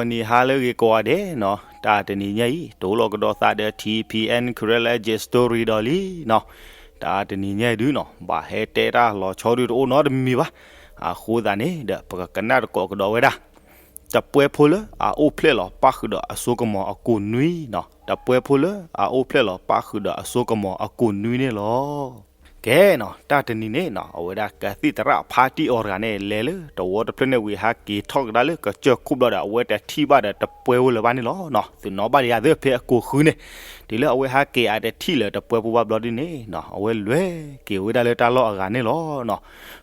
မုၢ်နံၤဟါလၢအဂ့ၤကိးဂၤဒဲးနီၤ, တၢ်တနံၤညါအံၤ တအိၣ်လီၤကဒီးသးဒီး ထံဖံအဲၣ် Karen Legend Story ဒီးလံနီၤ. တၢ်တနံၤညါအံၤဒုနီၤ ဘၣ်ဟဲတဲတၢ်လီၤဆီဒုတအိၣ်နီတမံၤဘၣ်. အဃိသတးန့ၣ်ဒီး ပကကနၣ်တကိးကဒီးဝဲဒၣ် တပှဲဖိလၢအအိၣ်ဖျဲၣ်လီၤပၣ်ဃုာ်ဒီးအစိကမီၤအကိၢ်နွံနီၤ, တပှဲဖိလၢအအိၣ်ဖျဲၣ်လီၤပၣ်ဃုာ်ဒီးအစိကမီၤအကိၢ်နွံန့ၣ်လီၤ. ကဲနီၤ, တၢ်တနံၤန့ၣ်နီၤ အဝဲဒၣ်ကသံၣ်သရၣ်ဖါတံၢ်အီၤတဂၤန့ၣ် လဲၤလၢတဝီတဖျၢၣ်န့ၣ်ဝံၤ ဟးက့ၤထီၣ်ကဒါလၢကစၢၢ်ခိၣ်ဘျီဒီး အဝဲတထံၣ်ဘၣ်ဒီးတပှဲဖိလၢၤဘၣ်န့ၣ်လီၤ. သုးနီၣ်ဘၣ်ဒံးယၤသ့ဖဲအကိၢ်ဃုန့ၣ်, တုၤလၢအဝဲဟးက့ၤအတထံၣ်လၢတပှဲဖိဘၣ်ဘျီဒ်န့ၣ်နီၤ အဝဲလဲၤက့ၤဝဲဒၣ်လၢတၢ်လီၢ်အဂၤန့ၣ်လီၤ.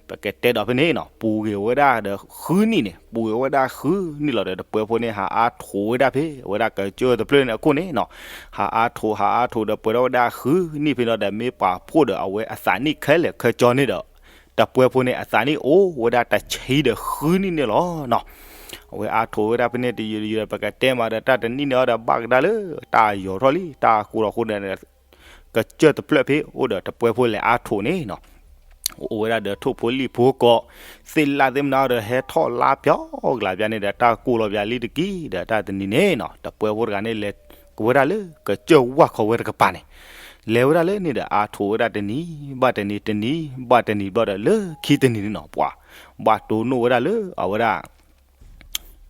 ပကတဲဒီးဖဲန့ၣ်နီၤ ပူၤဂ့ၤဝဲဒၣ်ဒီးဃုနံၣ်န့ၣ်, ပူၤဂ့ၤဝဲဒၣ်ဃုနံၣ်လီၤဒီး တပှဲဖိန့ၣ် ဟးအါထိးဝဲဒၣ်ဖဲအဝဲဒၣ်ကစၢၢ်တဖျၢၣ်န့ၣ်အခိၣ်န့ၣ်နီၤ, ဟးအါထိး ဟးအါထိးဒီးပှဲၤထီၣ်ဝဲဒၣ်ဃုနံၣ်ဖဲန့ၣ်ဒီး မ့ၢ်ပာ်ဖှိၣ်ဒီးအဝဲအသးနံၣ်ခဲလၢာ်ခဲဆ့န့ၣ်ဒီး တပှဲဖိန့ၣ် အသးနံၣ်အိၣ်ဝဲဒၣ်တဆံဒီးဃုနံၣ်န့ၣ်လီၤနီၤ. အဝဲအါထိးဝဲဒၣ်ဖဲန့ၣ်တယုၢ်တယုၢ်ဒီး ပကတဲမးဒီး တၢ်တနံၣ်န့ၣ်အီၤဒီး ဘၣ်ကဒါလၢတၢ်ယီၤထီၣ်လံ တၢ်ကိၢ်ထီၣ်အဃိဒီး ကစၢၢ်တဖျၢၣ်ဖဲအိၣ်ဒီးတပှဲဖိလဲၤအါထိးန့ၣ်နီၤ, အိၣ်ဝဲဒၣ်ဒီးထိၣ်ဖိလံၣ်ဖိကိး, သ့ၣ်လၣ်သ့ၣ်မနုၤဒီး ဟဲထီၣ်လါပျီကလးပျီန့ၣ်ဒီး တၢ်ကိၢ်လီၤပျီလံတက့ၢ်ဒီး တၢ်တနံၤန့ၣ်နီၤ တပှဲဖိတဂၤန့ၣ် လဲၤကဝဲဒၣ်လၢကစၢၢ်ဝၣ်ခီဝဲတကပၤန့ၣ်, လဲၤဝဲဒၣ်လၢန့ၣ်ဒီး အါထိးဝဲဒၣ်တနံၤဘၣ်တနံၤ တနံၤဘၣ်တနံၤဘျီဒီး လၢခံတနံၤန့ၣ်နီၤ ပှၤ ဘၣ်တိၢ်နီၣ်ဝဲဒၣ်လၢအဝဲဒၣ်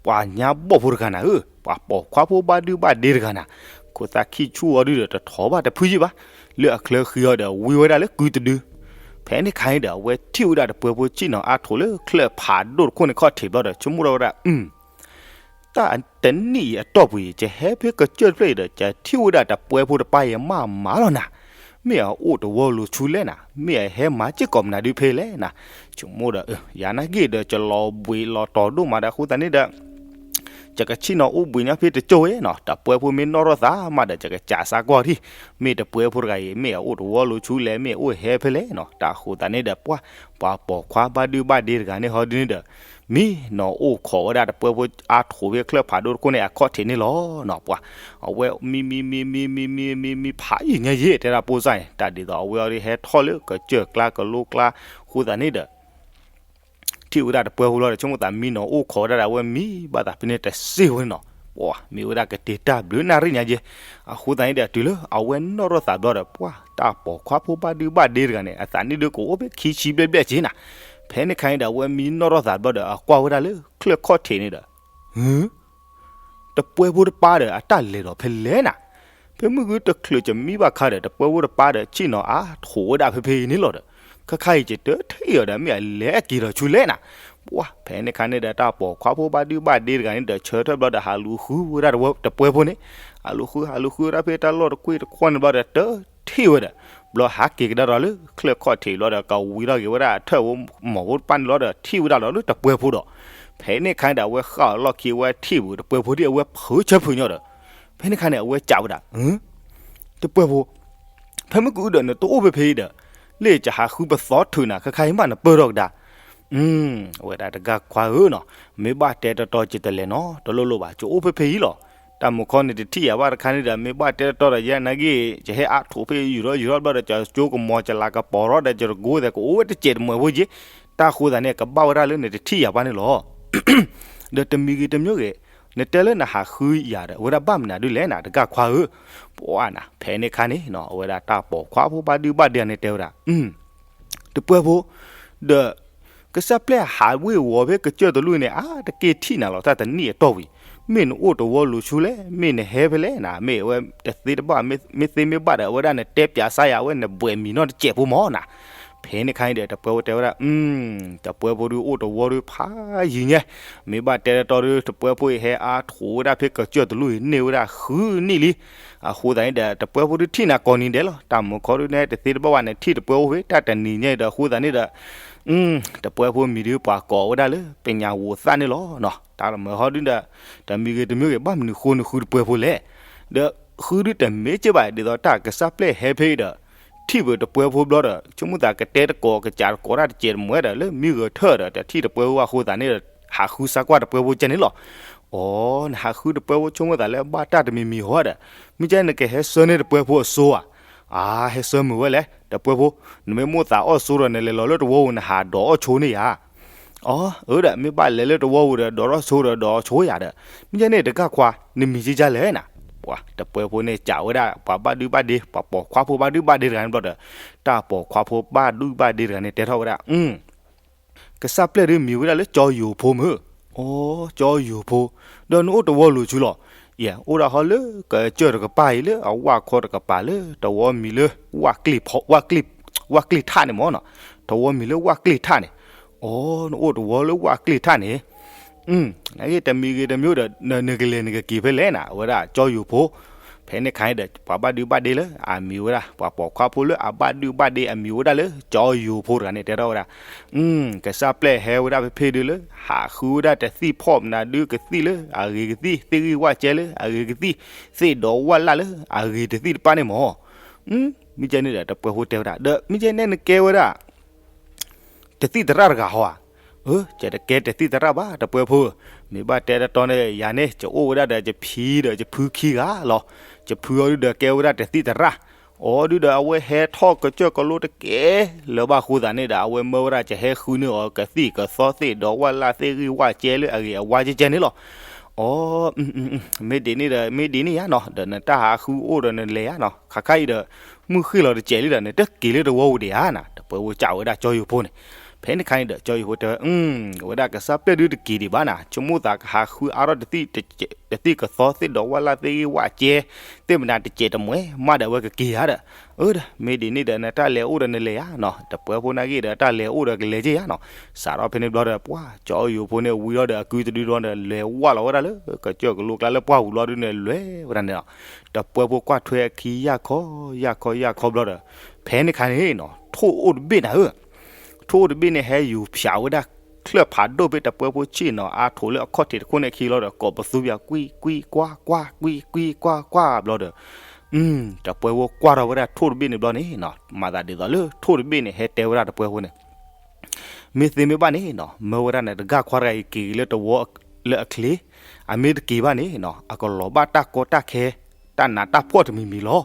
ပှၤညါဘီၣ်ဖိတဂၤနၤဧၢ, ပှၤပိာ်ခွါဖိဘၣ်ဒုဘၣ်ဒ့တဂၤနၤ, ခိၣ်သၣ်ခံဆူၣ်အီၤဒုဒီး တထီၣ်ဘၣ်တဖုယံာ်ဘၣ်, လၢအချၢဃံအီၤဒီး ဝံဝဲဒၣ်လၢကုတဒု. ဖဲန့ၣ်ခါန့ၣ်ဒီး အဝဲထံၣ်ဝဲဒၣ်တပှဲဖိဆ့ၣ်နီၤအါထိးလၢချၢၣ်ဖးဒိၣ်တခိၣ်န့ၣ်ခီၣ်ထံးဘျီဒီး ဆိကမိၣ်ထီၣ်ဝဲဒၣ် အု တၢ်တနံၣ်အံၤအတီၢ်ပူၤအံၤ ယဟဲဖဲကစၢၢ်တဖျၢၣ်အံၤဒီး ယထံၣ်ဝဲဒၣ်တပှဲဖိတပၤအံၤမးမးလီၤနၤ, မ့ၢ်အအိၣ်တဝီလိၤဆူလဲၣ်နၤ, မ့ၢ်အဟဲမၤစ့ၢ်ကီးမနုၤဒုဖဲလဲၣ်နၤ, ဆိကမိၣ်ဒီး ယၤနာ်က့ဒီး ယလီၤဘှံးလီၤတီၤဒိၣ်မးဒီး အဃိသတးန့ၣ်ဒီး ယကဆ့ၣ်နီၤအိၣ်ဘှံးညါဖဲတကၠိၢ်ဝဲနီၤ, တပှဲဖိမ့ၢ်နီၣ်ထီၣ်သးမးဒီး ယကစးစါကွၢ်ထံၣ်, မ့ၢ်တပှဲဖိတဂၤအံၤ မ့ၢ်အအိၣ်တဝီလိၤဆူလဲၣ် မ့ၢ်အအိၣ်ဟဲဖဲလဲၣ်နီၤ, တၢ်အဃိသတးန့ၣ်ဒီး ပှၤ ပှၤပိာ်ခွါဘၣ်ဒုဘၣ်ဒ့တဂၤန့ၣ်ဟီဒ်န့ၣ်ဒီး မံနီၤအိၣ်ခိးဝဲဒၣ်တပှဲဖိအါထိးဖဲချၢၣ်ဖးဒိၣ်တခိၣ်န့ၣ် အခီၣ်ထံးန့ၣ်လီၤနီၤ, ပှၤ အဝဲမံမံမံမံမံမံမံဖးယံာ်ညါယံာ်တဲဒၣ်ပိၢ်စၢ်န့ၣ်, တၢ်ဒ်သိးအဝဲအီၤဒ်ဟဲထီၣ်လၢကစၢၢ်ကျါကလိကျါ, အဃိသတးန့ၣ်ဒီး ထံၣ်ဝဲဒၣ်တပှဲဖိလီၤဒီး ဆိကမိၣ်သးမံနီၤအိၣ်ခိးဝဲဒၣ်ဒီး အဝဲမံဘၣ်သးဖဲန့ၣ်တစ့ၢ်ဝဲန့ၣ်နီၤ, ပှၤ မ့ၢ်ဝဲဒၣ်ကတ့ၢ်တၢ်ဘျုးနၣ်ရံၣ်ညါယဲ, အဃိသတးန့ၣ်ဒီး တုၤလၢအဝဲနီၣ်ထီၣ်သးဘျီဒီး ပှၤ တၢ်ပိာ်ခွါဖိဘၣ်ဒုဘၣ်ဒ့တဂၤန့ၣ် အသးနံၣ်ဒုကအိၣ်ဖဲခံဆံဘျဲၣ်ဘျဲၣ်က့နၤ, ဖဲန့ၣ်ခါန့ၣ်ဒီး အဝဲမံနီၣ်ထီၣ်သးဘျီဒီး အကွၢ်ဝဲဒၣ်လၢချၢၣ်ခီၣ်ထံးန့ၣ်ဒီး တပှဲဖိတပၤဒီး အတၢ်လဲၤဒီးဖဲလဲၣ်နၤ, ဖဲမုၢ်ဂုၢ်တချုးကမံဘၣ်ခါဒီး တပှဲဖိတပၤဒီး ဆ့ၣ်နီၤအါထိးဝဲဒၣ်ဖဲဖဲအံၤန့ၣ်လီၤဒီး, ခဲခါအံၤ ယတထံၣ်အီၤဒီး မ့ၢ်အလဲၤက့ၤဒီးဆူလဲၣ်နၤ, ပှၤ ဖဲန့ၣ်ခါန့ၣ်ဒီး တၢ်ပိာ်ခွါဖိဘၣ်ဒုဘၣ်ဒ့တဂၤန့ၣ်ဒီး ဆၢထၢၣ်ဘျီဒီး ဟးလူၤဃုဝဲဒၣ်တပှဲဖိန့ၣ်, ဟးလူၤဃု ဟးလူၤဃုဝဲဒၣ်ဖဲတၢ်လီၢ်တကွ့ၢ်တခွီန့ၣ်ဘျီဒီး တထံၣ်ဝဲဒီး ဘျီဟးက့ၤကဒါဒီးလၢချၢၣ်ခီၣ်ထံးဘျီဒီး ကဝံထီၣ်က့ၤဝဲဒၣ်အထၢၣ်ဖိမီၤဖိတပၤန့ၣ်လီၤဒီး ထံၣ်ဝဲဒၣ်လီၤလၢတပှဲဖိဒီး, ဖဲန့ၣ်ခါန့ၣ်ဒီး အဝဲဃၣ်အီၤလီၢ်ခံ အဝဲထံၣ်ဝဲတပှဲဖိဒ်အဝဲဖုးဆၢဖုးညီဒီး, ဖဲန့ၣ်ခါန့ၣ် အဝဲစံးဝဲဒၣ် တပှဲဖိ, ဖဲမုၢ်ကအိၣ်ဒီးနတအိၣ်ဖဲဖဲအံၤဒီး, လၢယဟးဃုပသီထုးနၤ ခဲခါအံၤမးနပၢၢ်ထီၣ်ကဒါ, အဝဲဒၣ်တဂၤခွါဧၢနီၤ, မ့ၢ်ဘၣ်တဲတီတီ ယတလဲၤနီတ လိၣ်လိၣ်ဘၣ်, ယအိၣ်ဖဲဖဲအံၤလီၤ. တၢ်မုၢ်ခီနတထံၣ်ယၤဘၣ်တခါန့ၣ်ဒီး မ့ၢ်ဘၣ်တဲတီတီဒီး ယဲနာ်က့ ယဟဲအါထိးဖဲယူၤထီၣ်ယူၤထီၣ်ဘျီဒီး ယကၠိကမီၤ ယလၤကပီၤထီၣ်ဒီး ယတကိးသဲးကအိၣ်ဝဲတစဲးတမှဲးဖိက့, တၢ်ဃိသးန့ၣ် ကဘၣ်ဝဲဒၣ်လၢနတထံၣ်ယၤဘၣ်န့ၣ်လီၤ. ဒီးတမံၤဂ့ၤတမံၤဂ့ၤ, နတဲလၢနဟးဃုယၤဒီး အဝဲဒၣ်ဘၣ်မနုၤဒ်လဲၣ်နၤ တဂၤခွါဧၢ, ပှၤနၤ ဖဲန့ၣ်ခါန့ၣ်နီၤ အဝဲဒၣ်တၢ်ပိာ်ခွါဖိဘၣ်ဒုဘၣ်ဒ့န့ၣ်တဲဝဲဒၣ် တပှဲဖိ, ဒီး ကစၢ်ပျဲၢ်ဟးဝ့ၤဝီၤဖဲကစၢၢ်တလူၢ်န့ၣ် အါတက့ၢ်ထံၣ်နၤလီၤ တၢ်တနံၣ်အတီၢ်ဝံၤ, မ့ၢ်နအိၣ်တဝီလိၤဆူလဲၣ် မ့ၢ်နဟဲဖဲလဲၣ်နၤ မ့ၢ်အဝဲတသ့တဘၣ် မ့ၢ်သ့မ့ၢ်ဘၣ်ဒီး အဝဲဒၣ်နတဲပၠးစါယၤ အဝဲနဘှဲးမံၤနီၢ်တစဲးဖိမၢ်နၤ. ဖဲန့ၣ်ခါန့ၣ်ဒီး တပှဲဖိတဲဝဲဒၣ် တပှဲဖိဒုအိၣ်တဝီဒုဖးယံၤညါ, မ့ၢ်ဘၣ်တဲတတီဒု တပှဲဖိအံၤဟဲအါထိးဝဲဒၣ်ဖဲကစၢၢ်တလူၢ်အံၤန့ၢ်ဝဲဒၣ်ဃုနံၣ်လံ. အဃိသတးန့ၣ်ဒီး တပှဲဖိဒုထံၣ်နၤကိးနံၤဒဲးလီၤ. တၢ်မုၢ်ခီဒုန့ၣ် တသ့တဘၣ်ဘၣ်န့ၣ် ထံၣ်တပှဲဖိဖဲတၢ်တနံၤညါအံၤဒီး အဃိသတးန့ၣ်ဒီး တပှဲဖိမံၤဒုပှၤကိးဝဲဒၣ်လၢ ပညးဝိသၣ်န့ၣ်လီၤ. တၢ်လၢမုၢ်ဟီဒုဒီး တမံၤဂ့ၤတမံၤဂ့ၤ ဘၣ်မနုၤဃိနဃုတပှဲဖိလဲၣ်. ဒီးဃုဒုတမ့ၢ်က့ဘၣ် ဒ်သိးတၢ်ကစၢ်ပျဲၢ်ဟဲဖဲအံၤဒီး ထံၣ်ဝဲတပှဲဖိဘျီဒီး ဆိကမိၣ်သးကတဲတကိး ကစးတကိးတၢ်တစဲးတမှဲးဒီး လၢမံဂၢၢ်ထၢၣ်ဒီး တထံၣ်တပှဲဖိအဃိသတးန့ၣ်ဒီး ဟးဃုစါကွၢ်တပှဲဖိကဲန့ၣ်လီၤ. အိ နဟးဃုတပှဲဖိ ဆိကမိၣ်သးလၢဘၣ်တၢ်တမံၤမံၤဟီဒီး မ့ၢ်ကဲနကဟဲဆၢန့ၢ်တပှဲဖိအစိၤဧါ. အါ ဟဲဆၢမုာ်ဝဲလဲၣ် တပှဲဖိ, နမ့ၢ်မိၣ်သးအီၣ်စိဒီး နလဲၤလီၤလၢတဝီဧိၤ နဟးဒိးအီၣ်ဆိန့ၢ်ယၤ. အီ အၢဒီး မ့ၢ်ဘၣ်လဲၤလၢတဝီပူၤဒီး ဒိးထီၣ်ဆိဒီး ဒိးဆိယၤဒီး, မ့ၢ်ကဲန့ၣ် တဂၢ်ခွါ နမံၤကကၢ်လဲၣ်နၤ. ပှၤတပှဲဖိန့ၣ် စံးဝဲဒၣ် ပှၤဘၣ်ဒုၣ်ဘၣ်ဒ့ ပှၤပိာ်ခွါဖိဘၣ်ဒုၣ်ဘၣ်ဒ့တဂၤန့ၣ်ဘျီဒီး, တၢ်ပိာ်ခွါဖိဘၣ်ဒုၣ်ဘၣ်ဒ့တဂၤန့ၣ် တဲထီၣ်ဝဲဒၣ် ကစၢ်ပျဲၢ်ဒုးမံၤဝဲဒၣ်လၢကၠီယိၤဖိမုၢ်. အီ ကၠီယိၤဖိ, ဒီးနအိၣ်တဝီလိၤဆူလီၤ. ယဲ အိၣ်ဒၣ်ဟီလၢကစၢၢ်တကပၤအံၤလၢအဝၣ်ခီတကပၤလၢ တဝီမံၤလၢ ဝၣ်ကျ့ၣ်ထၣ်န့ၣ်မၢ်နီၤ. တဝီမံၤလၢဝၣ်ကျ့ၣ်ထၣ်န့ၣ်. အီ နအိၣ်တဝီလၢဝၣ်ကျ့ၣ်ထၣ်န့ၣ် နဂ့ၢ်တမံၤဂ့ၤတမံၤဒီး နကလဲၤနကက့ၤဖဲလဲၣ်နၤ အဝဲဒၣ်ကၠီယိၤဖိ. ဖဲန့ၣ်ခါအံၤဒီး ပှၤဘၣ်ဒုးဘၣ်ဒ့လၢအမံၤဝဲဒၣ် ပှၤပိာ်ခွါဖိလၢအဘၣ်ဒုးဘၣ်ဒ့အမံၤဝဲဒၣ်လၢ ကၠီယိၤဖိတဂၤန့ၣ် တဲထီၣ်ဝဲဒၣ် ကစၢ်ပျဲၢ်ဟဲဝဲဒၣ်ဖဲဖဲဒုလၢ ဟးဃုဝဲဒၣ်တသံၣ်ဖီၣ်မနုၤဒုကသံၣ်လၢအဂ့ၤကသံၣ် သ့ၣ်ဂံၢ်ဝၣ်ကဲလၢအဂ့ၤကသံၣ် သ့ၣ်ဒီးဝၣ်လၣ်လၢအဂ့ၤတသံၣ်တဖၣ်န့ၣ်မၢ်. မ့ၢ်ကဲန့ၣ်ဒီး တပှဲဖိတဲဝဲဒၣ် ဒီးမ့ၢ်ကဲန့ၣ်နကဲဝဲဒၣ် တသံၣ်သရၣ်တဂၤဟီဧါ. အၢ ယတကဲတသံၣ်သရၣ်ဘၣ် တပှဲဖိဧၢ, မ့ၢ်ဘၣ်တဲတတီန့ၣ် ယၤန့ၣ် ယအိၣ်ဝဲဒၣ်ဒီးယဖံဒီးယဖုခံဂၤလီၤ. ယဖုအီၤဒုဒီးကဲဝဲဒၣ်တသံၣ်သရၣ်, အီၤဒုဒီးအဝဲဟဲထီၣ်ကစၢၢ်ကလိတကဲလၢၤဘၣ်အဃိသတးန့ၣ်ဒီး အဝဲမၢဝဲဒၣ်ယဟဲဃုန့ၢ်အီၤကသံၣ်ကသီသ့ၣ်ဒီးဝၣ်လၣ်သ့ၣ်ဂံၢ်ဝၣ်ကဲလၢအဂ့ၤအဝါကဲကဲန့ၣ်လီၤ. အီ မ့ၢ်ဒ်န့ၣ်ဒီး မ့ၢ်ဒ်န့ၣ်ယါနီၤ ဒီးနတၢ်ဟးဃုအိၣ်ဒီးနလဲၤယါနီၤ ခါခါအံၤဒီး မုၢ်ဃ့ၢ်လီၤတစဲးလံဒီး နတက့ၤလၢတဝီပူၤဒံးဧါနီၤ တပှဲဖိစံးဝဲဒၣ်ကၠီယိၤဖိန့ၣ်. ဖဲန့ၣ်ခါန့ၣ်ဒီး ကၠီယိၤဖိတဲဝဲ အဝဲဒၣ်ကစၢ်ပျဲၢ်ဒုတက့ၤဒံးဘၣ်နီၤ ဆိကမိၣ်သးကဟးဃုအါထီၣ်တသံၣ်ကသီသ့ၣ်ဒီးဝၣ်လၣ်သ့ၣ်ဂံၢ်ဝၣ်ကဲ သ့ၣ်မနုၤတစဲးတမှဲၤမးဒီး အဝဲကက့ၤဧါဒီး, အၢဒီး မ့ၢ်ဒ်န့ၣ်ဒီး နတၢ်လဲၤအိၣ်ဒီးနလဲၤဧါနီၤ တပှဲဖိနာ်က့ၤဒီး တၢ်လဲၤအိၣ်ဒီးကလဲၤက့ၤဧါနီၤ. စးထီၣ်ဖဲန့ၣ်ဘျီဒီး ပှၤကၠီယိၤဖိန့ၣ်ဝံၤထီၣ်ဒီး အကုတဒုဒီဒီး လဲၤဝၢ်လီၤဝဲဒၣ်လၢ ကစၢၢ်ကလိကျါလၢပှၢ်ပူၤလီၤဒုန့ၣ် လဲၤဝဲဒၣ်န့ၣ်လီၤ. တပှဲဖိကွၢ်ထွဲအခံ ယၢ်ခီ ယၢ်ခီ ယၢ်ခီဘျီဒီး ဖဲန့ၣ်ခါန့ၣ်နီၤ ထိၣ်အိၣ်တဘ့ၣ်နၤဧၢ ထိၣ်အိၣ်တဘ့ၣ်န့ၣ် ဟဲယူၤဖၠးဝဲဒၣ် ချၢၣ်ဖးဒိၣ်ဖဲတပှဲဖိဆ့ၣ်နီၤ အါထိးလၢအခီၣ်ထံးတခိၣ်န့ၣ်အခံလီၤဒီး ကိးပသူပၠး ကွံ ကွံ ကွၢ် ကွၢ် ကွံ ကွံ ကွၢ် ကွၢ် ဘျီဒီး တပှဲဖိကွၢ်ထီၣ်ဝဲဒၣ်ထိၣ်တဘ့ၣ်န့ၣ်ဘျီန့ၣ်နီၤ မၤသးဒ်သိးလၢထိၣ်တဘ့ၣ်န့ၣ် ဟဲတဲဝဲဒၣ်တပှဲဖိန့ၣ် မ့ၢ်သ့မ့ၢ်ဘၣ်န့ၣ်နီၤ မၢဝဲဒၣ်န့ၣ် တဂၢ်ခွါတဂၤအံၤက့ၤလၢတဝီလၢအချ့, အမ့ၢ်တက့ၤဘၣ်န့ၣ်နီၤ အကလီၤဘၣ်တၢ်ကီတၢ်ခဲ တၢ်နးတၢ်ဖှီၣ်တမံၤမံၤလီၤ.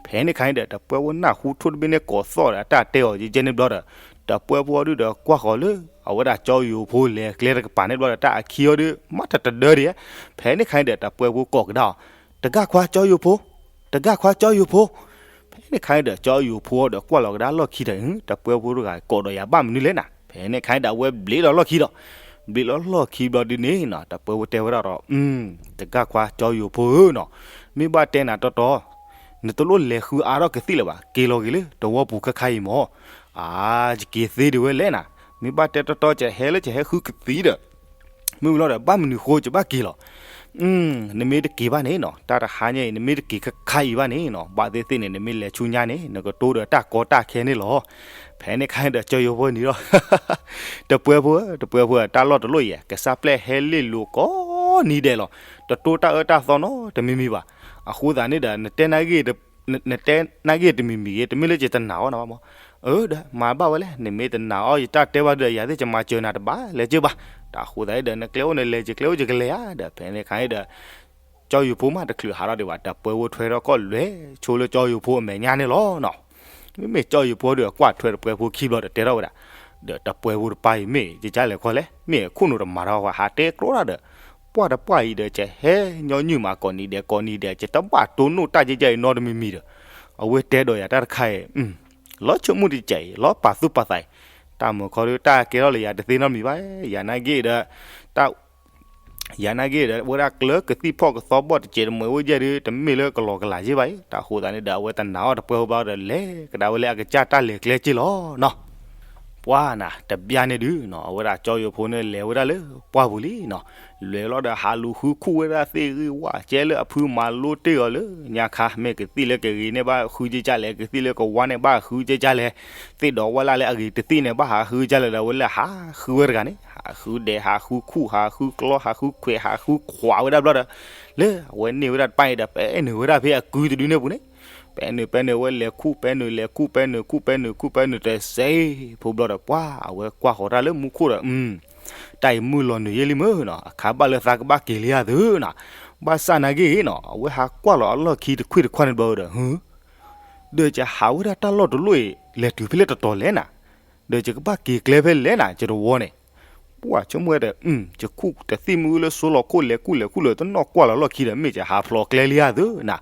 ဖဲန့ၣ်ခါန့ၣ်ဒီး တပှဲဖိနၢ်ဟူထိၣ်တဘ့ၣ်န့ၣ်ကိးသီၣ်ဒီး တၢ်တဲအီၤယဲၢ်ကဲန့ၣ်ဘျီဒီး တပှဲဖိအီၤဒုဒီးကွၢ်ဃီၤလၢ အဝဲဒၣ်ကၠီယိၤဖိလဲၤကျဲတကပၤန့ၣ်ဘျီဒီး တၢ်အခံအီၤဒု မၤတတဒၢဒံးဧါ. ဖဲန့ၣ်ခါန့ၣ်ဒီး တပှဲဖိကိးကဒါအီၤ, တဂၢ်ခွါကၠီယိၤဖိ, တဂၢ်ခွါကၠီယိၤဖိ ဖဲန့ၣ်ခါန့ၣ်ဒီး ကၠီယိၤဖိအီၤဒီးကွၢ်လီၤကဒါလီၢ်ခံဒီး တပှဲဖိတဂၤကိးဒီးယၤဘၣ်မနုၤလဲၣ်နၤ. ဖဲန့ၣ်ခါန့ၣ်ဒီး အဝဲဘျ့းလီၤလီၢ်ခံဒီး, ဘျ့းလီၤလီၢ်ခံဘျီဒုန့ၣ်နီၤ တပှဲဖိတဲဝဲဒၣ်ဒီး တဂၢ်ခွါကၠီယိၤဖိဧၢနီၤ, မ့ၢ်ဘၣ်တဲနၤတီတီ နတလိၣ်လဲၤဃုအါထီၣ်ကသံၣ်လၢၤဘၣ်, က့ၤလီၤက့ၤလၢတဝီပူၤခဲခါအံၤမၢ်. အါ ယက့ၤသ့ဒံးဝဲလဲၣ်နၤ, မ့ၢ်ဘၣ်တဲတီတီ ယဟဲလၢယဟဲဃုကသံၣ်ဒီး မ့ၢ်ဝံၤလီၤဒီး ဘၣ်မနုၤဃိယဘၣ်က့ၤလီၤ. နမ့ၢ်တက့ၤဘၣ်န့ၣ်နီၤ, တၢ်တဟါညါအံၤ နမ့ၢ်တက့ၤခဲခါအံၤဘၣ်န့ၣ်နီၤ, ဘၣ်သ့ၣ်သ့ၣ်န့ၣ် နမ့ၢ်လဲၤဆူညါန့ၣ် နကတိၢ်ဒီးတၢ်ကီတၢ်ခဲန့ၣ်လီၤ. ဖဲန့ၣ်ခါန့ၣ်ဒီး ကၠီယိၤဖိန့ၣ်ဒီး တပှဲဖိဧၢ, တပှဲဖိဧၢ, တၢ်လီၢ်တလီၢ်အံၤ ကစၢ်ပျဲၢ်ဟဲလ့ၣ်လိၤကိးနံၤဒဲးလီၤ. တတိၢ်တၢ်အၢတၢ်သီနီတမံၤမံၤဘၣ်. အဃိသတးန့ၣ်ဒီး နတဲနာ်ဂ့ၢ် နတဲနာ်ဂ့ၢ်တမံၤမံၤဂ့ၤ, တမ့ၢ်လၢယတနာ်အီၣ်နၤဘၣ်မၢ်. အၢ ဒီးမၤဘၣ်ဝဲလဲၣ်, နမ့ၢ်တနာ်အီၣ်ယတၢ်တဲဘၣ်ဒီး ယၤသ့ၣ်ယမၤစၢၤနၤတဘၣ်လဲၣ်ကၢဘၣ်. တၢ်အဃိသတးဒီး နကျဲအိၣ်နလဲၤ ယကျဲအိၣ်ယကလဲၤဧါ. ဒီးဖဲန့ၣ်ခါန့ၣ်ဒီး ကၠီယိၤဖိမးတချုးဟးထီၣ်ဒံးဘၣ်, တပှဲဖိထွဲထီၣ်ကီၢ်လွဲၤဆိလၢကၠီယိၤဖိအမဲာ်ညါန့ၣ်လီၤနီၤ. မ့မ့ၢ်ကၠီယိၤဖိဒီး ကွၢ်ထွဲတပှဲဖိခံဘျီဒီး တဲထီၣ်ဝဲဒၣ်, ဒီးတပှဲဖိတပၢ်အံၤ မ့ၢ်ယကလဲၤခီလဲၣ်, မ့ၢ်ခိၣ်နူာ်တမၤထီၣ်ဝဲ ဟးတဲကျိဒၣ်ဒီး ပှၢ်တပှၢ်အံၤဒီး ကဟဲညီနုၢ်မးကိးနံၤဒဲးကိးနံၤဒဲး ကတဘၣ်တိၢ်နီၣ်တၢ်ကဲကဲအံၤနီတမံၤမံၤဒီး အဝဲတဲဒီးယၤတၢ်တခါအံၤ လီၤဆိကမိၣ်တကဲးအံၤ လီၤပာ်သူၣ်ပာ်သးအံၤ, တၢ်မုာ်ခီဒီး တၢ်ကဲထီၣ်လၢယၤတသ့နီတမံၤဘၣ်, ယၤနာ်က့ဒီး တၢ် ယၤနာ်က့ဒီး ဝဲဒၣ်ကျၢၤကသံၣ်ဖီၣ်ကသီဘီၣ်တစဲးတမှဲၤဝဲယဲၢ်ဒီး တမ့ၢ်လၢကလီကလးယဲၢ်ဘၣ်အံၤ, တၢ်အဃိသတးန့ၣ်ဒီး အဝဲတနာ်အီၣ်တပှဲဖိဘျီဒီး လဲၤကဒါဝဲလၢအကစၢ်တၢ်လဲၤကျဲက့ၢ်လီၤနီၤ. ပှၢ်နၤ တဘျီန့ၣ်ဒုနီၤ အဝဲဒၣ်ကၠီယိၤဖိန့ၣ် လဲၤဝဲဒၣ်လၢပှၢ်ပူၤလံနီၤ, လဲၤလီၤဒီး ဟးလူၤဃုခူၣ်ဝဲဒၣ်သ့ၣ်ဂံၢ်ဝၣ်ကဲလၢအဖုမၤလိတ့ၢ်အီၤလၢညါခါ, မ့ၢ်ကသံၣ်လၢကဂ့ၤန့ၣ် ဘၣ်ဃုက့ၢ်ကၢ်လဲၣ်, ကသံၣ်လၢကဝါန့ၣ် ဘၣ်ဃုက့ၢ်ကၢ်လဲၣ်, သ့ၣ်ဒီးဝၣ်လၢ်လၢအဂ့ၤတသံၣ်န့ၣ် ဘၣ်ဟးဃုက့ၢ်ကၢ်လဲၣ်ဒီး အဝဲလၢဟးဃုဝဲတဂၤန့ၣ် ဟးဃုဒဲး ဟးဃုခူၣ် ဟးဃုကျီ ဟးဃုခွဲး ဟးဃုခွးဝဲဒၣ်ဘျီဒီး လၢအဝဲန့ၢ်ဝဲဒၣ်တပၢ်အံၤဒီး ပဲနုာ်ဝဲဒၣ်ဖဲအကုတဒုန့ၣ်ပူၤန့ၣ်, ပဲနုာ် ပဲနုာ် ဝဲလဲၤခူၣ် ပဲနုာ် လဲၤခူၣ် ပဲနုာ် ခူၣ် ပဲနုာ် တစဲးဖိဘျီဒီး ပှၢ်အဝဲကွၢ်ဃီၤတၢ်လၢမူခိၣ်ဒီး တၢ်အံၤမုၢ်လီၤနုာ်ယဲၢ်လံမ့ၢ်နီၤ, အခါဘၣ်လၢသးကဘၣ်က့ၤလံဧါသုနီၤ, ဘၣ်ဆၣ်နာ်က့နီၤ အဝဲဟးကွၢ်လီၤအလီၢ်ခံတခွံၣ်တခွါန့ၣ်ဘျီဒီး ဟၢ ဒီးယဟးဝဲဒၣ်တၢ်လီၢ်တလီၢ်အံၤ လဲၤတုၤဖဲလဲၣ်တတီၤလဲၣ်နၤ, ဒီးယကဘၣ်က့ၤကျဲဖဲလဲၣ်နၤ ယတဝီန့ၣ်, ပှၢ်ဆိကမိၣ်ဝဲဒီး ယခူၣ်တသံၣ်မ့ၢ်အူလၢဆိလီၤခိၣ်လဲၤကူၣ်လဲၤကူၣ်လၢၤ တနီၣ်ကွၢ်လီၤလီၢ်ခံဒီး မ့ၢ်ကဟးဖျိးကျဲလံဧါသုနၤ,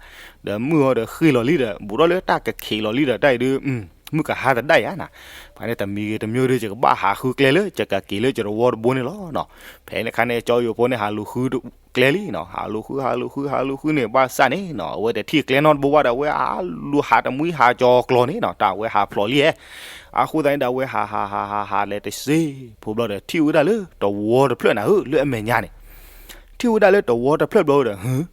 ဒီးမုၢ်အီၤဒီးဃ့ၢ်လီၤလံဒီး ဘူးထီၣ်လၢတၢ်ကခံးလီၤလံဒီး တၢ်အံၤဒုး မုၢ်ကဟါသဒၣ်ယၤနၤ, ဖဲန့ၣ်တမံၤဂ့ၤတမံၤဒီး ယကဘၣ်ဟးဃုကျဲလၢ ယကက့ၤလၢယတဝီတဘိန့ၣ်လီၤနီၤ. ဖဲန့ၣ်အခါန့ၣ် ကၠီယိၤဖိန့ၣ် ဟးလူၤဃုကျဲလံနီၤ, ဟးလူၤဃု ဟးလူၤဃု ဟးလူၤဃုန့ၣ် ဘၣ်ဆၣ်န့ၣ်နီၤ အဝဲတထံၣ်ကျဲနီတဘိဘၣ်ဒီး အဝဲဟးလူၤဟးတမှံဟးကၠီၤကျီၤန့ၣ်နီၤ, တၢ်အဝဲဟးဖျိးလံဧါ. အဃိသတးန့ၣ်ဒီး အဝဲဟးဟးဟးဟးဟးလဲၤတစ့ဖိဘျီဒီး ထံၣ်ဝဲဒၣ်လၢတဝီတဖျၢၣ်နၤဧၢ လၢအမဲာ်ညါန့ၣ်, ထံၣ်ဝဲဒၣ်လၢတဝီတဖျၢၣ်ဘျီဒီး ဟၢ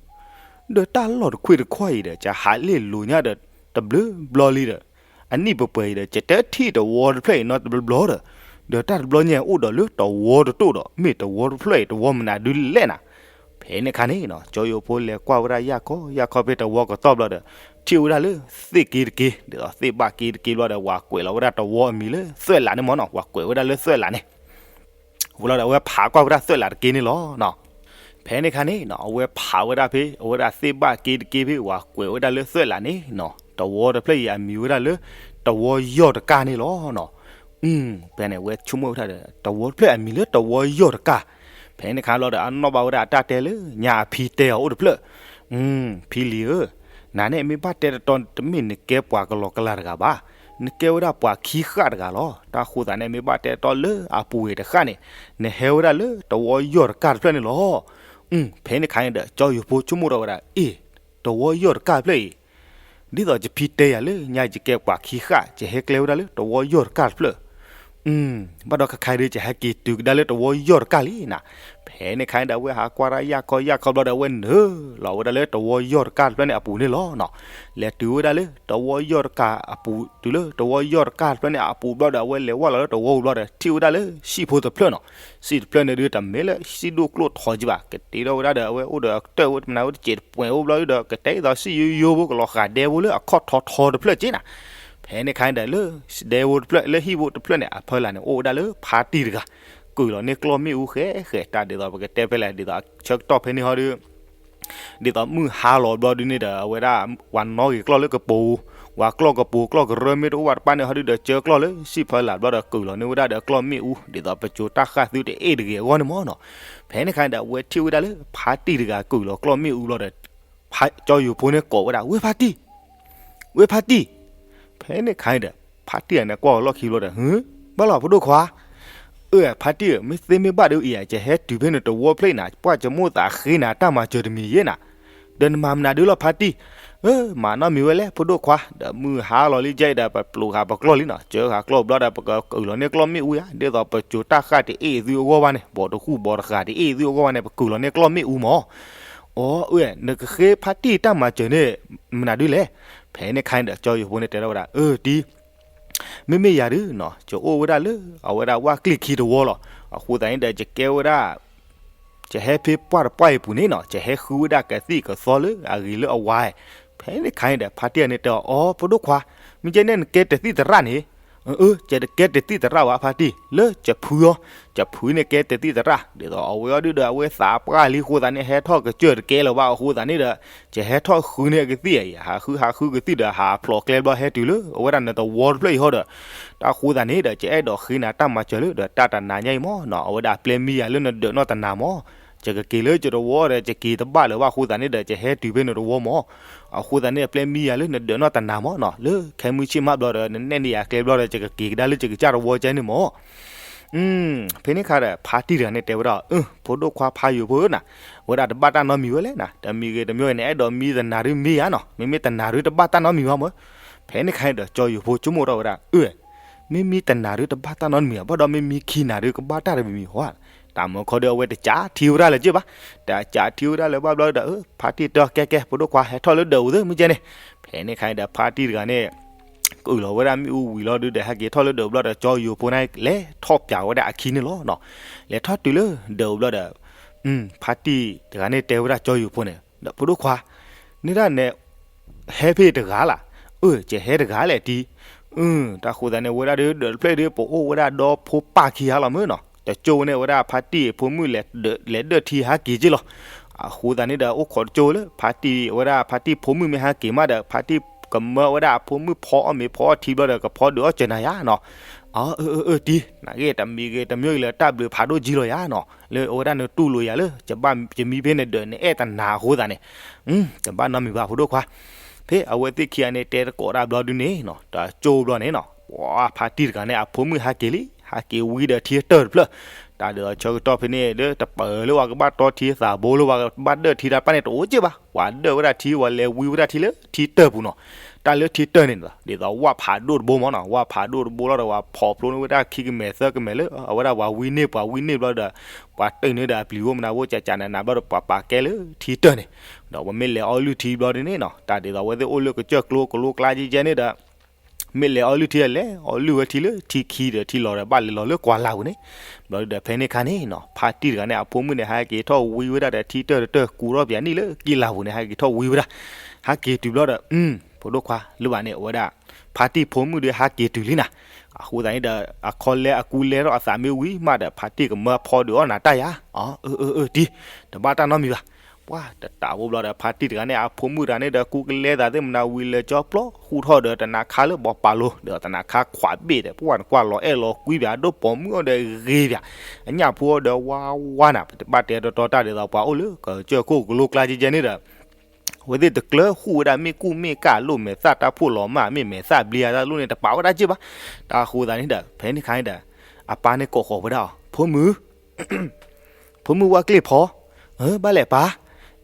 ဒီးတၢ်လီၢ်တခွ့ၣ်တခွါအံၤဒီး ကဟးလ့ၣ်လိၤညါဒီး တဘျုးဘျီလံဒီး အနံၣ်ပှဲၤပှဲၤအံၤဒီး ယတထံၣ်တဝီတဖျၢၣ်အံၤနီတဘျီဘျီဒီး, ဒီးတၢ်တဘျီညါအိၣ်ဒီးလၢတဝီတတိၢ်ဒီး မ့ၢ်တဝီတဖျၢၣ်အံၤတဝီမနုၤဒုလဲၣ်နၤ. ဖဲန့ၣ်အခါန့ၣ်နီၤ ကၠီယိၤဖိလဲၤကွၢ်ဝဲဒၣ်ယၢ်ခီယၢ်ခီဖဲတဝီကတီၢ်ဘျီဒီး ထံၣ်ဝဲဒၣ်လၢသ့ၣ်က့တက့, ဒ်သိးသ့ၣ်ဘၣ်က့တက့ဘျီဒီး ဝၤကွဲးလီၤဝဲဒၣ်တဝီအမံၤလၢသွဲၣ်လးန့ၣ်မ့ၢ်နီၤ, ဝၤကွဲးဝဲဒၣ်လၢသွဲၣ်လးန့ၣ် ဝံၤလီၤဒီး အဝဲဖးကွၢ်ဝဲဒၣ်သွဲၣ်လးတက့န့ၣ်လီၤနီၤ. ဖဲန့ၣ်အခါန့ၣ်နီၤ အဝဲဖးဝဲဒၣ်ဖဲ အဝဲဒၣ်သ့ၣ်ဘၣ်က့တက့ဖဲ ဝၤကွဲးဝဲဒၣ်လၢသွဲၣ်လးန့ၣ်နီၤ, တဝီတဖျၢၣ်အံၤအမံၤဝဲဒၣ်လၢ တဝီယီၢ်တကၢ်န့ၣ်လီၤနီၤ. ဖဲန့ၣ် အဝဲဆိကမိၣ်ဝဲဒၣ်ဒီး တဝီတဖျၢၣ်အမံၤလၢတဝီယီၢ်တကၢ်. ဖဲန့ၣ်အခါလီၤဒီး အနီၣ်ဘၣ်ဝဲဒၣ်အတၢ်တဲလၢ ညါအဖံတဲအီၤအိၣ်တဖျၢၣ်, ဖံလံၤဧၢ, နၤန့ၣ်မ့ၢ်ဘၣ်တဲတတီ တမ့ၢ်နကဲပှၤကလီကလၤတဂၤဘၣ်, နကဲဝဲဒၣ်ပှၤခံဃၣ်တဂၤလီၤ. တၢ်ဃိသးန့ၣ် မ့ၢ်ဘၣ်တဲတတီလၢအပူၤဝဲတဃၣ်န့ၣ် နဟဲဝဲဒၣ်လၢတဝီယီၢ်တကၢ်တဖျၢၣ်န့ၣ်လီၤ. ဖဲန့ၣ်အခါန့ၣ်ဒီး ကၠီယိၤဖိဆိကမိၣ်ထီၣ်ဝဲဒၣ် အ့ၣ်, တဝီယီၢ်တကၢ်တဖျၢၣ်အံၤ ဒ်သိးယဖံတဲယၤလၢ ညါယကဲပှၤခံဃၣ် ယဟဲကျဲဝဲဒၣ်လၢတဝီယီၢ်တကၢ်တဖျၢၣ်, ဘၣ်ဒီးခဲခါအံၤဒီး ယဟဲက့ၤတုၤကဒါလၢတဝီယီၢ်တကၢ်လံနၤ. ဖဲန့ၣ်အခါန့ၣ်ဒီး အဝဲဟးကွၢ်တၢ်ယၢ်ခီယၢ်ခီဘျီဒီး အဝဲနုာ်လီၤဝဲဒၣ်လၢတဝီယီၢ်တကၢ်တဖျၢၣ်န့ၣ်အပူၤန့ၣ်လီၤနီၤ. လဲၤတုၤဝဲဒၣ်လၢတဝီယီၢ်တကၢ်အပူၤ တုၤလၢတဝီယီၢ်တကၢ်တဖျၢၣ်န့ၣ်အပူၤဘျီဒီး အဝဲလဲၤဝဲလီၤလၢတဝီပူၤဘျီဒီး ထံၣ်ဝဲဒၣ်လၢစံၣ်ဖိတဖျၢၣ်နီၤ. စံၣ်တဖျၢၣ်န့ၣ်ဒုး တမ့ၢ်လၢစံၣ်ဒိၣ်ကျိၣ်ထီက့ဘၣ်, ကတ့ထီၣ်ဝဲဒၣ်ဒီး အဝဲအိၣ်ဒီးအကတၢၢ်ဝဲတမနၤဝဲတစဲးတပှဲၤအိၣ်ဘျီဒီး ကတဲအသိးစံၣ်ယိယိဖိ ကလီၤဃာ်ဒဲဖိလၢအခီၣ်ထီထီတဖျၢၣ်က့နၤ. ဖဲန့ၣ်အခါန့ၣ်ဒီး လၢဒဲဖိတဖျၢၣ် လၢဟံၣ်ဖိတဖျၢၣ်န့ၣ် အဖီလာ်န့ၣ် အိၣ်ဝဲဒၣ်လၢဖါတံၢ်တဂၤ ကုာ်လီၤန့ၢ်ကျီၢ်မ့ၣ်အူဃဲဃဲ တၢ်ဒ်သိးပကတဲဖဲလဲၣ် ဒ်သိးဆၢကတီၢ်ဖဲန့ၣ်ဟီဒီး ဒ်သိးမုၢ်ဟါလီၤဘျီဒုန့ၣ်ဒီး အဝဲဒၣ် ပှၤနီၣ်ဂ့ၤကျီၢ်လၢကပိၤ, ပှၤကျီၢ်ကပိၤကျီၢ်ကရၢမ့ၢ်တအိၣ်ဘၣ်တပၣ်န့ၣ်ဟီဒုဒီး ကၢကျီၢ်လၢစံၣ်ဖီလာ်ဘျီဒီး ကုာ်လီၤန့ၢ်ဝဲဒၣ်ဒီးကျီၢ်မ့ၣ်အူ ဒ်သိးပစိၤတၢ်ဃၣ်သုတအ့ၣ်တဂ့ၤအဂီၢ်န့ၣ်မ့ၢ်နီၤ. ဖဲန့ၣ်အခါန့ၣ်ဒီး အဝဲထံၣ်ဝဲဒၣ်လၢဖါတံၢ်တဂၤကုာ်လီၤကျီၢ်မ့ၣ်အူဘျီဒီး ကၠီယိၤဖိန့ၣ်ကိးဝဲဒၣ် ဝ့ၢ်ဖါတံၢ်, ဝ့ၢ်ဖါတံၢ်. ဖဲန့ၣ်အခါန့ၣ်ဒီး ဖါတံၢ်အန့ၣ်ကွၢ်အီၤလီၢ်ခံဘျီဒီး ဟၢ ဘၣ်လီၤဖိဒိၣ်ခွါ, အၢ ဖါတံၢ်ဧၢ, မ့ၢ်သ့မ့ၢ်ဘၣ်ဒီးအံၤ ယဟဲတုၤဖဲန့ၣ်တဝီဖျၢၣ်နၤ, ပှၢ်ယမိၣ်သးဃ့နၤတၢ်မၤစၢၤတမံၤယဲနၤ, ဒီးနမၤမနုၤဒုလီၤဖါတံၢ်. အၢ မၤနီတမံၤဝဲလဲၣ် ဖိဒိၣ်ခွါ, ဒီးမုၢ်ဟါလီၤလံ ကဲအံၤဒီး ပပျိးဃာ်ပကျီၢ်လံနီၤ, စၢဃာ်ကျီၢ်ဘျီဒီး ပကကုာ်လီၤန့ၢ်ကျီၢ်မ့ၣ်အူယါ, ဒ်သိးပစိၤတၢ်ဃၣ်တအ့ၣ်သုအဂီၢ်ဘၣ်န့ၣ်, ဘီတဃူၣ်ဘီတဃာ်တအ့ၣ်သုအဂီၢ်ဘၣ်န့ၣ် ပကုာ်လီၤန့ၢ်ကျီၢ်မ့ၣ်အူမး. အီ အၢ နကဃ့ဖါတံၢ်တၢ်မၤစၢၤန့ၣ် မနုၤဒုလဲၣ်. ဖဲန့ၣ်အခါန့ၣ်ဒီး ကၠီယိၤဖိန့ၣ်တဲထီၣ်ဝဲဒၣ် အၢ တံၢ် မ့မ့ၢ်ယၤဒုနီၤ ယအိၣ်ဝဲဒၣ်လၢ အဝဲဒၣ်ဝၣ်ကျ့ၣ်ခံတဝီလီၤ. အဃိသတးန့ၣ်ဒီး ယကဲဝဲဒၣ် ယဟဲဖဲပှၢ်တပှၢ်အံၤပူၤန့ၣ်နီၤ, ယဟဲဃုဝဲဒၣ်ကသံၣ်ကသီလၢအဂ့ၤလၢအဝါ. ဖဲန့ၣ်အခါန့ၣ်ဒီး ဖါတံၢ်န့ၣ်တဲအီၤ အီ ဖိဒိၣ်ခွါ, မ့ၢ်ကဲန့ၣ်နကဲတသံၣ်သရၣ်န့ၣ်. အၢ အၢ ယတကဲတသံၣ်သရၣ်ဘၣ်ဖါတံၢ်, လၢယဖုအီၤ, ယဖုန့ၣ်ကဲတသံၣ်သရၣ်, ဒ်သိးအဝဲအီၤဒုဒီး အဝဲသးပှၢ်လံအဃိသတးန့ၣ် ဟဲထီၣ်ကစၢၢ်တကဲလၢၤဘၣ်အဃိသတးန့ၣ်ဒီး ယဟဲထီၣ်ဃုန့ၢ်အကသံၣ်အံၤ, ဟးဃုဟးဃုကသံၣ်ဒီး ဟးဖျိးကျဲဘျီဟဲတုၤလၢအဝဲဒၣ်နတဝီတဖျၢၣ်အံၤဟီဒီး, တၢ်ဃိသတးန့ၣ်ဒီး ယအဲၣ်ဒိးဃ့နၤတၢ်မၤစၢၤလၢဒီးတၢ်တနၤညါအံၤမ့ၢ်နီၤ, အဝဲဒၣ်အပျဲမံယၤလၢနဒၢးနီၢ်တနၤမး, ယကက့ၤလၢယတဝီဒီး ယက့ၤတဘၣ်လၢၤဘၣ်အဃိသတးန့ၣ်ဒီး ယဟဲတုၤဖဲနတဝီမး, အဃိသတးန့ၣ် အပျဲမံယၤလၢနဒၢးနီၢ်တနၤမးနီၤ, လၢခဲမုၢ်ဆ့ၣ်မးဘျီဒီး နနဲၣ်န့ၢ်ယၤကျဲဘျီဒီး ယကက့ၤကဒါလၢယကစၢ်တဝီကဲန့ၣ်မး ဖဲန့ၣ်အခါဒီး ဖါတံၢ်တဂၤန့ၣ်တဲဝဲဒၣ်, အၢ ဖိဒိၣ်ခွါဖါယိၤဖိဧၢနၤ, ဝဲဒၣ်တဘၣ်တၢ်နီတမံၤဝဲလဲၣ်နၤ, တမံၤဂ့ၤတမံၤဂ့ၤန့ၣ် အဲၣ်ဒိးမံတနၤဒုမံယၤနီၤ, မ့မ့ၢ်တနၤဒုတဘၣ်တၢ်နီတမံၤဘၣ်မး. ဖဲန့ၣ်အခါန့ၣ်ဒီး ကၠီယိၤဖိဆိကမိၣ်ထီၣ်ဝဲဒၣ်, အၢ မ့မ့ၢ်တနၤဒုတဘၣ်တၢ်နီတမံၤဘၣ်, ဘၣ်ဒီးမ့မ့ၢ်ခံနၤဒုကဘၣ်တၢ်တမံၤမံၤဧါ. တၢ်မ့ၢ်ခီဒီး အဝဲတကးထံဝဲဒၣ်လၢၤက့ဘၣ်, တကးထံဝဲဒၣ်လၢၤဘၣ်ဘျီဒီး ဖါတံၢ်တဲအီၤ ကဲကဲ ဖိဒိၣ်ခွါ ဟဲထီၣ်လၢဒၢးအိၣ်သုမ့ၢ်ကဲန့ၣ်. ဖဲန့ၣ်အခါန့ၣ်ဒီး ဖါတံၢ်တဂၤန့ၣ် ကုာ်လီၤဝဲဒၣ်မ့ၣ်အူဝံၤလီၤဒုဒီး ဟဲက့ၤထီၣ်လၢဒၢးဘျီဒီး ကၠီယိၤဖိန့ၣ် လဲၤထီၣ်ပၠးဝဲဒၣ်အခံန့ၣ်လီၤနီၤ. လဲၤထီၣ်တုၤလၢဒၢးဘျီဒီး ဖါတံၢ်တဂၤန့ၣ်တဲဝဲဒၣ်ကၠီယိၤဖိန့ၣ်, ဒီးဖိဒိၣ်ခွါ, န့ၣ်ဒၣ်နဲ ဟဲဖဲတဂၤလၢ်. အၢ ယဟဲတဂၤလဲၣ်တံၢ်. တၢ်ဃိသတးန့ၣ် ဝဲဒၣ်ဒုး ဒၢးတဖျၢၣ်ဒုး ပအိၣ်ဝဲဒၣ်ဒီဖိပၢ်ခံဂၤလီၤမ့ၢ်နီၤ, တကၠိဝဲန့ၣ် ဝဲဒၣ်ဖါတံၢ်အဖိမုၣ် လဲၤဒၢးထံဟးက့ၤက့လီၤ. အဃိသတးန့ၣ်ဒီး အိၣ်ခိးတကၠိလၢ ဖါတံၢ်ဝဲဒၣ် ဖါတံၢ်ဖိမုၣ်မ့ၢ်ဟဲက့ၤမးဒီး ဖါတံၢ်ကမၢဝဲဒၣ်အဖိမုၣ်ဖီအီၣ်မ့ၤဖီအီၣ်ထံဘျီဒီး ကဖီဒုးအီၣ်စၢၤနၤယါနီၤ. အၢ အၢ အၢ တံၤ နဂ့ၢ်တမံၤဂ့ၤတမံၤဂ့ၤလၢတၢ်ဘျုးဖးဒိၣ်ကံလီၤယၤနီၤ, လၢအဝဲဒၣ်နတူၢ်လိာ်ယၤလၢ ယမံဖဲန့ၣ်ဒီး နအဲၣ်တနၤအဃိသတးန့ၣ်, တဘၣ်နီတမံၤဘၣ်ဖိဒိၣ်ခွါ. ဖဲအဝဲသ့ၣ်ခံဂၤန့ၣ် တဲတကိးတၢ်ဘျီဒုန့ၣ်နီၤ, တကၠိဘျီန့ၣ်နီၤ, ပှၤဖါတံၢ်တဂၤန့ၣ် အဖိမုၣ်ဟဲက့ၤလံ, ဟဲက့ၤဝံဒီးထံအတၢၢ်တဖျၢၣ်, တၢ်ဒ်သိးဆၢကတီၢ်ဖဲန့ၣ်ဒီး တပၢၤလၢပှၤကဘၣ်တီထံသးဘိလၢပှၤကဘၣ်ဒၢၣ်ထံတၢ်တဖၣ်န့ၣ် တအိၣ်က့ၢ်ဘၣ်, ပှၤဒၢၣ်ဝဲဒၣ်ထံ ပှၤလဲၤဝံဝဲဒၣ်ထံလၢထံတၢၢ်ပူၤနီၤ. တၢ်လၢထံတၢၢ်န့ၣ် ဒ်သိးဝၣ်ဖးဒိၣ်တဘိမ့ၢ်နီၤ, ဝၣ်ဖးဒိၣ်တဘိလီၤဒီး ပှၤဖီၣ်ဖျိန့ၢ်ဝဲဒၣ်ခံကမဲာ်သၢကမဲာ်လၢ အဝဲဒၣ်ပှၤဝံန့ၢ် ပှၤဝံန့ၢ်ဘျီဒီး ပှၤတ့ၢ်န့ၢ်ဒီးအပျံၤအိၣ်မနုၤအိၣ် ကကနးနးဘျီဒီး ပှၤပာ်ကဲလၢထံတၢၢ်န့ၣ်, ဒီးပမ့ၢ်လဲၤအီလုၢ်ထံဘျီဒ်န့ၣ်နီၤ, တၢ်ဒ်သိးအဝဲသ့ၣ်အိၣ်လၢကစၢၢ်ကျိကလိကျါကဲကဲန့ၣ်ဒီး မ့ၢ်လဲၤအီလုၢ်ထံလဲၤအီလုၢ်ဝဲထံလၢထံခံဒီးထံလီၤဒီး ဘၣ်လဲၤလီၤလၢကွၢ်လၢ်ပူၤန့ၣ်, ဘျီဒီးဖဲန့ၣ်ခါန့ၣ်နီၤ ဖါတံၢ်တဂၤန့ၣ် အဖိမုၣ်န့ၣ် ဟဲက့ၤထီၣ်ဝံဝဲဒၣ်ဒီးထံတၢၢ်တတၢၢ် ကူထီၣ်ပၠးနံၣ်လၢကံလၤပူၤန့ၣ် ဟဲက့ၤထီၣ်ဝံဝဲဒၣ်, ဟဲက့ၤတုၤဘျီဒီး ဖိဒိၣ်ခွါလၢဘၣ်န့ၣ် အဝဲဒၣ် ဖါတံၢ်ဖိမုၣ်ဒီးဟဲက့ၤတုၤလံနၤ, အဃိသတးန့ၣ်ဒီး အခီလဲအကူလဲထီၣ်အသးမ့ၢ်ဝံၤမးဒီး ဖါတံၢ်ကမၢဖီဒုးအီၣ်နၤတၢ်ယၤ, အၢ အၢ အၢ တံၤ တဘၣ်တၢ်နီတမံၤဘၣ်. ပှၤတတးဘိဘျီဒီး ဖါတံၢ်တဂၤန့ၣ် အဖိမုၣ်တဂၤန့ၣ်ဒီး ကူကလဲသးသ့ၣ်မနၤဝံၤလၢကၠီပျီ ဃူထီၣ်ဒီးတနၤခါလၢဘီပာ်လိၤ ဒီးတနၤခါခွးဘ့ၣ်ဒီး ပှၤနကွၢ်လီၤအဲၣ်လီၤကွံဘၣ် အဒိၣ်ပိာ်မုၣ်အီၤဒီးဂ့ၤဘၣ်, အညၣ်ဖိအီၤဒီးဝါဝါနၤ ပတဘၣ်တဲတီတီတၢ်ဒ်သိးပှၤအိၣ်လၢကစၢၢ်ခိၣ်ကလိကျါကဲကဲန့ၣ်ဒီး အဝဲသ့ၣ်တကျၢၤဃူဝဲဒၣ်မ့ၣ်ကူၣ်မ့ၣ်ကၣ်လိၣ်မဲာ်သၣ်တၢ်ဖှိၣ်လီၤမၢ် မ့ၢ်မဲာ်သၣ်ဘျ့အတၢ်လိၣ်န့ၣ် တပာ်ဝဲဒၣ်က့ၢ်ဘၣ်. တၢ်အဃိသတးန့ၣ်ဒီး ဖဲန့ၣ်ခါန့ၣ်ဒီး အပၢ်န့ၣ်ကိးဃီၤဝဲဒၣ်အီၤ ဖိမုၣ် ဖိမုၣ်ဝၣ်ကျ့ၣ်ဖီ, ဘၣ်လဲၣ်ပၢ်,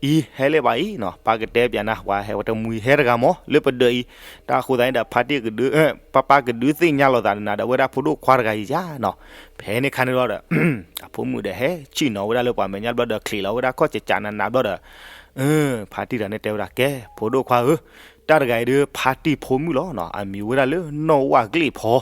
အံၤဟဲလၢၤဘၣ်အံၤနီၤ ပၢ်ကတဲပၠးနၤ ပှၤဟဲဝဲတမှံၤဟဲတဂၤမး လၢပဒၢးအံၤ, တၢ်အဃိသတးန့ၣ်ဒီး ဖါတံၢ်ကဒုး ပၢ်ပၢ်ကဒုးသ့ၣ်ညါလိာ်သးနၤဒီး ဝဲဒၣ်ဖိဒိၣ်ခွါတဂၤအံၤယါနီၤ, ဖဲန့ၣ်ခါန့ၣ်လီၤဒီး အဖိမုၣ်ဒီးဟဲဆံၣ်နီၤဝဲဒၣ်လၢပှၤမဲာ်ညါဘျီဒီး ချံးလီၤဝဲဒၣ်ခီၣ်ကကနးနးဘျီဒီး ဖါတံၢ်တဂၤန့ၣ်တဲဝဲဒၣ် ကဲ ဖိဒိၣ်ခွါဧၢ, တၢ်တဂၤအံၤဒုး ဖါတံၢ်ဖိမုၣ်လီၤနီၤ အမံၤဝဲဒၣ်လၢနီၢ်ဝၣ်ကျ့ၣ်ဖီ,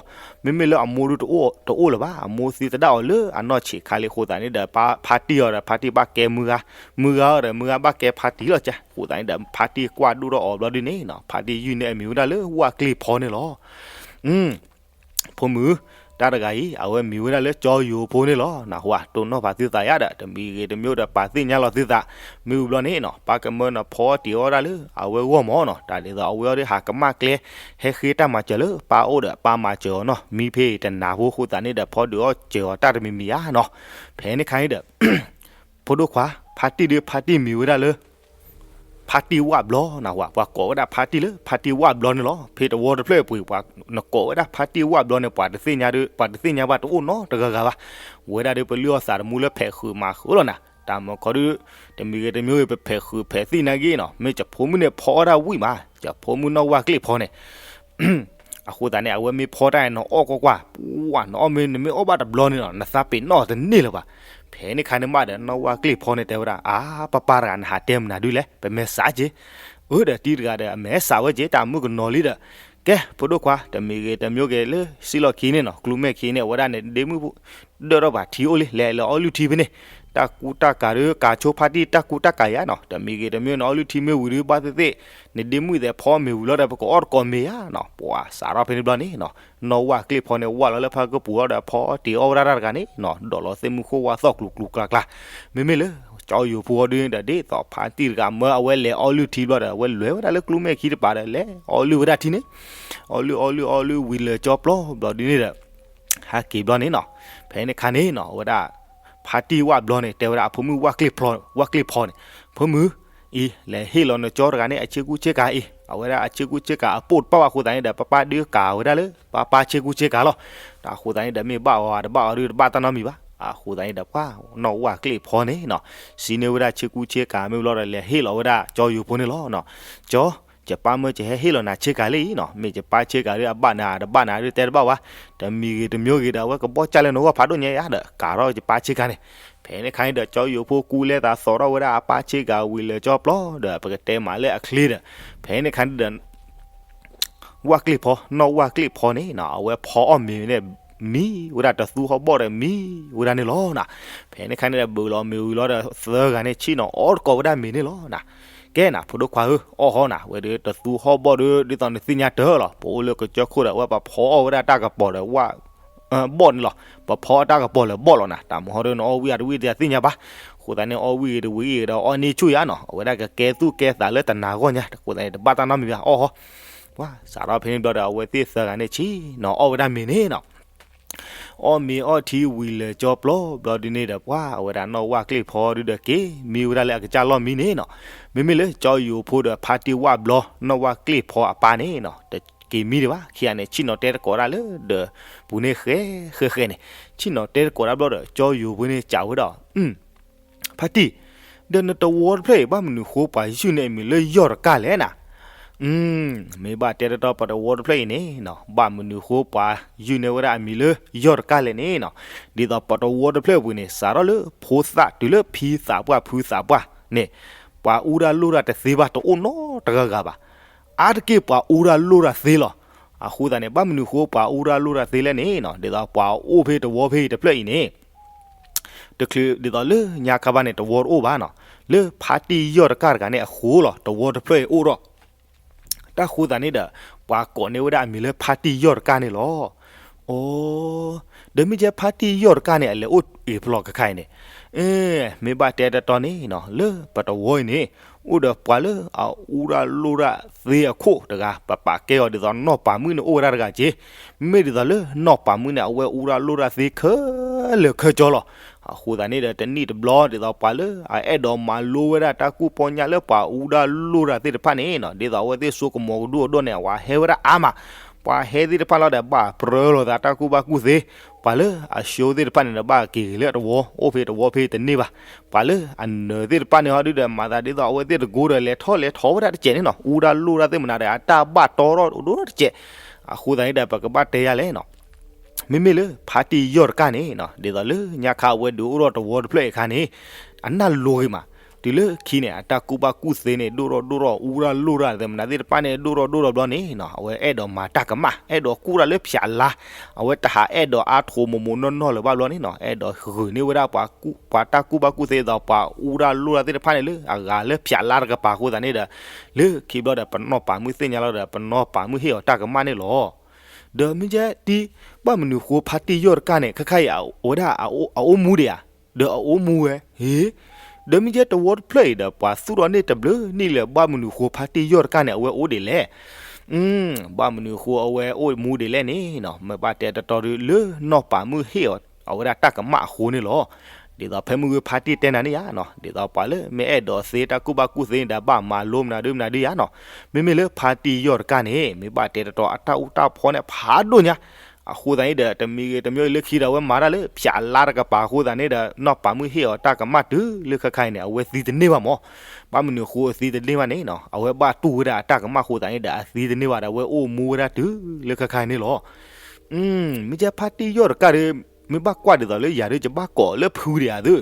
မ့မ့ၢ်လၢအမိၢ်ဒုးတအိၣ်လၢၤဘၣ် အမိၢ်သံသဒၣ်အီၤလၢအနီၢ်ဆံးခါလံအဃိသတးန့ၣ်ဒီး ဖါတံၢ်အီၤဒီး ဖါတံၢ်ဘၣ်ကဲမုၢ်ဂၤ, မုၢ်ဂၤအီၤဒီး မုၢ်ဂၤဘၣ်ကဲဖါတံၢ်လီၤကဲ, အဃိသတးန့ၣ်ဒီး ဖါတံၢ်ကွၢ်ဒိၣ်ထီၣ်အီၤဘျီဒုန့ၣ်နီၤ ဖါတံၢ်ယုၢ်န့ၢ်အမံၤဝဲဒၣ်လၢဝၣ်ကျ့ၣ်ဖီန့ၣ်လီၤ. ဖိမုၣ်, တၢ်တဂၤအံၤ အဝဲမံၤဝဲဒၣ်လၢကၠီယိၤဖိန့ၣ်လီၤ. နၢ်ဟူဧါ တိၢ်နီၣ်ဖးသုသးယါဒီး တမံၤဂ့ၤတမံၤဒီး ပာ်သ့ၣ်ညါလီၤသုသး, မ့ၢ်ဝံၤဘျီန့ၣ်နီၤ ပၢ်ကမၢနဖီတ့ၢ်အီၣ်ဒၣ်လၢ အဝဲဂီၢ်မးနီၤ တၢ်ဒ်သိးအဝဲအီၤဒီး ဟးကမၣ်ကျဲ ဟဲဃ့တၢ်မၤစၢၤလၢပၢ်အိၣ်ဒီး ပၢ်မၤစၢၤအီၤနီၤ မံဖဲအံၤတနၤဖိအဃိသတးန့ၣ်ဒီး ဖီဒုးအီၣ်စၢၤအီၤတၢ်တမံၤမံၤဧါနီၤ. ဖဲန့ၣ်ခါန့ၣ်ဒီး ဖိဒိၣ်ခွါ ဖါတံၢ်ဒုး ဖါတံၢ်မံၤဝဲဒၣ်လၢ ဖါတံၢ်ဝၣ်ဘျီနၢ်ဟူဧါ ပှၤကိးဝဲဒၣ်ဖါတံၢ်လၢ ဖါတံၢ်ဝၣ်ဘျီန့ၣ်လီၤ. ဖဲတဝီတဖျၢၣ်အပူၤ ပှၤနကိးဝဲဒၣ်ဖါတံၢ်ဝၣ်ဘျီန့ၣ် ပှၤတသ့ၣ်ညါဒုး ပှၤတသ့ၣ်ညါဘၣ်တအိၣ်နီတဂၤဂၤဘၣ်. ဝဲဒၣ်ဒုး ပလုၢ်အီၣ်သးတမူလၢဖဲးဃုာ်မၤဃုာ်လီၤနၤ. တၢ်မၤခီဒုး တမံၤဂ့ၤတမံၤဂ့ၤ ပဖဲးဃုာ်ဖဲးသံၣ်နာ်က့နီၤ မ့ၢ်ယဖိမုၣ်န့ၣ်ဖီအီၣ်ဒၣ်ဝံၣ်မး ယဖိမုၣ်နီၢ်ဝၣ်ကျ့ၣ်ဖီန့ၣ် အဃိသတးန့ၣ် အဝဲမ့ၢ်ဖီတၢ်အံၤနအီၣ်ကွၢ်ကွၢ် ပှၤနအီၣ်မ့ၢ် နမ့ၢ်အီၣ်ဘၣ်တဘျီန့ၣ်လီၤ နသးပ့ၤနီၣ်တန့ၢ်လၢၤဘၣ်. ဖဲန့ၣ်ခါန့ၣ်မးဒီး နီၢ်ဝၣ်ကျ့ၣ်ဖီန့ၣ်တဲဝဲဒၣ် အါ ပၢ်ပၢ်တဂၤ နဟးတဲမနုၤဒုလဲၣ် ပမဲာ်ဆှးက့ၤ အၢဒီးတံၤတဂၤဒီး အမဲာ်ဆှးဝဲက့ၤ တၢ်မုၣ်ကနီၤလံဒီး ကဲ ဖိဒိၣ်ခွါ တမံၤဂ့ၤတမံၤဂ့ၤလၢ စံၣ်လီၢ်ခံန့ၣ်နီၤ ကျူမဲာ်ခံန့ၣ် အဝဲဒၣ်န့ၣ် ဒ့မုၣ် ဒၢၣ်ထီၣ်ပှၤထံအိၣ်လံ လဲၤလၢအီလုၢ်ထံဖဲန့ၣ် တၢ်ကူတၢ်ကၤဒုး ကၤဆိဖါတံၢ် တၢ်ကူတၢ်ကၤယါနီၤ တမံၤဂ့ၤတမံၤ နအီလုၢ်ထံမ့ၢ်ဝံၤဒုး ဘၣ်သ့ၣ်သ့ၣ် နဒ့မုၣ်သဲးဖီမ့ၢ်ဝံၤလီၤဒီး ပကအီၣ်တကိးမ့ၤယါနီၤ ပှၤစးထီၣ်ဖဲန့ၣ်ဘျီန့ၣ်နီၤ နီၢ်ဝၣ်ကျ့ၣ်ဖီန့ၣ် ဝၣ်လီၤလၢဖၢကပူၤလီၤဒီး ဖီတ့ၢ်အီၣ်ဝဲဒၣ်တၢ်တဂၤန့ၣ်နီၤ ဒိးလီၤသ့ၣ်မုၢ်ခိၣ်ဝါသီၣ်ကျူၤကျူၤကျါကျါ မ့မ့ၢ်လၢ ကၠီယိၤဖိအီၤဒုးန့ၣ်ဒီး ဒ်သိးဖါတံၢ်တဂၤမၢအဝဲလဲၤအီလုၢ်ထံဘျီဒီး အဝဲလဲၤဝဲဒၣ်လၢကျူမဲာ်ခံတပၤဒီး လဲၤအီလုၢ်ဝဲဒၣ်ထံန့ၣ် အီလုၢ်အီလုၢ်အီလုၢ်ဝံၤလၢာ်ကၠီပျီဘျီဒုးန့ၣ်ဒီး ဟဲက့ၤဘျီန့ၣ်နီၤ ဖဲန့ၣ်ခါန့ၣ်နီၤ အဝဲဒၣ် ဖါတံၢ်ဝၣ်ဘျီန့ၣ် တဲဝဲဒၣ်အဖိမုၣ်ဝၣ်ကျ့ၣ်ဖီန့ၣ် ဖိမုၣ် အံၤ လဲၤဟ့ၣ်လီၤနကၠီတဂၤန့ၣ် အဆ့ကူဆ့ကၤအံၤ အဝဲဒၣ်အဆ့ကူဆ့ကၤအပိၢ်တပၣ်ဘၣ်အဃိသတးန့ၣ်ဒီး ပၢ်ပၢ်ဒုးကၤဝဲဒၣ်လၢ ပၢ်ပၢ်ဆ့ကူဆ့ကၤလီၤ. တၢ်အဃိသတးန့ၣ်ဒီး မ့ၢ်ဘၣ်အီၤတဘၣ်အီၤဒုးတဘၣ်တၢ်နီတမံၤဘၣ်. အဃိသတးန့ၣ်ဒီး ပှၤနီၢ်ဝၣ်ကျ့ၣ်ဖီန့ၣ်နီၤ စံးန့ၢ်ဝဲဒၣ်ဆ့ကူဆ့ကၤမ့ၢ်ဘျီဒီး လဲၤဟ့ၣ်လီၤဝဲဒၣ်ကၠီယိၤဖိန့ၣ်လီၤ. ကၠီ ယပၢ်မၢယဟဲဟ့ၣ်လီၤနၤဆ့ကၤလၢအံၤနီၤ မ့ၢ်ယပၢ်ဆ့ကၤဒုး အဘၣ်နၤတဘၣ်နၤဒုးတဲတဘၣ်ဘၣ်. တမံၤဂ့ၤတမံၤဂ့ၤဒီး အဝဲကဘီၣ်ကၢ်လၢနဂီၢ်ဖးဒိၣ်ညါယါဒီး ကၤထီၣ်ယပၢ်ဆ့ကၤန့ၣ် ဖဲန့ၣ်ခါန့ၣ်ဒီးကၠီယိၤဖိကူလဲသးသိးထီၣ်ဝဲဒၣ်အပၢ်ဆ့ကၤဝံၤလၢာ်ကၠီပျီဒီး ပကတဲမးလၢအချ့ဒီး ဖဲန့ၣ်ခါန့ၣ်ဒီး ဝၣ်ကျ့ၣ်ဖီ နီၢ်ဝၣ်ကျ့ၣ်ဖီန့ၣ်နီၤ အဝဲဖီအီၣ်မ့ၤန့ၣ် မံဝဲဒၣ်တသူဟီၣ်ဘီၣ်ဒီးမံဝဲဒၣ်န့ၣ်လီၤနၤ. ဖဲန့ၣ်ခါန့ၣ်ဒီး ဘုးလီၤမ့ၤဝံၤလီၤဒီး သၢဂၤန့ၣ် ဆ့ၣ်နီၤအီၣ်တကိးဝဲဒၣ်မ့ၤန့ၣ်လီၤနၤ. ကဲနၤ ဖိဒိၣ်ခွါဧၢ အီၣ်ဟီနၤ ဝဲဒၣ်တသူဟီၣ်ဘီၣ်ဒီး ဒ်သိးနသ့ၣ်ညါတၢ်လီၤ ပအိၣ်လၢကစၢၢ်ခိၣ်ဒီး အဝဲပဖီအီၣ်ဝဲဒၣ်တၢ်ကပီၤဒီးဝၣ် ဘီၣ်န့ၣ်လီၤ. ပဖီအီၣ်တၢ်ကပီၤလၢာ်ဘီၣ်လီၤနၤ. တၢ်မဟီဒုး နအီၣ်ဝံၣ်အတဝံၣ်တသ့ၣ်ညါဘၣ်. အဃိသတးန့ၣ် အီၣ်ဝံၣ်ဂ့ၤတဝံၣ်ဂ့ၤဒီး အီၣ်န့ၢ်ဆူၣ်ယါနီၤ အဝဲဒၣ်ကကဲသူၣ်ကဲသးလၢတနၤဂီၢ်ညါ အဃိသတးန့ၣ် တဘၣ်တၢ်နီတမံၤဘၣ် အီၣ်ဟီ ပှၤစးထီၣ်ဖဲန့ၣ်ဘျီဒီး အဝဲသ့ၣ်သၢဂၤန့ၣ် ဆ့ၣ်နီၤအီၣ်ဝဲဒၣ်မ့ၤန့ၣ်နီၤ. အီၣ်မ့ၤအီထံဝံၤလၢာ်ကၠီပျီဘျီဒုန့ၣ်ဒီး ပှၤအဝဲဒၣ်နီၢ်ဝၣ်ကျ့ၣ်ဖီဒုဒီးက့ၤမံဝဲဒၣ်လၢအကစၢ်လီၢ်မံန့ၣ်နီၤ. မ့မ့ၢ်လၢကၠီယိၤဖိဒီးဖါတံၢ်ဝၣ်ဘျီ နီၢ်ဝၣ်ကျ့ၣ်ဖီအပၢ်န့ၣ်နီၤ တက့ၤမံဒံးဘၣ်. ခံဂၤန့ၣ် ဆ့ၣ်နီၤတဲသကိးတၢ်လၢဒီးပူၤန့ၣ်ဃဲဃဲဃဲန့ၣ်, ဆ့ၣ်နီၤတဲသကိးတၢ်ဘျီဒီး ကၠီယိၤဖိန့ၣ်စံးဝဲဒီး ဖါတံၢ်, ဒီးနတဝီတဖျၢၣ်အံၤ ဘၣ်မနုၤဃိပှၤယုၢ်န့ၢ်အမံၤလၢယီၢ်တကၢ်လဲၣ်နၤ. မ့ၢ်ဘၣ်တဲတတီပတဝီတဖျၢၣ်အံၤန့ၣ်နီၤ ဘၣ်မနုၤဃိပှၤယုၢ်န့ၢ်ဝဲဒၣ်အမံၤလၢယီၢ်တကၢ်လဲၣ်န့ၣ်နီၤ. ဒ်သိးပတဝီတဖျၢၣ်အပူၤန့ၣ် စးထီၣ်လၢဖိသၣ်တုၤလၢဖံသးပှၢ်ဖုသးပှၢ်န့ၣ် ပှၤအူဒၣ်လိၣ်ဒၣ်တသ့ဘၣ် တအိၣ်နီတဂၤဂၤဘၣ်. အါတက့ၢ်ပှၤအူဒၣ်လိၣ်ဒၣ်သ့လီၤ. အဃိသတးန့ၣ် ဘၣ်မနုၤဃိပှၤအူဒၣ်လိၣ်ဒၣ်သ့လဲၣ်န့ၣ်နီၤ ဒ်သိးပှၤအိၣ်ဖဲတဝီဖဲအံၤတဖျၢၣ်အံၤန့ၣ် တချုးဒ်သိးလၢညါခါဘၣ်န့ၣ် တဝီတအိၣ်ဘၣ်နီၤ, လၢဖါတံၢ်ယီၢ်တကၢ်တဂၤန့ၣ်အဃိလီၤ တဝီတဖျၢၣ်အံၤအိၣ်ဒီး တၢ်ဃိသတးန့ၣ်ဒီး ပှၤကိးန့ၢ်ဝဲဒၣ်အမံၤလၢဖါတံၢ်ယီၢ်တကၢ်န့ၣ်လီၤ. အိ ဒီးမ့ၢ်ကဲဖါတံၢ်ယီၢ်တကၢ်န့ၣ် အလဲၤအိၣ်အ့ၣ်ဖျိးကခါအံၤန့ၣ်, မ့ၢ်ဘၣ်တဲတတီန့ၣ်နီၤ လၢပတဝီအံၤန့ၣ် အိၣ်ဒီးပှၤလၢအအူဒၣ်လိၣ်ဒၣ်သ့အခိၣ်တဂၤ ပပာ်ကဲအီၤဒ်သိးနီၢ်ပၤမုၣ်န့ၣ်အိၣ်ဝဲဒၣ်တဂၤက့ၤ, မ့မ့ၢ်ဒ်သိးလၢနီၢ်ပၤမုၣ်န့ၣ် အဝဲအူဒၣ်လိၣ်ဒၣ်သ့ခဲလၢာ်ခဲဆ့လီၤ. အဃိသတးန့ၣ်ဒီး တနံၣ်တဘျီဒ်သိးပှၤလၢအအဲၣ်ဒိးမၤလိဝဲဒၣ်တၢ်ကူၣ်ပီညၣ်လၢပှၤအူဒၣ်လိၣ်ဒၣ်သ့ၣ်တဖၣ်န့ၣ်နီၤ ဒ်သိးအဝဲသ့ၣ်စိကမီၤကဒူၣ်အဒိၣ်န့ၣ် အဝဲဟဲဝဲဒၣ်အါမး, ပှၤဟဲသ့ၣ်တဖၣ်လီၤဒီး ဘၣ်ပြၢလိာ်သးတၢ်ကူၣ်ဘၣ်ကူၣ်သ့, ပှၤလၢအဆိသ့ၣ်တဖၣ်န့ၣ်ဒီး ဘၣ်က့ၤဂ့ၤလၢအတဝီ အိၣ်ဖဲတဝီဖဲတန့ၢ်ဘၣ်, ပှၤလၢအနၢၤသ့ၣ်တဖၣ်န့ၣ်ဟီဒုဒီး မၤသးဒ်သိးအဝဲသ့ၣ်တကိးဒီး လဲၤထီၣ်လဲၤထီဝဲဒၣ်တစဲးန့ၣ်နီၤ အူဒၣ်လိၣ်ဒၣ်သ့ၣ်မနုၤဒီး အတၢ်ဘၣ်တီထီၣ်ဒိၣ်ဒိၣ်တစဲး. အဃိသတးန့ၣ်ဒီး ပကဘၣ်တဲယၤလဲၣ်နီၤ မ့မ့ၢ်လၢဖါတံၢ်ယီၢ်တကၢ်န့ၣ်နီၤ ဒ်သိးလၢညါခါအဝဲဒုးအိၣ်ဒီးတဝီတဖျၢၣ်အံၤအခါန့ၣ် အနၢ်လိၤဂ့ၤမး, တုၤလၢခံန့ၣ် အတၢ်ကူၣ်ဘၣ်ကူၣ်သ့န့ၣ် ဒိၣ်ထီၣ်ဒိၣ်ထီၣ် အူဒၣ်လိၣ်ဒၣ်သ့ၣ်မနုၤသ့ၣ်တဖၣ်န့ၣ် ဒိၣ်ထီၣ်ဒိၣ်ထီၣ်ဘျီန့ၣ်နီၤ အဝဲအဲၣ်ဒိးမၤတၢ်ကမၣ် အဲၣ်ဒိးကူၣ်တၢ်လၢဖၠးလါ, အဝဲတဟးအဲၣ်ဒိးအါထီၣ်မိၢ်မိၢ်နီၢ်နီၢ်လၢၤဘၣ်ဘျီန့ၣ်နီၤ အဲၣ်ဒိးဂုာ်န့ၢ်ဝဲဒၣ်ပှၤကူၣ် ပှၤတၢ်ကူၣ်ဘၣ်ကူၣ်သ့ဒ်သိး ပှၤအူဒၣ်လိၣ်ဒၣ်သ့ၣ်တဖၣ်န့ၣ်လၢအဂၤလၢဖၠးလါတကပၤအဃိသတးန့ၣ်ဒီး လၢခံဘျီဒီး ပနီၢ်ပၤမုၣ်သ့ၣ်ညါလီၤဒီး ပနီၢ်ပၤမုၣ်ဟ့ၣ်အီၤတၢ်ကမၣ်န့ၣ်လီၤ. ဒီးမ့ၢ်ကဲတံၢ် ဘၣ်မနုၤဃိဖါတံၢ်ယီၢ်တကၢ်န့ၣ် ခဲခါအံၤအဝဲဒၣ်အအိၣ်မူဒံးဧါ, ဒီးအအိၣ်မူဝဲ, ဟ့, ဒီးမ့ၢ်ကဲတဝီတဖျၢၣ်အံၤဒီး ပှၤသူၣ်ထီၣ်န့ၢ်တဘျုးနံၣ်လၢၤ ဘၣ်မနုၤဃိဖါတံၢ်ယီၢ်တကၢ်န့ၣ် အဝဲအိၣ်ဒံးလဲၣ်. ဘၣ်မနုၤဃိအဝဲအိၣ်မူဒံးလဲၣ်န့ၣ်နီၤ မ့ၢ်ဘၣ်တဲတတီဒုလၢနီၢ်ပၤမုၣ်ဟ့ၣ်အီၤ အဝဲဒၣ်တၢ်ကမၣ်အဃိန့ၣ်လီၤ. ဒ်သိးဖဲမုၢ်ဂ့ၤဖါတံၢ်တဲနၤန့ၣ်ယါနီၤ ဒ်သိးပှၤလၢမ့ၢ်အဲၣ်ဒိးသ့တၢ်ကူၣ်ဘၣ်ကူၣ်သ့န့ၣ်ဒီး ဘၣ်မၤလိမနုၤဒုမနုၤဒုယါနီၤ, မ့မ့ၢ်လၢဖါတံၢ်ယီၢ်တကၢ်န့ၣ် မ့ၢ်ဘၣ်တဲတတီအတၢ်အူတၢ်ဖီန့ၣ်ဖးဒိၣ်ညါ အဃိသတးန့ၣ်ဒီး တမံၤဂ့ၤတမံၤဂ့ၤလၢခံဒီး အဝဲမၤတၢ်လၢဖၠးလါတကပၤအဃိသတးန့ၣ်ဒီး နီၢ်ပၤမုၣ်ဟ့ၣ်အီၤတၢ်ကမၣ်တုၤလၢခဲခါအံၤန့ၣ် အဝဲသံတန့ၢ်ဘၣ်မး. ဘၣ်မနုၤဃိအသံတန့ၢ်ဘၣ်န့ၣ်နီၤ အဝဲဘၣ်တူၢ်ဝဲဒၣ်အတၢ်ကမၣ်အဃိသတးန့ၣ်ဒီး အသံတန့ၢ်ဘၣ်ဒီး အဝဲအိၣ်မူဝဲဒၣ်တုၤလၢခဲခါအံၤန့ၣ်လီၤ. မ့ၢ်ကဲဖါတံၢ်ယီၢ်တကၢ်ဒီး မ့ၢ်ဘၣ်ကွၢ်ဒ်သိးလၢယၤဒီး ယဘၣ်ကိးလၢဖုဒံးဧါသု.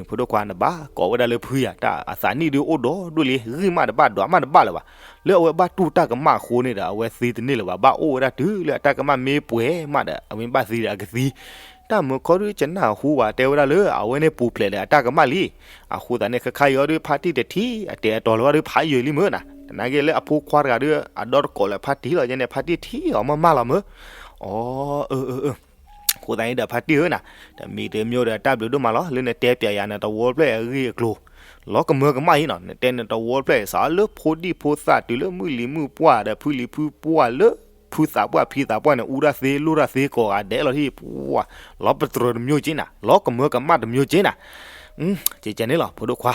ဖိဒိၣ်ခွါ နဘၣ်ကိးဝဲဒၣ်လၢဖုယၤ တၢ်အသးနံၣ်ဒုးအိၣ်ဒီးဒိၣ်လံ ဂံၢ်မးတဘၣ်ဒွးမးတဘၣ်လၢၤဘၣ်. လၢအဝဲဘၣ်တူၢ်တၢ်ကမၣ်အဃိန့ၣ်ဒီး အဝဲသံတန့ၢ်လၢၤဘၣ် ဘၣ်အိၣ်ဝဲဒၣ်တုၤလၢအတၢ်ကမၣ်မ့ၢ်ပှဲၤမးဒီး အဝဲဘၣ်သံဒီးအကသံ. တၢ်မုာ်ခီဒုး ကနၢ်ဟူဝဲတဲဝဲဒၣ်လၢ အဝဲန့ၣ်ပူၤဖျဲးဒီးအတၢ်ကမၣ်လံ. အဃိသတးန့ၣ် ခဲခါအံၤအီၤဒုး ဖါတံၢ်တထံၣ်အတဲာ်အတီၤလၢၤဘၣ်ဒုး ဖးယံာ်လံမ့ၢ်နၤ. သနာ်က့လၢအဖိခွါတဂၤဒုး အဒီတကိးလၢဖါတံၢ်လီၤ ယဲန့ၣ် ဖါတံၢ်ထံၣ်အီၤမးမးလီၤမ့ၢ်. အိ အဃိသတးန့ၣ်ဒီး ဖါတံၢ်ဧၢနၤ, တမံၤတမံၤဒီး တၢ်ဘျုးဒိၣ်မးလီၤ လၢနတဲပျးယၤနတဝီတဖျၢၣ်အဂ့ၢ်အကျိၤ လီၤကမၢကမၣ်အံၤနီၤ. နတဲနတဝီတဖျၢၣ်အံၤ စးလၢဖိဒံဖိသၣ်တုၤလၢမုၢ်လံၤမုၢ်ပှၢ်ဒီး ဖုလံၤဖုပှၢ်လၢ ဖုသးပှၢ်ဖံသးပှၢ်န့ၣ် အူဒၣ်သ့လိၣ်ဒၣ်သ့ကိးဂၤဒဲးလီၤဟံၣ်ပှၢ်, လီၤပတြၢၤတမံၤက့နၤ, လီၤကမၢကမၣ်တမံၤက့နၤ. ကဲကဲန့ၣ်လီၤ ဖိဒိၣ်ခွါ,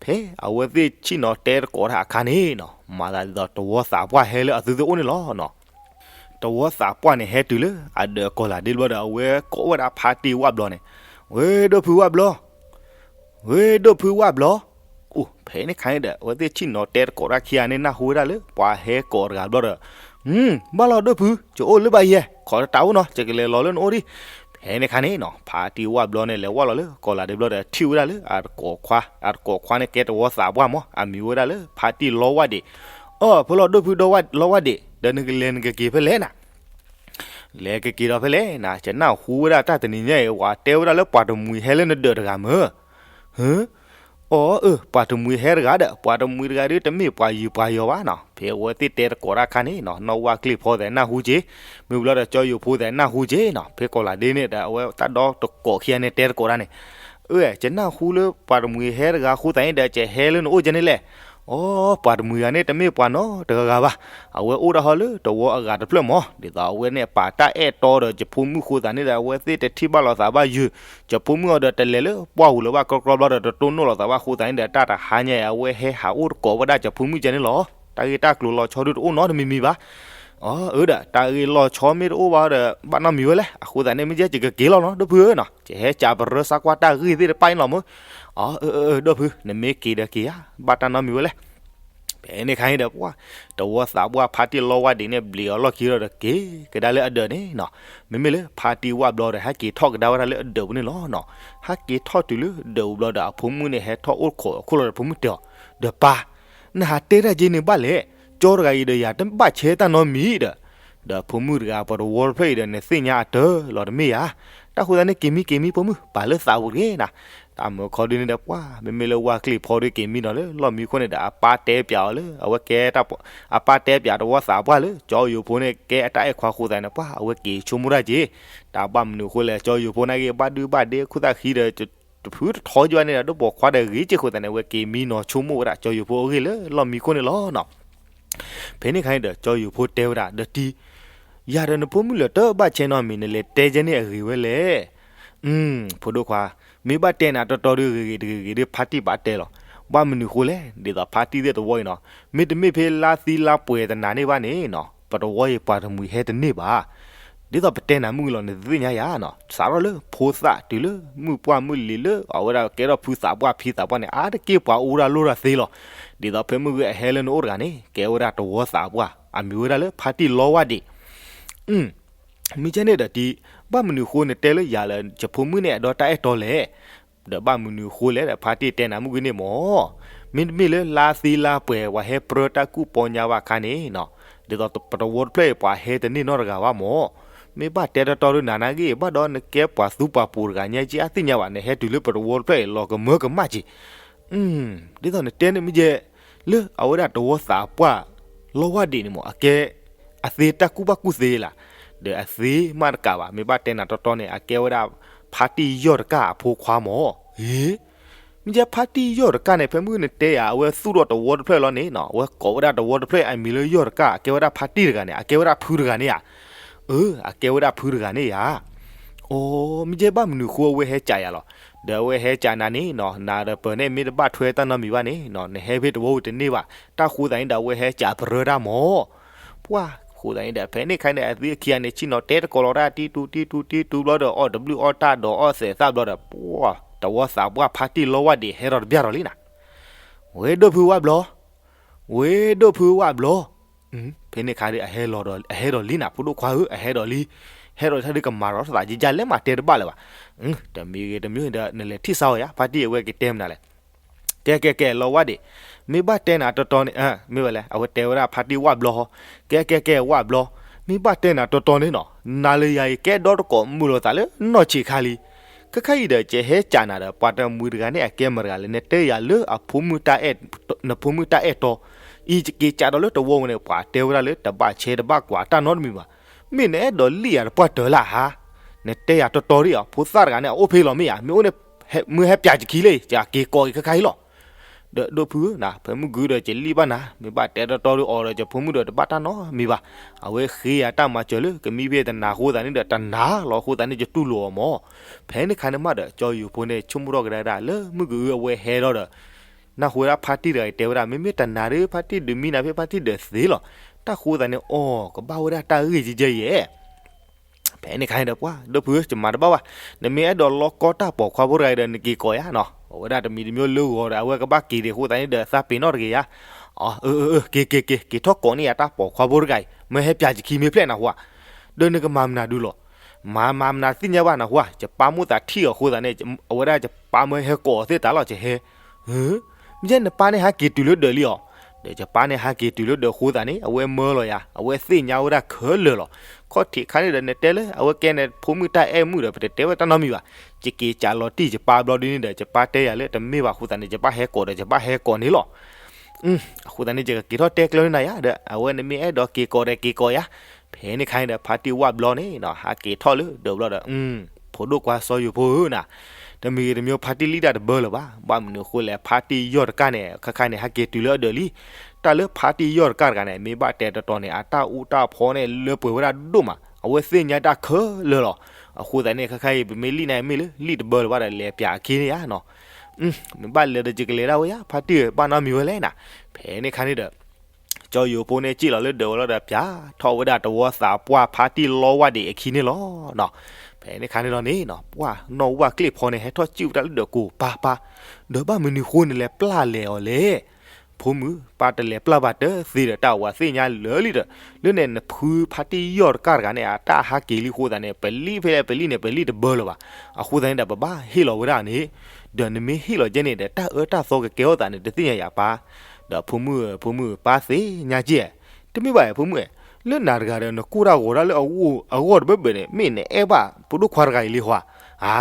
ဖဲအဝဲသ့ၣ်ဆ့ၣ်နီၤတဲသကိးတၢ်အခါန့ၣ်နီၤ မၤသးဒ်သိးတဝီသးပှၢ်ဟဲလၢအသုသ့ၣ်အိၣ်န့ၣ်လီၤနီၤ. တဝီသးပှၢ်န့ၣ်ဟဲတုၤလၢအဒၢးကီၤလၤဒ့ဘျီဒီး အဝဲကိးဝဲဒၣ်ဖါတံၢ်ဝၣ်ဘျီန့ၣ်, ဝ့ၢ်ဒိၣ်ဖုဝၣ်ဘျီ, အိၣ်ဖဲန့ၣ်ခါန့ၣ်ဒီး အဝဲသ့ၣ်ဆ့ၣ်နီၤတဲသကိးတၢ်ခံဂၤန့ၣ် နၢ်ဟူဝဲဒၣ်လၢ ပှၤဟဲကိးတဂၤဘျီဒီး, ဘၣ်လီၤဒိၣ်ဖု ကအိၣ်လၢၤဘၣ်ယဲ, ခိးတၢ်အိၣ်နီၤ ယကလဲၤလီၤလၢနအိၣ်ဒံး. ဖဲန့ၣ်ခါန့ၣ်နီၤ ဖါတံၢ်ဝၣ်ဘျီန့ၣ် လဲၤဝၣ်လီၤလၢကီၤလၤဒ့ဘျီဒီး ထံၣ်ဝဲဒၣ်လၢအတကိးခွါ, အတကိးခွါန့ၣ်ကဲတဝီသးပှၢ်မး အမံၤဝဲဒၣ်လၢ ဖါတံၢ်လီဝၣ်ဒံး. အၢ ဖိလီၤဒိၣ်ဖုဒီဝၣ်လီဝၣ်ဒံး, ဒီးနကလဲၤနကက့ၤဖဲလဲၣ်နၤ. လဲၤကက့ၤဒီးဖဲလဲၣ်နၤ, ယနၢ်ဟူဝဲဒၣ်တၢ်တနံၤညါအံၤ ပှၤတဲဝဲဒၣ်လၢပှၤတမှံၤဟဲလၢနဒၢးတဂၤမ့ၢ်. အၢ အၢ ပှၤတမှံၤဟဲတဂၤဒီး ပှၤတမှံၤတဂၤဒုး တမ့ၢ်ပှၤယုၢ်ပှၤယီၤဘၣ်နီၤ, ဖဲအဝဲသ့ၣ်တဲသကိးတၢ်ခါန့ၣ်နီၤ နီၢ်ဝၣ်ကျ့ၣ်ဖီသဲးနၢ်ဟူက့ၤ, မ့ၢ်ဘျီဒီးကၠီယိၤဖိသဲးနၢ်ဟူက့ၤနီၤ, ဖဲကီၤလၤဒ့န့ၣ်ဒီး အဝဲတၢ်ဒီတကိးခံဂၤန့ၣ်တဲသကိးတၢ်န့ၣ်, အၢ ယနၢ်ဟူလၢပှၤတမှံၤဟဲတဂၤအဃိသတးန့ၣ်ဒီး ယဟဲလၢနအိၣ်ကဲန့ၣ်လဲၣ်. အိ ပှၤတမှံၤဂၤန့ၣ် တမ့ၢ်ပှၤနီတဂၤဂၤဘၣ်. အဝဲအိၣ်ဒၣ်ဟီလၢတဝီအဂၤတဖျၢၣ်မး, ဒ်သိးအဝဲန့ၣ်ပာ်တၢ်အဲၣ်တီဒီးယဖိမုၣ်အဃိသတးန့ၣ်ဒီး အဝဲသ့ၣ်တထံၣ်ဘၣ်လိာ်သးဘၣ်ယုာ်, ယဖိမုၣ်အီၤဒီးတလဲၤလၢပှၢ်ပူၤလၢၤဘၣ် ကြီကြီဘျီဒီး တတိၢ်နီၣ်လိာ်သးဘၣ်အဃိသတးန့ၣ်ဒီး တၢ်တဟါညါအံၤ အဝဲဟဲဟးအိၣ်တကိးဝဲဒၣ်ယဖိမုၣ်ကဲန့ၣ်လီၤ. တၢ်ဂ့ၢ်တၢ်ကျိၤလီၤဆီဒုတအိၣ်နီတမံၤမံၤဘၣ်. အၢဒီး တၢ်ဂ့ၢ်လီၤဆီမ့ၢ်တအိၣ်ဘၣ်ဒီး ဘၣ်နီတမံၤဝဲလဲၣ်. အဃိသတးန့ၣ် မ့ၢ်ကဲယကက့ၤလီၤနီၤ ဒိၣ်ဖုဧၢနီၤ, ယဟဲစံးပရၢစါကွၢ်တၢ်ဂ့ၢ်သ့ၣ်တဖၣ်အံၤလီၤမၢ်. အၢ ဒိၣ်ဖု နမ့ၢ်က့ၤဒီးက့ၤဧါ, ဘၣ်တၢ်နီတမံၤဝဲလဲၣ်. ဖဲန့ၣ်ခါအံၤဒီး ပှၤတဝီသးပှၢ်ဖါတံၢ်လီဝၢ်ဒံးန့ၣ် ဘျံးအီၤလီၢ်ခံဒီး က့ၤကဒါလၢအဒၢးန့ၣ်နီၤ. မ့မ့ၢ်လၢဖါတံၢ်ဝၣ်ဘျီဒီး ဟဲက့ၤထီၣ်ကဒါဝဲဒၣ်လၢအဒၢးပူၤန့ၣ်လီၤနီၤ. ဟဲက့ၤထီၣ်တုၤလၢဒၢးပူၤဘျီဒီး အဖိမုၣ်န့ၣ် ဟဲထီၣ်အိၣ်ခိးအခိၣ်လီၤဒီး ဖိမုၣ်တဲအီၤ, ဒီးပၢ် နဟးတဲတၢ်က့န့ၣ်ဘၣ်လဲၣ်, ကၠီတဂၤအံၤဒီးယၤတဘၣ်ဆဲတၢ်နီတမံၤဒီး, ဒီးဖိမုၣ်တဂၤ ပတဝီတဖျၢၣ်အံၤဒီး နသ့ၣ်ညါအတၢၢ်လီၤတမ့ၢ်ဧါ. တၢ်ဃိသတးန့ၣ် က့ၤမံက့ၤမံ ဖိမုၣ် ပာ်လၢသးပူၤတဂ့ၤနၤ. တၢ်မုၢ်ခီဒုန့ၣ်ဒီး ပှၤ မ့မ့ၢ်လၢဝၢ်ကျ့ၣ်ဖီဒု က့ၤမံနီၤလၢလီၢ်မံခိၣ်န့ၣ်ဒီး အပၢ်တဲပၠးအီၤလၢ အဝဲကဲ အပၢ်တဲပၠးတဝီသးပှၢ်လၢ ကၠီယိၤဖိန့ၣ် ကဲအတၢ်အဲၣ်ခွါအဃိသတးန့ၣ် ပှၤ အဝဲက့ၤဆိကမိၣ်တၢ်က့ၤ, တၢ်ဘၣ်မနုၤအဃိလဲၣ်, ကၠီယိၤဖိန့ၣ်ဂ့ၤ ဘၣ်ဒုဘၣ်ဒ့ ခိၣ်သၣ်ဃံဒီး တဖုတထီကဲဘၣ်န့ၣ်ဒီး ဒိၣ်ပိာ်ခွါဒီးဂ့ၤက့ၢ်အဃိသတးန့ၣ် အဝဲက့ၤမံနီၤဆိကမိၣ်ဝဲဒၣ် ကၠီယိၤဖိအဂ့ၢ်လၢလီၢ်မံခိၣ်န့ၣ်လီၤနီၤ. ဖဲန့ၣ်ခါအံၤဒီး ကၠီယိၤဖိတဲဝဲဒၣ် ဒီးတံၤ ယၤဒီးနဖိမုၣ်လၢာ်တဘၣ်ဆဲနီတမံၤ နလဲၤတဲကဲန့ၣ်အဂ့ၤဝဲလဲၣ်. ဖိဒိၣ်ခွါ, မ့ၢ်ဘၣ်တဲနၤတီတီဒု ဂ့ၤဂ့ၤတဂ့ၤဂ့ၤဒု ဖါတံၢ်ဘၣ်တဲလီၤ. ဘၣ်မနုၤအဃိလဲၣ်, ဒ်သိးဖါတံၢ်သ့ၣ်တဝီအံၤနီၤ, မ့တမ့ၢ်ဖဲလါသံလါပှဲၤတနၤန့ၢ်ဘၣ်န့ၣ်နီၤ ပတဝီအံၤပှၤတမှံၤဟဲတန့ၢ်ဘၣ်. ဒ်သိးပတဲနၤမုၢ်ကလီၤ နသ့ၣ်ညါယၤနီၤ, စးထီၣ်လၢဖိသၣ်တုၤလၢမုၣ်ပှၢ်မုၣ်လံၤလၢ အဝဲဒၣ်ကဲထီၣ်ဖုသးပှၢ်ဖံသးပှၢ်န့ၣ် အါတက့ၢ်ပှၤအိၣ်ဒၣ်လိၣ်ဒၣ်သ့လီၤ. ဒ်သိးဖဲမုၢ်ဂ့ၤအဟဲလၢနအိၣ်တဂၤန့ၣ် ကဲဝဲဒၣ်တဝီသးပှၢ် အမံၤဝဲဒၣ်လၢဖါတံၢ်လီဝၢ်ဒံး. မ့ၢ်ကဲန့ၣ်ဒီးတံၤ, ဘၣ်မနုၤအဃိနတဲလၢယၤလၢယဖိမုၣ်န့ၣ် အဲၣ်ဒိးတၢ်အဲၣ်တီလဲၣ်. ဒီးဘၣ်မနုၤအဃိလဲၣ်ဒီး ဖါတံၢ်တဲနၤမုၢ်ဂ့ၤန့ၣ်မး, မ့တမ့ၢ်လၢလါသံလါပှဲၤ ပှၤဟဲပြၢတၢ်ကူၣ်ပီညါဘၣ်အခါန့ၣ်နီၤ, ဒ်သိးပတဝီတဖျၢၣ်အံၤ ပှၤဟဲတန့ၢ်နီတဂၤဘၣ်မး. မ့ၢ်ဘၣ်တဲတီတီဒု နၤနာ်ဂ့ၤ ဘၣ်ဒီးနကဲပှၤသူပှၤပူၤတဂၤညါ က့အသ့ၣ်ညါဘၣ် နဟဲတုၤလၢပတဝီတဖျၢၣ်အံၤ လီၤကမၢကမၣ်က့ၤ. ဒ်သိးနတဲန့ၣ်မ့ၢ်ယဲ လၢအဝဲဒၣ်တဝီသးပှၢ် လီဝၢ်ဒံးန့ၣ်မး အကဲ အသ့တၢ်ကူၣ်ဘၣ်ကူၣ်သ့လၢ်, ဒီးအသ့မးတကးဘၣ် မ့ၢ်ဘၣ်တဲနၤတီတီန့ၣ် အကဲဝဲဒၣ် ဖါတံၢ်ယီၢ်တကၢ်အဖိခွါမး. ဟ့, မ့ၢ်ယဲဖါတံၢ်ယီၢ်တကၢ်န့ၣ် ဖဲမုၢ်နတဲယၤ အဝဲသူၣ်ထီၣ်တဝီတဖျၢၣ်လီၤန့ၣ်နီၤ, အဝဲကိးဝဲဒၣ်တဝီတဖျၢၣ်အမံၤလၢယီၢ်တကၢ် အကဲဝဲဒၣ်ဖါတံၢ်တဂၤန့ၣ်ဧါ, အကဲဝဲဒၣ်ဖုတဂၤန့ၣ်ဧါ. အၢ အကဲဝဲဒၣ်ဖုတဂၤန့ၣ်ဧါ. အိ မ့ၢ်ယဲဘၣ်မနုၤအဃိအဝဲဟဲကးယၤလီၤ. ဒီးအဝဲဟဲကးနၤန့ၣ်နီၤ, နၤဒီးပၢၤန့ၣ်မ့ၢ်တဘၣ်ထွဲတၢ်နီတမံၤဘၣ်န့ၣ်နီၤ, နဟဲဖဲတဝီဝဲတန့ၢ်ဘၣ်. တၢ်ဃိသးန့ၣ်ဒီး အဝဲဟဲကးပရၢတၢ်မး. ပှၤ ဃိသးန့ၣ်ဒီး ဖဲန့ၣ်ခါန့ၣ်ဒီး အသ့အခံဂၤန့ၣ် ဆ့ၣ်နီၤတဲတကိးလီၤတၢ် တံတူတံတူတံတူဘျီဒီး အီၣ်တဘျုးအီၣ်တၢ်ဒီးအီၣ်သဲးသၣ်ဘျီဒီး ပှၤ တဝီသးပှၢ်ဖါတံၢ်လီဝၢ်ဒံး ဟဲထီၣ်တဘျီထီၣ်လံနၤ. ဝဲဒိၣ်ဖုဝၣ်ဘျီ, ဝဲဒိၣ်ဖုဝၣ်ဘျီ. ဖဲန့ၣ်ခါဒီး အဟဲလီၤဒီး အဟဲဒီးလံနၤ ဖိဒိၣ်ခွါဧၢ, အဟဲဒီးလံ. ဟဲဒီးတၢ်ဒုးကမၤထီၣ်သးယယလဲၣ်မး တဲတဘၣ်လၢၤဘၣ်. တမံၤဂ့ၤတမံၤဒီး နလဲၤထံၣ်စါအီၤယါ ဖါတံၢ်အဝဲကတဲမနုၤလဲၣ်. ကဲကဲကဲ လီဝၢ်ဒံး, မ့ၢ်ဘၣ်တဲနၤတီတီန့ၣ် မ့ၢ်ဝဲလဲၣ် အဝဲတဲဝဲဒၣ်ဖါတံၢ်ဝၣ်ဘျီဟီ, ကဲကဲကဲ ဝၣ်ဘျီ, မ့ၢ်ဘၣ်တဲနၤတီတီန့ၣ်နီၤ နၤလၢယၤအံၤ ကဲဒီတကိးမုာ်လိာ်သးလၢနီၢ်ဆံးခါလံ. ခဲခါအံၤဒီး ကဟဲကးနၤဒီး ပှၤတမှံၤတဂၤန့ၣ် အကဲမတၤတဂၤလဲၣ် နတဲယၤလၢအဖိမုၣ်တၢ်အဲၣ်, နဖိမုၣ်တၢ်အဲၣ်တီ, အံၤယက့ၤကးဒီးလၢတဝီဝဲန့ၣ် ပှၤတဲဝဲဒၣ်လၢတဘၣ်ဆဲတဘၣ်ကွၢ်တၢ်နီတမံၤဘၣ်. မ့ၢ်နအဲၣ်ဒိးလံၣ်ယၤတပှၢ်တၢၢ်လၢဟါ, နတဲယၤတီတီဒံးဧါ, ဖိသၣ်တဂၤန့ၣ် အအိၣ်ဖဲလီၤမ့ၢ်ဧါ, မ့ၢ်အိၣ်န့ၣ် မုၢ်ဟဲပၠးယခံလံ, ယက့ၤကိးက့ၤခဲခါအံၤလီၤ. ဒီးဒိၣ်ဖုဧၢနၤ ဖဲမုၢ်ဂုၢ်ဒီး ယလံၣ်ဘၣ်နၤ, မ့ၢ်ဘၣ်တဲတီတီဒီး အီၤဒီးယဖိမုၣ်ဒီးတဘၣ်တၢ်နီတမံၤဘၣ်. အဝဲဃ့ယၤတၢ်မၤစၢၤလၢ ကမံဖဲတနၤအဃိသတးန့ၣ်ဒီး တနၤလီၤအဃိသတးန့ၣ် ယတူၢ်လိာ်အီၤမး. ဖဲန့ၣ်ခါန့ၣ်မးဒီး ကၠီယိၤဖိန့ၣ် ဆိကမိၣ်ထီၣ်ကဒါဒၣ်လၢ မုၢ်ကအုအဝဲဟဲဒီးဒီး နၢ်ဟူဝဲဒၣ်ဖါတံၢ်တဂၤအံၤတဲဝဲဒၣ် မ့မ့ၢ်တနၤဒီး ဖါတံၢ်ဒုးမံနၤဖဲဖါတံၢ်ဒုးသ့လီၤ. တၢ်ဃိသတးန့ၣ် အီၤ ကဘၣ်ဝဲဒၣ်တၢ်ဂ့ၢ်ကဲကဲယဲၢ် ဖဲန့ၣ်ခါန့ၣ်ဒီးပှၤ ဒိၣ်ဖုဧၢ ယမၤတဘၣ်ဘၣ်, နမ့ၢ်အဲၣ်ဒိးလီကီတၢ်ပိာ်ခွါဖိတဂၤအံၤဒီး နက့ၤကိးယၤနီၤ, အဝဲဒၣ်တမံၤတမံၤလၢဂီၤဒီး အဝဲကဘၣ်က့ၤဒံးအဃိသတးန့ၣ်ဒီး သးပ့ၤနီၣ်တဂ့ၤယၤ. အၢ အၢ အၢ က့ၤ က့ၤ က့ၤ က့ၤထီၣ်ကိးန့ၢ်ယၤတၢ်ပိာ်ခွါဖိတဂၤအံၤ မ့ၢ်ဟဲပၠးယခံမ့ၢ်ဖျဲၣ်နဟူဧါ, ဒီးနကမၤမနုၤဒုလီၤ. မၤ မၤမနုၤသ့ၣ်ညါဘၣ်နဟူဧါ, ယပၢ်မိၣ်သးထံၣ်အီၤအဃိသတးန့ၣ် အဝဲဒၣ်ယပၢ်မၢဟဲကိးအီၤသ့ၣ်တၢ်လီၤ ယဟဲ မ့ၢ်ယဲနပၢ်န့ၣ်ဟးက့ၤတုၤလၢဒၢးလံအီၤ, ဒီးယပၢ်န့ၣ်ဟးက့ၤတုၤလၢဒၢးအဃိသတးန့ၣ် အဝဲမၢလီၤယၤ အဝဲသ့ၣ်ညါဝဲဒၣ်ခဲလၢာ်လီၤ. ခီၣ်ထံးခါန့ၣ်ဒီး နတဲလၢအဝဲကဲနဖိမုၣ်တၢ်အဲၣ်မုၣ်ဒီး ပတတဲဝဲတၢ်နီတမံၤဘၣ်. ယက့ၤကးလီၤတံၢ်ယပၢ်ဘျီဒ်န့ၣ်ဒီး ယပၢ်တဲယၤလၢတမ့ၢ်ဘၣ်အဃိသတးန့ၣ် ယဘၣ်ဟဲကိးဒီး ယဘၣ်ဟဲကိးန့ၣ်လီၤ. အဃိသတးန့ၣ် ယကက့ၤထီၣ်တဲကျၢၤန့ၢ်နၤယၤဒီး အဝဲနမ့ၢ်အဲၣ်ဒိးက့ၤကိးဒီးက့ၤကိးယၤ. ဖဲန့ၣ်ခါန့ၣ်ဒီး ဖါတံၢ်ဝၣ်ဘျီန့ၣ်နီၤ ဟးက့ၤထီၣ်လၢဒၢးဘျီဒီး ဖိဒိၣ်ခွါစီၤယိၤဖိဧၢနၤ, တမံၤဂ့ၤတမံၤ ဖါတံၢ်လံၣ်တၢ်တဘၢလၢၤဘၣ်. ဘၣ်မနုၤအဃိလဲၣ်, ဖါတံၢ်ယီၢ်တကၢ်န့ၣ် ခဲခါန့ၣ် ဟဲက့ၤတုၤလၢအဒၢးလံ. တၢ်လၢဖါတံၢ်ယီၢ်တကၢ်တဂၤန့ၣ် မ့ၢ်ဘၣ်တဲတတီၤန့ၣ် အတၢ်အူတၢ်ဖီန့ၣ် လၢပှဲၤဝဲဒၣ်ဒိၣ်မး, အဝဲသ့ၣ်ညါတၢ်ခဲလၢာ်လီၤ. အဃိသတးန့ၣ် ခဲခါအံၤ ပမ့ၢ်လံၣ်န့ၣ်မ့ၢ်လၢ လံၣ်တဘၢလၢၤဘၣ်ဒီး လဲၤပၠးအခံန့ၣ်ဧါနီၤ. မ့ၢ်ဘၣ်လဲၤဒီးယကလဲၤဒၣ်ဝဲယါ, ဖါတံၢ်ဧၢ, ဘၣ်နီတမံၤဝဲလဲၣ်နၤ. ဖဲန့ၣ်ခါန့ၣ်ဒီး ကၠီယိၤဖိန့ၣ် စံၣ်လီၤလၢဒၢးဝဲလီၤဒီး ပၠးထီၣ်ဝဲဒၣ်တဝီသးပှၢ်ဖါတံၢ်လီဝၣ်ဒံးအခံန့ၣ်လီၤနီၤ. ဖဲန့ၣ်ခါန့ၣ်လီၤန့ၣ်နီၤ, ပှၢ်နီၣ်ဝၣ်ကျ့ၣ်ဖီန့ၣ် ဟဲထီၣ်စံၣ်ဝဲဒၣ်လၢဒၢးကိးပၢ်ပၢ်, ဒီးဘၣ်မနုၤဃိနလဲၤပျၢ်လဲၤအီၤလဲၣ်. ဖိမုၣ်, ပၢ်တလဲၤပျၢ်ဘၣ်တသ့ဒီး တၢ်ဝဲသ့ၣ်ညါလၢာ်လံဒီး, လၢန့ၣ် နဖုဖါတံၢ်ယီၢ်တကၢ်တဂၤန့ၣ် အတၢ်ဟးက့ၤလံအဃိသတးန့ၣ် ပလံၣ်ဖဲလဲၣ်ပလံၣ်န့ၣ် ပလံၣ်တဘၢလၢၤဘၣ်. အဃိသတးန့ၣ်ဒီး ပဘၣ်ဟ့ၣ်လီၤဝဲဒၣ်န့ၣ်, ဒီးနမ့ၢ်ဟ့ၣ်လီၤကဲန့ၣ်ဒီး တၢ်အၢတၢ်သီကကဲထီၣ်သးန့ၣ် တသ့ၣ်ညါယၤပၢ်. ဒီးဖိမုၣ်ဧၢ, ဖိမုၣ်ဧၢ, ပၢ်သ့ၣ်ညါက့ၤ, တမ့ၢ်ဘၣ် ဖိမုၣ်ဧၢ, လၢနၤတဂၤဒီး နကိၢ်တၢ်ဂီၤတၢ်လၢအဂီၢ်တဘၢဘၢန့ၣ် မ့ၢ်နအဲၣ်ဘၣ်ဖိဒိၣ်ခွါတဂၤအံၤလံဟါ. အါ,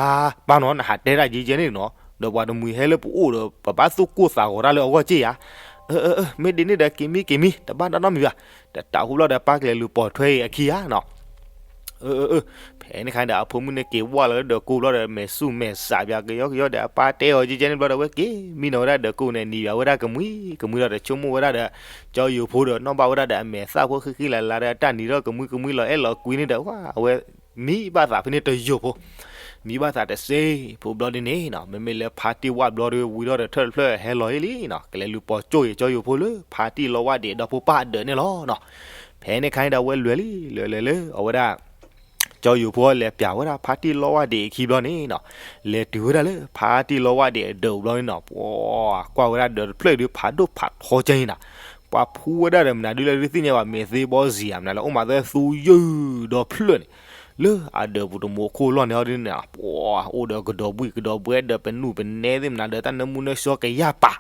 ပၢ်နီၤ နဟးတဲတၢ်ယံကဲန့ၣ်နီၤ, ဒီးပှၤတမှံၤဟဲလၢပအိၣ်ဒီး ပဘၣ်သူၣ်ကိၢ်သးဂီၤတၢ်လၢအဂီၢ်က့ၤယါ. အၢ အၢ အၢ မ့ၢ်ဒ်န့ၣ်ဒီး က့ၤမံက့ၤမံ, တဘၣ်နီတမံၤဘၣ်. တၢ်ဃိဘျီဒီး ပၢ်ကလဲၤလူၤပိာ်ထွဲအံၤအခံဧါနီၤ. အၢ အၢ အၢ, ဖဲန့ၣ်ခါန့ၣ်ဒီး အဖိမုၣ်န့ၣ်က့ၤဝၢ်လီၤလၢဒၢးကိးဘျီဒီး မဲာ်ဆူၣ်မဲာ်စးပၠးကယီကယီဒီး အပၢ်တဲအီၤကဲကဲန့ၣ်ဘျီဒီး အဝဲက့ၤမံနီၤဝဲဒၣ်ဒၢးကိးန့ၣ် နံၤယၤဝဲဒၣ်ကမှံ, ကမှံဒီးတဆိကမိၣ်ဝဲဒၣ်ဒီး ကၠီယိၤဖိဒီး နီၣ်ဘၣ်ဝဲဒၣ်ဒီးအမဲာ်သၣ်ဖိဃံဃံလၤလၤဒီး အတၢ်နံၤထီၣ်ကမှံကမှံလီၤအဲၣ်လီၤကွံန့ၣ်ဒီး ဝဲ အဝဲ မံဘၣ်သးဖဲန့ၣ်တယိာ်ဖိ, မံဘၣ်သးတစ့ဖိဘျီဒ်န့ၣ်နီၤ, မ့မ့ၢ်လၢဖါတံၢ်ဝၣ်ဘျီဒီး ဝံၤထီၣ်ဒီးထၢၣ်တဖျၢၣ်ဟဲလီၤအံၤလံနီၤ, ကလဲၤလူၤပိာ်ကၠိအံၤ ကၠီယိၤဖိလၢ ဖါတံၢ်လီဝၣ်ဒံးဒီဖိပၢ်အဒၢးန့ၣ်လီၤနီၤ. ဖဲန့ၣ်ခါန့ၣ်ဒီး အဝဲလဲၤလံလဲၤလဲၤလၢ အဝဲဒၣ် ကၠီယိၤဖိလဲၤပၠးဝဲဒၣ်ဖါတံၢ်လီဝၣ်ဒံးအခံဘျီန့ၣ်နီၤ, လဲၤတုၤဝဲဒၣ်လၢဖါတံၢ်လီဝၣ်ဒံးအဒၢးဘျီန့ၣ်နီၤ, ပှၤကွၢ်ဝဲဒၣ်ဒၢးတဖျၢၣ်ဒုး ဖးဒိၣ်ဖးထီကဲအံၤနၤ, ပှၤဖှူဝဲဒၣ်ဒီးမနုၤဒုလၢဒုးသ့ၣ်ညါဘၣ် မ့ၢ်သ့ဘီစံၤဧါ မနုၤလၢအိၣ်မးသဲသူယုၢ်ဒီဖျၢၣ်န့ၣ်, လၢအဒၢးပူၤတမူခိၣ်လီၢ်န့ၣ်ဟီဒ်န့ၣ် ပှၤအိၣ်ဒီးကဒီးဘှံးကဒီးဘှဲဒီးပနူၢ်ပနဲသ့ၣ်မနုၤဒီး တၢ်နၢမူနၢဆှီကယၢ်ပာ်.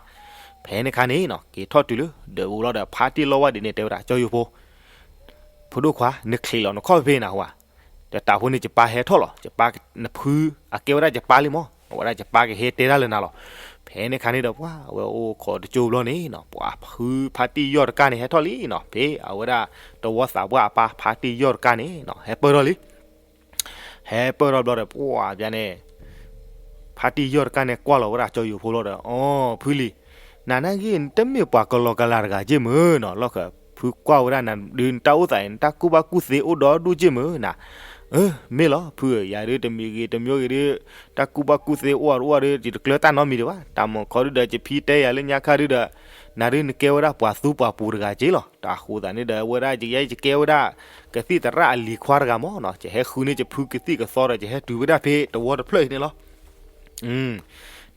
ဖဲန့ၣ်ခါန့ၣ်နီၤ က့ၤထီၣ်တုၤလၢဒၢးပူၤလီၤဒီး ဖါတံၢ်လီဝၣ်ဒံးန့ၣ် တဲဝဲဒၣ် ကၠီယိၤဖိ ဖိဒိၣ်ခွါ နချံးလီၤနခီၣ်ဖံးဖံးနၤဟါ, တတးဖိန့ၣ် ယပၢ်ဟဲထီၣ်လီၤ, ယပၢ်နဖု အကဲဝဲဒၣ်ယပၢ်လံမး, အဝဲဒၣ်ယပၢ်ကဟဲတဲတၢ်လၢနၤလီၤ. ဖဲန့ၣ်ခါန့ၣ်ဒီး ပှၤအဝဲအိၣ်ခိးတကၠိဘျီန့ၣ်နီၤ, ပှၤဖုဖါတံၢ်ယီၢ်တကၢ်န့ၣ် ဟဲထီၣ်လံနီၤ, ဖဲအဝဲဒၣ်တဝီသးပှၢ်အပၢ် ဖါတံၢ်ယီၢ်တကၢ်န့ၣ်နီၤ ဟဲပၢၢ်ထီၣ်လံ ဟဲပၢၢ်ထီၣ်ဘျီဒီး ပှၤပၠးန့ၣ် ဖါတံၢ်ယီၢ်တကၢ်န့ၣ် ကွၢ်လီၤဝဲဒၣ်ကၠီယိၤဖိလီၤဒီး အိ ဖုလံၤ, နၤနာ်က့ နတမ့ၢ်ပှၤကလီကလၤတဂၤက့ၢ်မ့ၢ်နီၤ, လီၢ်ခံဖုကွၢ်ဝဲဒၣ်နၤဒုး နတၢ်အိၣ်သးအံၤ နတၢ်ကူၣ်ဘၣ်ကူၣ်သ့အိၣ်ဒီဒူၣ်က့ၢ်မ့ၢ်နၤ. အၢ မ့ၢ်လီၤဖုဧၢ, ယၤဒုးတမံၤဂ့ၤတမံၤဂ့ၤဒုး တၢ်ကူၣ်ဘၣ်ကူၣ်သ့အိၣ်အီၤတအိၣ်ဒီး ယတကျၢၤတၢ်နီတမံၤဒံးဘၣ်, တၢ်မၤခီဒုးဒီး ယဖံတဲယၤလၢညါခါဒုးဒီး နၤဒုးနကဲဝဲဒၣ်ပှၤသူပှၤပူၤတဂၤက့ၢ်လီၤ. တၢ်ဃိသးန့ၣ်ဒီး ဝဲဒၣ်ယကဲယကဲဝဲဒၣ် ကသံၣ်သရၣ်အလံၤခွါတဂၤမ့ၢ်နီၤ, ယဟဲဃုန့ၢ်ယဖုကသံၣ်ကသီဒီး ယဟဲတုၤဝဲဒၣ်ဖဲတဝီတဖျၢၣ်အံၤန့ၣ်လီၤ.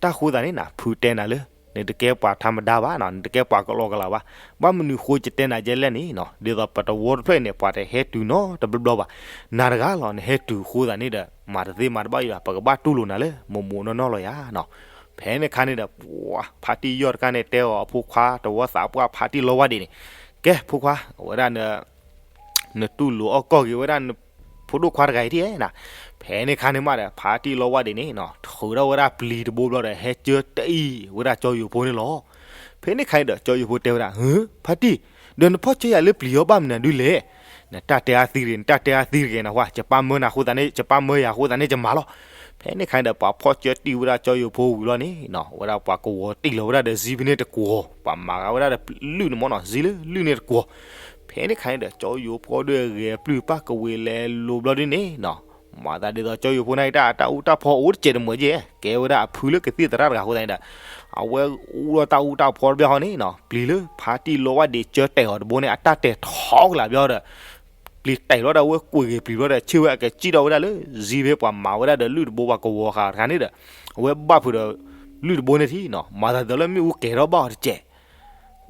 တၢ်ဃိသးန့ၣ်နၤ ဖုတဲနၤလၢ နတကဲပှၤထါမဒါဘၣ်နီၤ, နတကဲပှၤကလီကလၤဘၣ်. ဘၣ်မနုၤဃိယတဲနၤဒ်လဲၣ်န့ၣ်နီၤ, ဒ်သိးပတဝီတဖျၢၣ်အံၤန့ၣ် ပှၤတဟဲတုၤနီတဘျီဘျီဘၣ်. နၤတဂၤလီၤ နဟဲတုၤအဃိသးန့ၣ်ဒီး မၤတသ့မၤတဘၣ်ယဘၣ်, ပကဘၣ်တူၢ်လိာ်နၤလၢ မိၢ်မိၢ်နီၢ်နီၢ်လီၤယၤနီၤ. ဖဲန့ၣ်ခါန့ၣ်ဒီး ပှၤဖါတံၢ်ယီၢ်တကၢ်န့ၣ် တဲအီၤအဖိခွါတဝီသးပှၢ်ဖါတံၢ်လီဝၣ်ဒံးန့ၣ်, ကဲဖိခွါ အဝဲဒၣ် နတူၢ်လိာ်အီၣ်ကီၢ်က့ၤဝဲဒၣ် ဖိဒိၣ်ခွါတဂၤအံၤထံၣ်ဧါနၤ. ဖဲန့ၣ်ခါန့ၣ်မးဒီး ဖါတံၢ်လီဝၣ်ဒံးန့ၣ်နီၤ ထုးထီၣ်ဝဲဒၣ်ပျံၤတဘိဘျီဒီး ဟဲကၢတအံၤဝဲဒၣ်ကၠီယိၤဖိန့ၣ်လီၤ. ဖဲန့ၣ်ခါန့ၣ်ဒီး ကၠီယိၤဖိတဲဝဲဒၣ် ဟၢ ဖါတံၢ်, ဒီးနဖီၣ်ကၢယၤလၢပျံၤအီၤဘၣ်မနုၤဒုလဲၣ်. နတၢ်တဲအါသံတဂ့ၤ, နတၢ်တဲအါသံတဂ့ၤနဟါ, ယပၢ်မၢနၤအဃိသတးန့ၣ် ယပၢ်မၢယၤအဃိသတးန့ၣ် ယမၤလီၤ. ဖဲန့ၣ်ခါန့ၣ်ဒီး ပှၤဖီၣ်ကၢတံၢ်ဝဲဒၣ်ကၠီယိၤဖိဝံၤလီၤန့ၣ်နီၤ, ဝဲဒၣ်ပှၤကဝီၤတံၢ်လီၤဝဲဒၣ်ဒီး စံဖဲန့ၣ်တကွီၤ, ပှၤမၤဂၤဝဲဒၣ်ဒီးလုၢ်န့ၣ်မ့ၢ်နီၤ, စံလၢလုၢ်န့ၣ်တကွီၤ. ဖဲန့ၣ်ခါန့ၣ်ဒီး ကၠီယိၤဖိဒီးဂဲၤပျုၢ်ပၢ်ကဝ့ၤလဲၤလိၤဘျီဒ်န့ၣ်နီၤ, မၤသးဒ်သိး ကၠီယိၤဖိန့ၣ် တၢ်အူတၢ်ဖီအိၣ်တစဲးတမှဲးကဲ, ကဲဝဲဒၣ်အဖုလၢကသံၣ်သရၣ်တဂၤအဃိသတးန့ၣ်ဒီး အဝဲအူဒီးတၢ်အူတၢ်ဖီတဘျီဃီန့ၣ်နီၤ, ပျံၤလၢဖါတံၢ်လီဝၣ်ဒံးကၢတဲာ်အီၤတဘိန့ၣ် အတၢ်တဲာ်ထီကလာ်ဘျီဒီး ပျံၤတဲာ်လီၤဒီး အဝဲကွံာ်ဂ့ၤပျံၤဘျီဒီး ဆ့ၣ်ဝဲအကစံၣ်ထီၣ်ဝဲဒၣ်လၢ စံဖဲပှၤမၤဝဲဒၣ်ဒီးလုၢ်တဘိ ပှၤကဝီၤဃာ်တခါန့ၣ်ဒီး အဝဲဘၣ်ဖုးဒီး လုၢ်တဘိန့ၣ်ထံၣ်နီၤ, မၤသးဒ်သိးလၢမ့ၣ်အူကဲၤထီၣ်ဘၣ်အီၤတစဲး.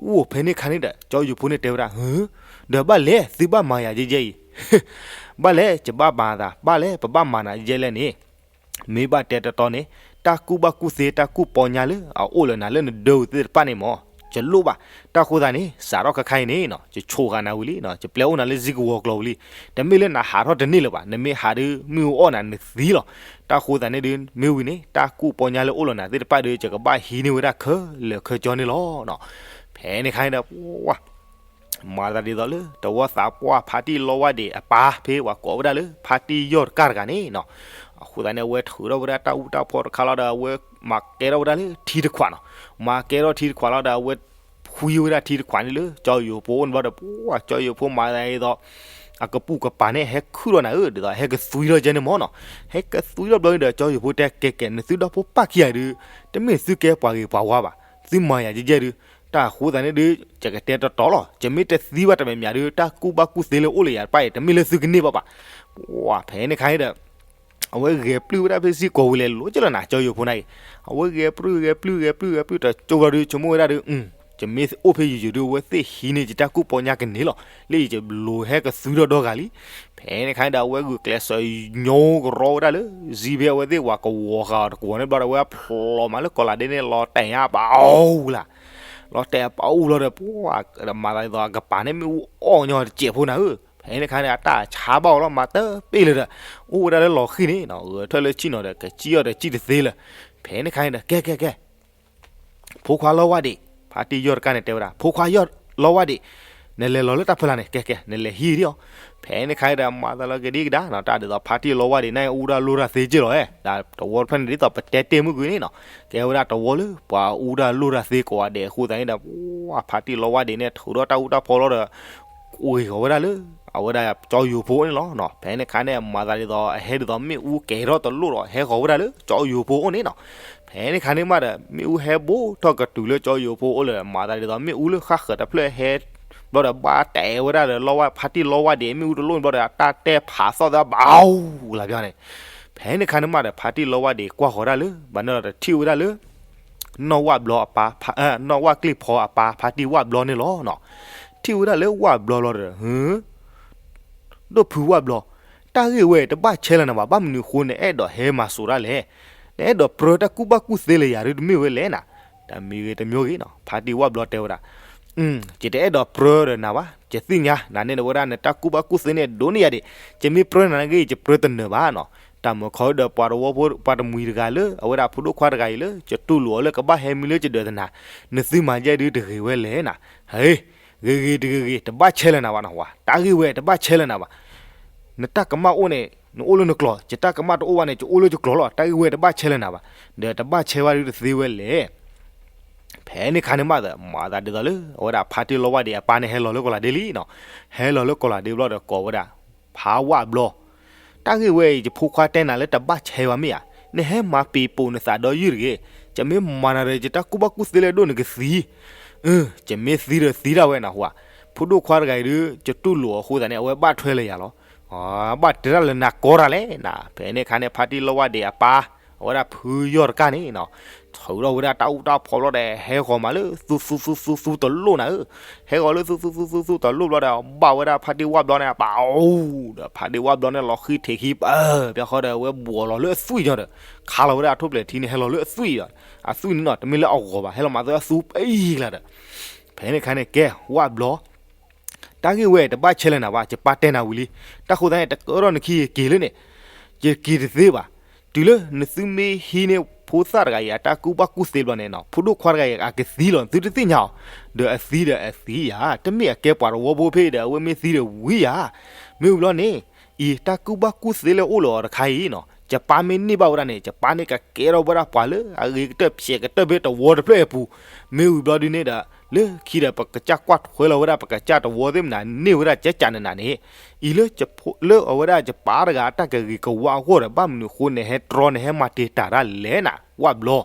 အိၣ်ဖဲန့ၣ်ခါန့ၣ်ဒီး ကၠီယိၤဖိန့ၣ်တဲဝဲဒၣ် ဟၢ ဒီးဘၣ်လဲၣ် သုဘၣ်မၤယၤယဲယဲအံၤ, ဘၣ်လဲၣ် ယဘၣ်မၤသး ဘၣ်လဲၣ် ပဘၣ်မၤနၤယဲလဲၣ်န့ၣ် မ့ၢ်ဘၣ်တဲတတီန့ၣ် တၢ်ကူၣ်ဘၣ်ကူၣ်သ့ တၢ်ကူၣ်ပီညါလၢအအိၣ်လၢနၤလၢနဒၢပူၤသ့ၣ်တဖၣ်န့ၣ်မ့ၢ် ယလိၣ်ဘၣ်. တၢ်ဃိသတးန့ၣ် စးထီၣ်ခဲခါအံၤန့ၣ်နီၤ ယဆိၣ်ဃာ်နၤဝံၤလံနီၤ, ယပျဲအိၣ်နၤလၢစံကဝီၤကျိာ်ဝံၤလံ. တမ့ၢ်လၢနဟးထီၣ်တန့ၢ်လၢၤဘၣ်, နမ့ၢ်ဟးဒုး မ့ၣ်အူအီၣ်နၤနသံလီၤ. တၢ်ဃိသတးန့ၣ်ဒုး မ့ၢ်ဝံၤန့ၣ် တၢ်ကူၣ်ပီညါလၢအိၣ်လၢနၤသ့ၣ်တဖၣ်ဒီး ယကဘၣ်ဟံးန့ၢ်ဝဲဒၣ်ခဲလၢာ်ခဲဆ့န့ၣ်လီၤ. ဖဲန့ၣ်ခါန့ၣ်ဒီး ပှၤ မၤသးဒ်သိးလၢ တဝီသးပှၢ်ဖါတံၢ်လီဝၣ်ဒံးအပၢ် ဖဲပှၤကိးဝဲဒၣ်လၢ ဖါတံၢ်ယီၢ်တကၢ်တဂၤန့ၣ်နီၤ, အဃိသတးန့ၣ် အဝဲထုးထီၣ်ဝဲဒၣ်တၢ်အူတၢ်ဖီတခါလီၤဒီး အဝဲမၤကဲထီၣ်ဝဲဒၣ်လၢထံတခွးနီၤ, မၤကဲထီၣ်ထံတခွးလီၤဒီး အဝဲဖှံဝဲဒၣ်ထံတခွးန့ၣ်လၢကၠီယိၤဖိအိၣ်န့ၣ်ဘျီဒီး ပှၤကၠီယိၤဖိမၤသးဒ်သိး အကပုာ်ကပၤန့ၣ် ဟဲခုၣ်ထီၣ်နၤဧၢ ဒ်သိးဟဲကသွံထီၣ်ကဲန့ၣ်မ့ၢ်နီၤ, ဟဲကသွံထီၣ်ဘျီန့ၣ်ဒီး ကၠီယိၤဖိတဲ ကဲကဲ နသုဒီဖိပၢ်ခံဂၤဒုး တမ့ၢ်သုကဲပှၤဂ့ၤပှၤဝါဘၣ်, သုမၤယၤကဲကဲဒုး, တၢ်အဃိသတးန့ၣ်ဒုး ယကတဲတီတီလီၤ, ယမ့ၢ်တသံဘၣ်တမံၤမံၤဒုး တၢ်ကူၣ်ဘၣ်ကူၣ်သ့လၢအိၣ်လၢယၤတဖၣ်အံၤ တမ့ၢ်လၢသုကန့ၢ်ဘၣ်ဘၣ်. ပှၤဖဲန့ၣ်ခါန့ၣ်ဒီး အဝဲဂဲၤပျုၢ်ဝဲဒၣ်ဖဲစ့ၢ်ကီးဝံၤလဲၤလိၤကဲလီၤနၤ ကၠီယိၤဖိန့ၣ်အံၤ, အဝဲဂဲၤပျုၢ်ဂဲၤပျုၢ်ဂဲၤပျုၢ်ဂဲၤပျုၢ်တကၠိၢ်ဘျီဒုး ဆိကမိၣ်ဝဲဒၣ်ဒုး ယမ့ၢ်အိၣ်ဖဲယိၤယိၤဒုး အဝဲသ့ၣ်ဟံးန့ၢ်ယတၢ်ကူၣ်ပီညါကန့ၢ်လီၤ, လၢယလိၤဟဲကသွံထီၣ်ဒီဂၤလံ. ဖဲန့ၣ်ခါန့ၣ်ဒီး အဝဲဂုာ်ကျဲးစၢးညိကရီဝဲဒၣ်လၢ စံးဖဲအဝဲသ့ၣ်ဝၤကဝီၤဃာ်အီၤတကဝီၤန့ၣ်ဘျီဒီး အဝဲဖျိးမးလၢကီၤလၤဒ့န့ၣ် လီၤတဲာ်ညါပာ်အူလၢ် လီၤတဲာ်ပာ်အူလီၤဒီး ပှၤမၤသးဒ်သိးအကပၤန့ၣ် မ့ၣ်အူအီၣ်ညီတစဲးဖိနၤဧၢ, ဖဲန့ၣ်ခါန့ၣ် အတၢ်ဆါဘၣ်အီၤလီၤ မၤတပ့ၢ်လၢၤဒီး အိၣ်ဝဲဒၣ်လၢလီၤဃံၤန့ၣ်နီၤ ဂဲၤထၢၣ်လၢဆံၣ်နီၤဒီး ကစံၣ်အီၤဒီးစံၣ်တသ့လၢၤ. ဖဲန့ၣ်ခါန့ၣ်ဒီး ကဲကဲကဲ ဖိခွါလီဝါဒံး, ဖါတံၢ်ယီၢ်တကါန့ၣ်တဲဝဲဒၣ် ဖိခွါယီၢ်လီဝါဒံး, နလဲၤလီၤလၢတၢ်ဖီလာ်န့ၣ် ကဲကဲ နလဲၤဟံးဒံးအီၤ. ဖဲန့ၣ်ခါန့ၣ်ဒီး မၤသးလီၤက့ၤဒံးကဒါနီၤ တၢ်ဒ်သိးဖါတံၢ်လီဝါဒံးန့ၣ် အူတၢ်လိၣ်တၢ်သ့က့ၢ်လီၤဧါ, ဒီးတဝီတဖျၢၣ်န့ၣ် ဒ်သိးပတဲတ့ၢ်မုၢ်ကွံာ်န့ၣ်နီၤ ကဲဝဲဒၣ်တဝီလၢပှၤအူတၢ်လိၣ်တၢ်သ့ကိးဂၤဒဲးအဃိသတးန့ၣ်ဒီး ပှၤဖါတံၢ်လီဝါဒံးန့ၣ် ထုးထီၣ်တၢ်အူတၢ်ဖီလီၤဒီး ကွံာ်ဃီၤဝဲဒၣ်လၢ အဝဲဒၣ်ကၠီယိၤဖိန့ၣ်လီၤ. ဖဲန့ၣ်ခါန့ၣ် မၤသးဒ်သိး အဟဲဒ်သိးမ့ၣ်အူကဲၤထီၣ်တလိၣ်ဒီး ဟဲဃီၤဝဲဒၣ်လၢကၠီယိၤဖိအိၣ်န့ၣ်နီၤ. ဖဲန့ၣ်ခါန့ၣ်မးဒီး မ့ၣ်အူဟဲဘိၣ်ထီၣ်ကတုၤလၢကၠီယိၤဖိအိၣ်လၢ မၤသးဒ်သိး မ့ၣ်အူလၢဃၣ်ဃၢၤတဖျၢၣ်ဟဲ ဘျီဒီးဘၣ်တဲာ်ဝဲဒၣ်ဒီး လီဝါ ဖါတံၢ်လီဝါဒံး မ့ၣ်အူတလိၣ်န့ၣ်ဘျီဒီး အတၢ်တဲဖးသီၣ်သးဘၣ်အူလၢ်ဘျီန့ၣ်. ဖဲန့ၣ်ခါန့ၣ်မးဒီး ဖါတံၢ်လီဝါဒံးကွၢ်ဃီၤဒၣ်လၢ ဘၣ်န့ၣ်လီၤဒီးထံၣ်ဝဲဒၣ်လၢ နီၢ်ဝၣ်ဘျီအပၢ် နီၢ်ဝၣ်ကျ့ၣ်ဖီအပၢ် ဖါတံၢ်ဝၣ်ဘျီန့ၣ်လီၤ. ထံၣ်ဝဲဒၣ်လၢဝၣ်ဘျီလီၤဒီး ဒိၣ်ဖုဝၣ်ဘျီ, တၢ်ဂ့ၢ်ဝဲတဘၣ်ဆဲးလၢၤနၤဘၣ်, ဘၣ်မနုၤအဃိနအဲၣ်ဒိးဟဲမၤစိာ်တၢ်လဲၣ်, နအဲၣ်ဒိးပြၢတၢ်ကူၣ်ဘၣ်ကူၣ်သ့လၢယၤဒုးတမ့ၢ်ဝဲလဲၣ်နၤ. တမံၤဂ့ၤတမံၤဂ့ၤနီၤ ဖါတံၢ်ဝၣ်ဘျီတဲဝဲဒၣ်, ယတအဲၣ်ဒိးပြၢဒီးနၤဘၣ်, ယသ့ၣ်ညါ နန့ၣ်ဝဲဒၣ်နတၢ်ကူၣ်ဘၣ်ကူၣ်သ့န့ၣ်ဒိၣ်န့ၢ်ယၤဒံး, ယမ့ၢ်ပြၢနၤန့ၣ်ဂ့ၤ ယပြၢတနၢၤဘၣ်နီၤ. တၢ်မၢခီဒီးပှၤတဝီဖိ ပှၤတမှံၤတဂၤလၢ အဝဲဒၣ်ဖိဒိၣ်ခွါတဂၤအံၤလၢ ယတူၢ်လိာ်အီၤလၢကဘၣ်ဟဲမံလၢယဒၢးသနၤ, နသုမၤယဲၢ်ဒုးတဂ့ၤဝဲလဲၣ်နၤ. ဟ့ ဂ့ၤဂ့ၤတဂ့ၤဂ့ၤ တဘၣ်ဆဲးလၢၤနၤဘၣ်နီၤဝၤ, တၢ်ဂ့ၢ်ဝဲတဘၣ်ဆဲးလၢၤနၤဘၣ်. နတၢ်ကမၣ်အိၣ်န့ၣ် နအိၣ်လၢနကျိာ်, ယတၢ်ကမၣ်တအိၣ်ဘၣ်န့ၣ် ယအိၣ်လၢယကျိာ်လီၤ, တၢ်ဂ့ၢ်ဝဲတဘၣ်ဆဲးလၢၤနၤဘၣ်, ဒီးတဘၣ်ဆဲးဝဲဒုးတသ့ဝဲလဲၣ်. ဖဲန့ၣ်ခါန့ၣ်မးဒီး မၤသးဒ်သိးလၢ အဝဲဒၣ်ဖါတံၢ်လီဝါဒံးအပၢ်န့ၣ် ဟဲလီၤလၢကီၤလၤဒ့လံနီၤ, ဟဲလီၤလၢကီၤလၤဒ့ဘျီဒီးကိးဝဲဒၣ် ဖါဝၣ်ဘျီ, တၢ်ဂ့ၢ်ဝဲအံၤ ယဖိခွါတဲနၤလၢတဘၣ်ဆဲးဝဲမ့ၢ်ဧါ, နဟဲမၤပံၤပိာ်နသးဒီယုၢ်တဂ့ၤ, ယမ့ၢ်မၤနၤဒီး ယတၢ်ကူၣ်ဘၣ်ကူၣ်သ့လၢဒိၣ်န့ၣ်ကသံ, အၢ ယမ့ၢ်သံဒီးသံဒၣ်ဝဲနဟူဧါ, ဖိဒိၣ်ခွါတဂၤအံၤဒုး ယတူၢ်လိာ်အဃိသတးန့ၣ် အဝဲဘၣ်ထွဲလၢယၤလီၤ. ဘၣ်တဲတၢ်လၢနၤကီတၢ်လဲၣ်နၤ, ဖဲန့ၣ်ခါန့ၣ် ဖါတံၢ်လီဝါဒံးအပၢ် အဝဲဒၣ်ဖုယီၢ်တကၢ်န့ၣ်နီၤ, ထုးထီၣ်ဝဲဒၣ်တၢ်အူတၢ်ဖီဘျီဒီး ဟဲဃီၤမးလၢသူသူသူသူသူတလိၣ်နၤဧၢ, ဟဲဃီၤလၢသူသူသူသူသူတလိၣ်ဘျီဒီး ဘၣ်ဝဲဒၣ်ဖါတံၢ်ဝၣ်ဘျီန့ၣ် ပာ်အူဒီး ဖါတံၢ်ဝၣ်ဘျီန့ၣ် လီၤဃံထံးခံပၢၢ် ပၠီဃီဒီး အဝဲဘှီးလီၤလၢအသွံၣ်ညီဒီး ခါလီၤဝဲဒၣ်အထိၣ်ပျဲၤထံန့ၣ် ဟဲလီၤလၢအသွံၣ်ဒီး အသွံၣ်န့ၣ်နီၤ တမ့ၢ်လၢအဂီၤဘၣ် ဟဲလီၤမၤသၢအသူပံကျါဒီး ဖဲန့ၣ်ခါန့ၣ် ကဲ ဝၣ်ဘျီ တၢ်ဂ့ၢ်ဝဲတဘၣ်ဆဲးလၢၤနၤဘၣ်, ယပၢ်တဲနၤဝံၤလံ, တၢ်ဃိသတးန့ၣ် တကဲထီၣ်နခံယက့ၤလၢန့ၣ်, ယက့ၤတသ့ဘၣ်, တုၤလၢနသုမ့ၢ်ဟံးန့ၢ်ဖိသၣ်တဂၤအံၤ အတၢ်ကူၣ်ဘၣ်ကူၣ်သ့ဘျီန့ၣ်နီၤ ဖိဒိၣ်ခွါတဂၤအံၤ အကသံလီၤ သုတသ့ၣ်ညါအီၤ, ဒီးအသံဒီးအသံယၤ တမ့ၢ်အကဲပှၤတဝီဖိဖဲအံၤဒီး အဝဲမ့ၢ်သံဒီးဝံယၤ, မ့ၢ်ဝံၤဘျီန့ၣ် အံၤတၢ်ကူၣ်ဘၣ်ကူၣ်သ့လၢအိၣ်လၢအီၤတခါအံၤနီၤ ယပၢ်မ့ၢ်န့ၢ်ဘၣ်ဝဲဒၣ်န့ၣ် ယပၢ်န့ၣ်ကကဲထီၣ်ဝဲဒၣ်ပှၤလၢအဂ့ၤကတၢၢ် ဖျဲးကတၢၢ်ဖဲတဝီတဖျၢၣ်အပူၤ, မ့ၢ်ဝံၤဘျီဒုန့ၣ်ဒီး လၢခံဒီးပကစၢ်ကွၢ်ထွဲလီၤဝဲဒၣ် ပကစၢ်တဝီသ့ၣ်မနၤန့ၢ်ဝဲဒၣ်ကကနနၤန့ၣ်, အံၤလၢ လၢအဝဲဒၣ်ယပၢ်တဂၤအတၢ်ကဂ့ၤကဝါအဂီၢ်ဒီး ဘၣ်မနုၤအဃိနဟဲတြီနဟဲမၤတံာ်တာ်တၢ်လဲၣ်နၤ ဝၣ်ဘျီ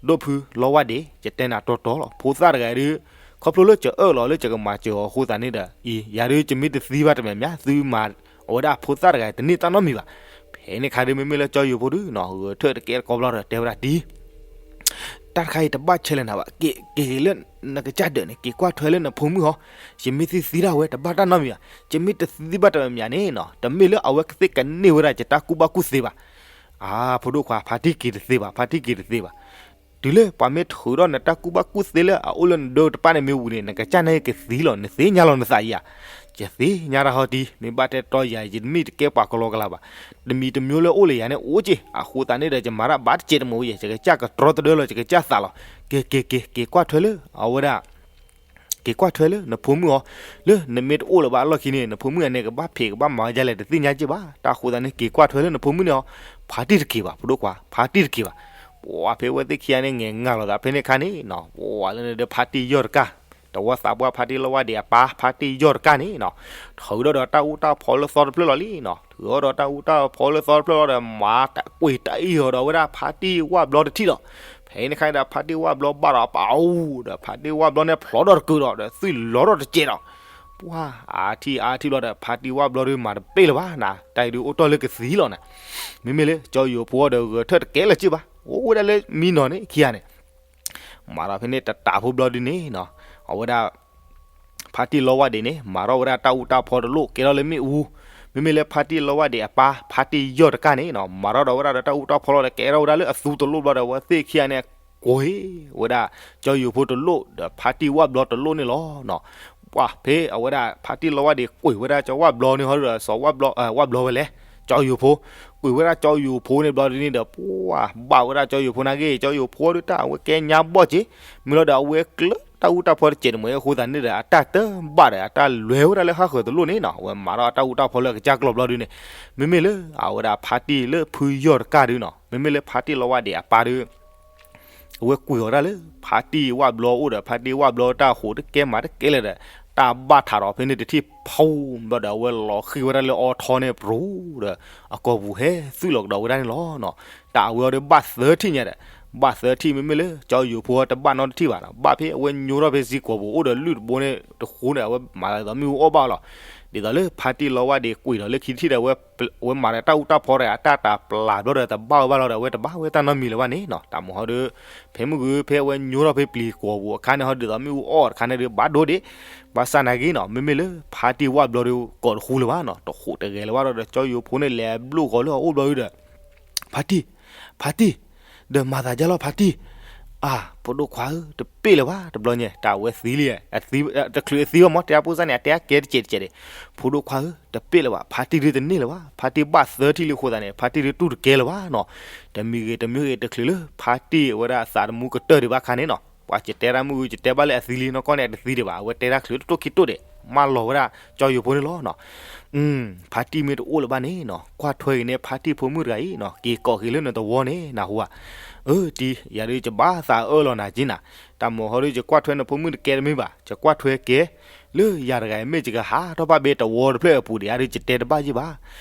ဒိၣ်ဖုလီဝၣ်ဒံး ယတဲနၤတီတီလီၤ ဖိသၣ်တဂၤဒုး ခီဖျိလၢယအၢၣ်လီၤလၢယကမၤစၢၤအီၤအဃိသတးန့ၣ်ဒီး အံၤ ယၤဒုးယမ့ၢ်တသံဘၣ်တမံၤမံၤ သုမၤအဝဲဒၣ်ဖိသၣ်တဂၤတန့ၢ်တၢ်နီတမံၤဘၣ်. ဖဲန့ၣ်ခါဒုး မ့မ့ၢ်လၢကၠီယိၤဖိဒုးနီၤ ဂဲၤထၢၣ်တကဲတကိးဘျီဒီး တဲဝဲဒၣ်ဒ် တၢ်တခါအံၤတဘၣ်ဆဲးလၢၤနၤဘၣ်, က့ၤက့ၤလၢနကစၢ်ဒၢးန့ၣ် က့ၤကွၢ်ထွဲလၢနဖိမုၣ်ဟီ, ယမ့ၢ်သံသံဒၣ်ဝဲတဘၣ်တၢ်နီတမံၤဘၣ်, ယမ့ၢ်တသံဘၣ်တမံၤမံၤန့ၣ်နီၤ တမ့ၢ်လၢအဝဲကသ့ၣ်ကန့ၢ်ဝဲဒၣ်ယတၢ်ကူၣ်ဘၣ်ကူၣ်သ့ဘၣ်. အါ ဖိဒိၣ်ခွါ ဖါတံၢ်က့ၤတသ့ဘၣ် ဖါတံၢ်က့ၤတသ့ဘၣ်. တုၤလၢပှၤမ့ၢ်ထုးထီၣ်နတၢ်ကူၣ်ဘၣ်ကူၣ်သ့လၢအအိၣ်လၢနဒၢတဖၣ်န့ၣ်မ့ၢ်ဝံၤန့ၣ် နကစၢ်န့ၣ်ကသံလီၤ နသ့ၣ်ညါလီၤနသးအံၤဧါ. ယသ့ၣ်ညါတၢ်ဟီတံၢ် မ့ၢ်ဘၣ်တဲတီယၤ ယတမ့ၢ်တကဲပှၤကလီကလီဘၣ်. တမံၤတမံၤလၢအိၣ်လၢယၤန့ၣ်အိၣ်က့ၤ အဃိသတးန့ၣ်ဒီး ယမၤတၢ်ဘၣ်တစဲးတမံၤယဲ ယကစၢ်ကတြီတဒၢလီၤ ယကစၢ်သးလီၤ. က့ၤက့ၤက့ၤ က့ၤကွၢ်ထွဲလၢ အဝဲဒၣ် က့ၤကွၢ်ထွဲလၢနဖိမုၣ်အီၤ, လၢနမ့ၢ်တအိၣ်လၢၤဘၣ်အလီၢ်ခံန့ၣ် နဖိမုၣ်အန့ၣ် ကဘၣ်ဖံးကဘၣ်မၤဝဲဒ်လဲၣ် တသ့ၣ်ညါက့ၢ်ဘၣ်. တၢ်ဃိသတးန့ၣ် က့ၤကွၢ်ထွဲလၢနဖိမုၣ်န့ၣ်အီၤ, ဖါတံၢ်တက့ၤဘၣ် ဖိဒိၣ်ခွါ, ဖါတံၢ်တက့ၤဘၣ်. ပှၤဖဲအဝဲသ့ၣ်ခံဂၤန့ၣ် ငဲၤငါလီၤသးဖဲန့ၣ်အခါန့ၣ်နီၤ, ပှၤလၢန့ၣ်ဒီး ဖါတံၢ်ယီၢ်တကၢ်, တဝီသးပှၢ်ဖါတံၢ်လီဝါဒံးအပၢ် ဖါတံၢ်ယီၢ်တကၢ်န့ၣ်နီၤ, ထုးထီၣ်ဒီးတၢ်အူတၢ်ဖီလၢသီတဖျၢၣ်လီၤလံနီၤ, ထုးထီၣ်ဒီးတၢ်အူတၢ်ဖီလၢသီတဖျၢၣ်လီၤဒီး မၤတၢ်ကွံာ်တၢ်အ့ၣ်အီၤဒီးဝဲဒၣ်ဖါတံၢ်ဝၣ်ဘျီတထံၣ်လီၤ. ဖဲန့ၣ်အခါန့ၣ်ဒီး ဖါတံၢ်ဝၣ်ဘျီဘၣ်ဒီးအပၢ်အိၣ်ဒီး ဖါတံၢ်ဝၣ်ဘျီန့ၣ် ဖျိးထီၣ်တကုာ်ဒီး ဒီးသွံၣ်လီၤထီၣ်တစဲးဒီး ပှၤအါထံၣ်အါထံၣ်ဘျီဒီး ဖါတံၢ်ဝၣ်ဘျီဒုးမၤတပ့ၢ်လၢၤဘၣ်နၤ, တၢ်အံၤဒုးအိၣ်တ့ၢ်လၢကသံလီၤနၤ. မ့မ့ၢ်လၢ ကၠီယိၤဖိဒီး ဂဲၤထၢၣ်တကဲလၢၤက့ၢ်ဘၣ်, အိၣ်ဝဲဒၣ်လၢမံနီၤန့ၣ်ခံဂၤန့ၣ် မၤဒီးဖဲန့ၣ်တတးဖိဘျီဒုးန့ၣ်နီၤ, အဝဲဒၣ် ဖါတံၢ်လီဝၣ်ဒံးန့ၣ် မၤထီၣ်ဝဲဒၣ်တၢ်အူတၢ်ဖီတလိၣ် ကဲထီၣ်လၢမ့ၣ်အူ, မ့မ့ၢ်လၢဖါတံၢ်လီဝၣ်ဒံးအပၢ် ဖါတံၢ်ယီၢ်တကၢ်န့ၣ်နီၤ မၤထီၣ်ဒီးဝဲဒၣ်ဒီးတၢ်အူတၢ်ဖီလီၤဒီး ကဲထီၣ်ဝဲဒၣ်လၢအသူတလိၣ်ဘျီဒီး အဝဲသ့ၣ်ခံဂၤန့ၣ် ကွံာ်ဝဲဒၣ် ကၠီယိၤဖိတလိၣ် ဒီးဖါတံၢ်ဝၣ်ဘျီတလိၣ်န့ၣ်လီၤနီၤ. ပှၤဖဲအဝဲဒၣ် ဖါတံၢ်လီဝၣ်ဒံးကွံာ်ဝဲဒၣ်ကၠီဝၣ်ဘျီန့ၣ်ဟီဒီး စီၤဝၣ်ဘျီ ဝၣ်ဘျီဝဲလဲၣ် ကၠီယိၤဖိ, ကွံာ်ဝဲဒၣ်ကၠီယိၤဖိန့ၣ်ဘျီဒုးန့ၣ်ဒီး ပှၤဘၣ်ဝဲဒၣ်ကၠီယိၤဖိနာ်က့ ကၠီယိၤဖိဒုးတၢ်အဝဲကဲညါဘီၣ်က့ၤ, မ့ၢ်လီၤဒီးအဝဲကျၢးတၢ်အူတၢ်ဖီတစဲးတမှဲၤအဃိသတးန့ၣ်ဒီး အတၢ်တဘၣ်ဒီး အတၢ်လဲၤဝဲဒၣ်လၢဟးဃၢၤတလိၣ်န့ၣ်နီၤ အဝဲမၤထီၣ်တၢ်အူတၢ်ဖီလၢအကစၢ်ကျီၢ်ဘျီဒုးန့ၣ်, မ့မ့ၢ်လၢအဝဲဒၣ်ဖါတံၢ်လၢဖုယီၢ်တကၢ်ဒုးနီၤ မ့မ့ၢ်လၢဖါတံၢ်လီဝၣ်ဒံးအပၢ်ဒုး အဝဲကွံာ်အီၤဒၣ်လၢ ဖါတံၢ်ဝၣ်ဘျီအိၣ်ဒီး ဖါတံၢ်ဝၣ်ဘျီတၢ်ဃိးတကဲမၤတကဲလၢၤဒီး တၢ်ဘၣ်ထးဒီးဖဲန့ၣ်တထံၣ်ဖီဘျီဒီး အဝဲလီၤဃံၤဝဲဒၣ်လၢအီထီန့ၣ် ပရူၤဒီး အကိာ်ပူၤဟဲသွံၣ်လီၤကဒီးဝဲဒၣ်န့ၣ်လီၤနီၤ. တၢ်အဝဲအီၤဒီးဘၣ်သၢထံၣ်ညါဒီး ဘၣ်သၢထံၣ် မ့မ့ၢ်လၢ ကၠီယိၤဖိတဘၣ်နီတထံၣ်ဘၣ်နီၤ ဘၣ်ဖဲအဝဲညိထီၣ်ဖဲစ့ၢ်ကီးပူၤအိၣ်ဒီးလုၢ်တဘိန့ၣ်တဃိန့ၣ် အဝဲမၤသးဒ်သိးမ့ၣ်အူအီၣ်ဘၣ်လီၤ. ဒ်သိးလၢဖါတံၢ်လီဝၣ်ဒံးကွံာ်ဒီးလၢခံထံၣ်ဒီး အဝဲမၤဒီးတၢ်အူတၢ်ဖီဒီး အတၢ်တၤပျၢ်ဘျီဒီး တဘၣ်ဝဲဘၣ်လီၤဒီး အဝဲတဘၣ်ဝဲတၢ်နီတမံၤလၢၤဘၣ်န့ၣ်နီၤ. တၢ်မုၢ်ဟီဒီး ဖဲမုၢ်ဂုၤ ဖဲအဝဲညိထီၣ်ဖဲပျံၤကိာ်ပူၤအခါန့ၣ်ဟီ ဒ်သိးမ့ၣ်အူအီၣ်တခါန့ၣ်ဒီး ဘၣ်ဒိဒံး, ဘၣ်ဆၣ်နာ်က့နီၤ မ့မ့ၢ်လၢဖါတံၢ်ဝၣ်ဘျီဒီး ကိးတဃူလၢၤဘၣ်နီၤ တဃိးတဂဲၤလၢၤဘၣ်ဒီး ကၠီယိၤဖိန့ၣ် လဲၤဘျိၣ်ဂီၤလၢအအိၣ်ဘျီဒီး ဖါတံၢ်, ဖါတံၢ်, ဒီးမၤသးဒ်လဲၣ်ဖါတံၢ်, အၢ ဖိဒိၣ်ခွါဧၢ တပ့ၢ်လၢၤဘၣ် တဘျီညါ တၢ်အဝဲသံလံ, တချုးအသံဘၣ်မ့ၢ် တဲဖိစၢ်န့ၣ် အတဲအကဲတစဲးတစဲးဒံး, ဖိဒိၣ်ခွါဧၢ တပ့ၢ်လၢၤဘၣ် ဖါတံၢ်ဒုးတန့ၢ်လၢၤဘၣ် ဖါတံၢ်ဘၣ်သၢထံၣ်လံအဃိသတးန့ၣ် ဖါတံၢ်ဒုးတူၢ်တကဲလၢၤဘၣ်နီၤ. တမံၤဂ့ၤတမံၤဂ့ၤ တချုးလၢဖါတံၢ်အဝဲဒၣ်အသးတမူကတၢၢ်ဒံးဘၣ်ခါန့ၣ်နီၤ ပှၤကတဲတၢ်မုၢ်ဂုၤ ကတဲဘၣ်လၢအသံလံနီၢ်ကီၢ်န့ၣ် အတသံဒံးဘၣ် အဝဲတဲတၢ်ချုးတတိၢ်ခံတိၢ်ဒံး မၢလီၤဝဲဒၣ်ကၠီယိၤဖိန့ၣ်လီၤနီၤ. ဖါတံၢ်မ့ၢ်တအိၣ်လၢၤဘၣ်န့ၣ်နီၤ ကွၢ်ထွဲက့ၤန့ၢ်ဖါတံၢ်ဖိမုၣ်တဂၤအံၤနီၤ က့ၤကိးက့ၤလၢနသဝီန့ၣ် နၢ်ဟူဧါ. အၢ တံၢ် ယၤဒုးယဘၣ်သးအၢၣ်လီၤနၤက့နၤ, တၢ်မုၢ်ဟီဒုးယကွၢ်ထွဲနဖိမုၣ်တကဲတမ့ၢ်ဘၣ် ယကွၢ်ထွဲက့ၤ လၢယၤတဂၤအံၤမ့ၢ်ယကဟးထီၣ်ဘၣ်ဘဲတဝီတဖျၢၣ်အပူၤဒံး ယၤဒုးယတဲတဘၣ်ယံၣ်ဘၣ်.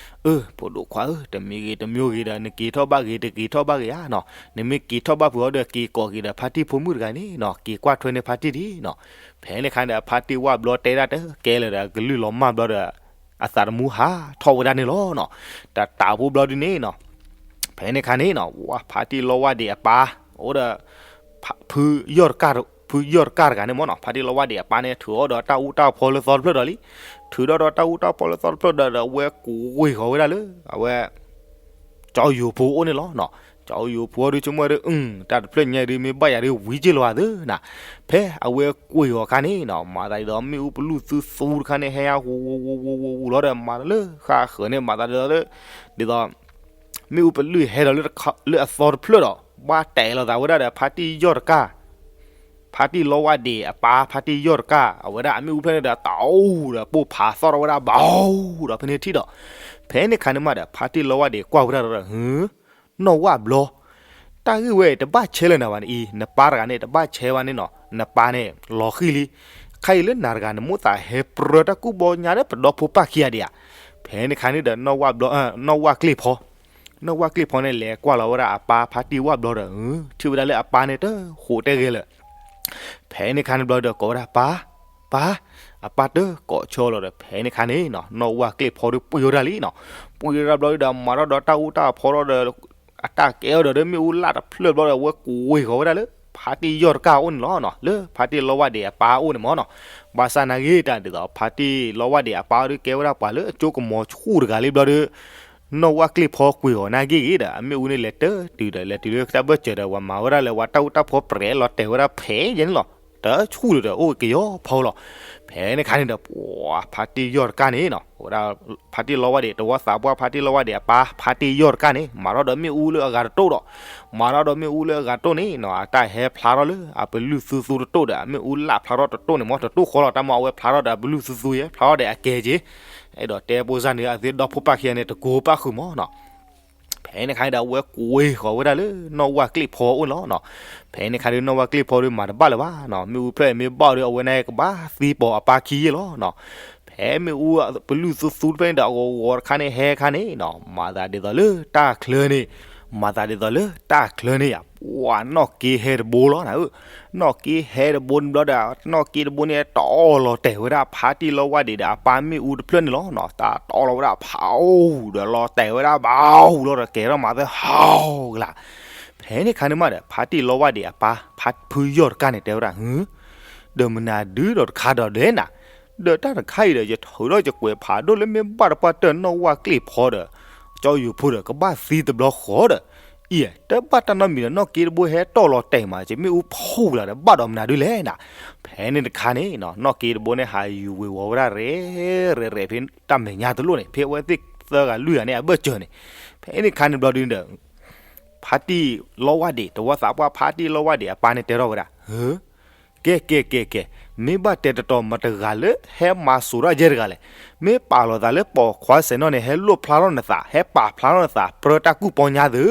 အၢ ဖိဒိၣ်ခွါဧၢ တမံၤဂ့ၤတမံၤဂ့ၤဒီး နက့ၤထီၣ်ဘၣ်ဂ့ၤ တက့ၤထီၣ်ဘၣ်ဂ့ၤဧါနီၤ နမ့ၢ်က့ၤထီၣ်ဘၣ်ဖုးအီၤဒီး က့ၤကိးက့ၤဒီးဖါတံၢ်ဖိမုၣ်တဂၤန့ၣ်နီၤ က့ၤကွၢ်ထွဲန့ၢ်ဖါတံၢ်ဒံးနီၤ. ဖဲန့ၣ်အခါန့ၣ်ဒီး ဖါတံၢ်ဝၣ်ဘျီတဲဒၣ်တကဲလၢၤဒီး အကလုၢ်လီၤမၢ်ဘျီဒီး အသးတမူဟးထီၣ်ဝဲဒၣ်န့ၣ်လီၤနီၤ. တတးဖိဘျီဒုးန့ၣ်နီၤ ဖဲန့ၣ်အခါန့ၣ်နီၤ ဝၣ်ဖါတံၢ်လီဝၣ်ဒံးအပၢ် အိၣ်ဒီး ဖုယီၢ်တကၢ် ဖုယီၢ်တကၢ်တဂၤန့ၣ်မ့ၢ်နီၤ ဖါတံၢ်လီဝၣ်ဒံးအပၢ်န့ၣ် ထုးထီၣ်ဒီးတၢ်အူတၢ်ဖီလၢသီတဖျၢၣ်ဒီးလံ. ထုးထီၣ်ဒီးတၢ်အူတၢ်ဖီလၢသီတဖျၢၣ်ဒီး ဒီးအဝဲကွံာ်ဂီၤဝဲဒၣ်လၢ အဝဲ ကၠီယိၤဖိအအိၣ်န့ၣ်လီၤနီၤ. ကၠီယိၤဖိဒုးဆိကမိၣ်ဒီး အု တၢ်တဖျၢၣ်ညါအံၤဒုး မ့ၢ်ဘၣ်ယၤဒုးဝံၤက့ၢ်လီၤဧါသ့နၤ. ဖဲအဝဲကွံာ်ဂီၤအခါန့ၣ်နီၤ မၤသးဒ်သိးမ့ၣ်အူပလုၢ်သုသူတခါန့ၣ် ဟဲဟးဝူၤဝူၤဝူၤဝူၤဝူၤလီၤဒီး မၤတၢ်လၢဃၣ်ဃၢၤန့ၣ် မၤသးဒ်သိးလၢ ဒ်သိး မ့ၣ်အူပလုၢ်ဟဲဒီးလၢအသီတဖျၢၣ်ဒီး ဘၣ်တဲာ်လီၤသးဝဲဒၣ်ဒီး ဖါတံၢ်ယီၢ်တကၢ် ဖါတံၢ်လီဝၣ်ဒံးအပၢ် ဖါတံၢ်ယီၢ်တကၢ် အဝဲဒၣ်အမ့ၣ်အူဖျၢၣ်န့ၣ်ဒီး တအိၣ်ဒီးပိၢ်ဖးသီၣ်ထီၣ်ဝဲဒၣ်ဘၣ်ဒီးဖဲန့ၣ်ထံၣ်ဒီး ဖဲန့ၣ်ခါန့ၣ်မးဒီး ဖါတံၢ်လီဝၣ်ဒံးကွၢ်ဝဲဒၣ်ဒီး ဟၢ နီၢ်ဝၣ်ဘျီ တၢ်ဂ့ၢ်ဝဲအံၤ တဘၣ်ဆဲးလၢၤနၤဘၣ်န့ၣ်အံၤ နပၢ်တဂၤန့ၣ် တဘၣ်ဆဲးဘၣ်န့ၣ်နီၤ နပၢ်န့ၣ် လီၤဃံၤလံ. ခဲအံၤလၢနၤတဂၤ နမိၣ်သးဟဲပြၢတၢ်ကူၣ်ဘီညါလၢပဒီဖိပၢ်ခံဂၤဒံးဧါ. ဖဲန့ၣ်ခါန့ၣ်ဒီး နီၢ်ဝၣ်ဘျီ နီၢ်ဝၣ်ကျ့ၢ်ဖီ နီၢ်ဝၣ်ကျ့ၢ်ဖီန့ၣ် လဲၤကွၢ်လီၤဝဲဒၣ်အပၢ်ဖါတံၢ်ဝၣ်ဘျီဒီး ထံၣ်ဝဲဒၣ်လၢအပၢ်န့ၣ်တဃိးတဲဂဲၤလၢၤ ဖဲန့ၣ်ခါန့ၣ်ဘျီဒီး ကိးဝဲဒၣ်ပၢ် ပၢ်, အပၢ်တကိးဆၢလီၤဒီး ဖဲန့ၣ်ခါန့ၣ်နီၤ နီၢ်ဝၣ်ကျ့ၢ်ဖီဒီးပှ့ၤဝဲဒၣ်လံနီၤ. ပှ့ၤဝဲဒၣ်ဘျီဒီး မၤထီၣ်ဒီးတၢ်အူတၢ်ဖီထီၣ်ဒီး အတၢ်ကဲအီၤဒီး မ့ၣ်အူလၢ်တဖျၢၣ်ဘျီဒီး အဝဲကွံာ်ဂီၤဝဲဒၣ်လၢ ဖါတံၢ်ယီၢ်တကၢ်အအိၣ်န့ၣ်လီၤနီၤ. လၢဖါတံၢ်လီဝၣ်ဒံးအပၢ်အအိၣ်န့ၣ်မ့ၢ်နီၤ. ဘၣ်ဆၣ်နာ်ဂ့ၤတၢ်ဒ်သိး ဖါတံၢ်လီဝၣ်ဒံးအပၢ်အအိၣ်ဒီး ကဲဝဲဒၣ်ပှၤလၢအကၠိကမီၤဆူၣ်တဂၤလံဘျီဒီး နီၢ်ဝၣ်ကျ့ၢ်ဖီကွံာ်ဂီၤနာ်ဂ့ၤဂ့ၤဒီး အမ့ၣ်အူန့ၣ်လဲၤတၢ်တုၤဒီး လဲၤတုၤလၢတၢ်ဘၢၣ်စၢၤဒီး ဝဲမၤဝဲဒၣ်လၢ ဝဲတၢ်အူတၢ်ဖီပြဲးလီၤတဲာ်ဝဲဒၣ်ဖဲယဲန့ၣ်လီၤ. တဆူၣ်ဒီးအိၣ်က့ၤယီၤဖီလီၤ. ဖဲန့ၣ်ခါန့ၣ်ဒီး ပှၤဖါတံၢ်ယီၢ်တကၢ်န့ၣ်နီၤ, ဝဲဒၣ်ဖါတံၢ်လီဝါဒံး တဝီသးပှၢ်ဖါတံၢ်လီဝါဒံးအပၢ် ဖါတံၢ်ယီၢ်တကၢ်န့ၣ် မၤထီၣ်ဒီးမ့ၣ်အူလၢအဂၤတတိၢ်ဒီး, မၤထီၣ်ဒီးမ့ၣ်အူလၢအဂၤတတိၢ်န့ၣ်နီၤ, အတၢ်ဟဲဖျါထီၣ်လၢအပလုၢ်သူသူတတိၢ်ဒီး အမ့ၣ်အူလၢဖျါထီၣ်တတိၢ်န့ၣ် မ်တတိၢ်ဃီလီၤ, တၢ်မၤအဝဲဖျါထီၣ်ဒီးအပလုၢ်သူသူယဲ ဖျါထီၣ်ဒီးအကဲက့ၤ, အဲၣ်ဒိးတဲဖိစၢ်န့ၣ် အသ့ဒီဖိပၢ်ခံဂၤန့ၣ် တကိးပၣ်ဃုာ်မးနီၤ. ဖဲန့ၣ်ခါန့ၣ်ဒီး အဝဲကွဲဃီၤဝဲဒၣ်လၢနီၢ်ဝၢ်ကျ့ၣ်ဖီအအိၣ်န့ၣ်လီၤနီၤ. ဖဲန့ၣ်ခါဒီး နီၢ်ဝၢ်ကျ့ၣ်ဖီဒီးမၤတဘၣ်လၢၤဘၣ်နီၤ, မ့ၣ်အူဖျၢၣ်အံၤမ့ၢ်ဘၣ်ဒီး အဝဲန့ၣ်ကဘၣ်သံပိာ်အပၢ်ခံယဲၢ်လီၤနီၤ. ဖဲမ့ၣ်အူပလုၢ်သူသူတဖျၢၣ်န့ၣ်ဒီး အဂီၤဂီၤတခါန့ၣ် ဟဲခါန့ၣ်နီၤ, မၤသးဒ်သိးလၢတၢ်ချၢန့ၣ်, မၤသးဒ်သိးလၢတၢ်ချၢန့ၣ်ယါ, ပှၤနီၢ်က့ဟဲတဘိလီၤနၤဧၢ. နီၢ်က့ဟဲတဘိန့ၣ်ဘျီဒီး နီၢ်က့တဘိန့ၣ် တအီၣ်လီၤတဲာ်ဝဲဒၣ်ဖါတံၢ်လီဝါဒံးဒီးအပၢ်မ့ၣ်အူတဖျၢၣ်န့ၣ်လီၤနီၤ, တၢ်တီလီၤဝဲဒၣ်ဖးအိၣ်ဒီးလီၤတဲာ်ဝဲဒၣ်ဘၣ်အိၣ်လီၤဒီး ကဲထီၣ်မၤသၢဟးဂလၤ. ဖဲန့ၣ်ခါန့ၣ်မးဒီး ဖါတံၢ်လီဝါဒံးအပၢ် ဖါဖုယီၢ်တကၢ်န့ၣ် တဲဝဲဒၣ်, ဟု, ဒီးမနုၤဒုဒီးတခါဒီးဒဲးနၤ, ဒီးတၢ်တခါအံၤဒီး ယထုးထီၣ်ယကွဲးဖးဒိၣ်လၢမ့ၢ်ဘၣ်တပှၢ်တၢၢ်နီၢ်ဝၢ်ကျ့ၣ်ဖီဒီး ကၠီယိၤဖိဒီး ကဘၣ်သံတဘျီဃီဒီး, အံၤ တဘၣ်တၢ်နီတမံၤဒီး နီၢ်က့တဘိဟဲတီၢ်လီၤတဲာ်မး ကမ့ၣ်အူဖှိၣ်လၢၤဒီး ဘၣ်ဒီးမနုၤဒုလဲၣ်နၤ. ဖဲန့ၣ်တခါန့ၣ်နီၤ နီၢ်က့တဘိန့ၣ် ဟးယူၤဝ့ၤဝီၤဝဲဒၣ်ရဲၣ် ရဲၣ်ရဲၣ်ဖဲတၢ်မဲာ်ညါတလိၣ်န့ၣ် ဖဲအဝဲသ့ၣ်သၢဂၤလွံၢ်ဂၤန့ၣ် အဘၢၣ်စၢၤန့ၣ်, ဖဲန့ၣ်တခါန့ၣ်ဘျီဒုဒီး ဖါတံၢ်လီဝါဒံး တဝီသးပှၢ်ဖါတံၢ်လီဝါဒံးအပၢ်န့ၣ်တဲထီၣ်ဝဲဒၣ်, ဟၢ, ကဲ ကဲ ကဲ ကဲ, မ့ၢ်ဘၣ်တဲတတီၤ မတၤတဂၤလၢဟဲမၤစိာ်ထီၣ်ယဲၢ်တဂၤလဲၣ်. မ့ၢ်ပာ်လီၤသးလၢပိာ်ခွါစဲးနီၣ်န့ၣ် ဟဲလိၣ်ဖျါထီၣ်နသး ဟဲပာ်ဖျါထီၣ်နသး ပြၢတၢ်ကူၣ်ပီညါသု.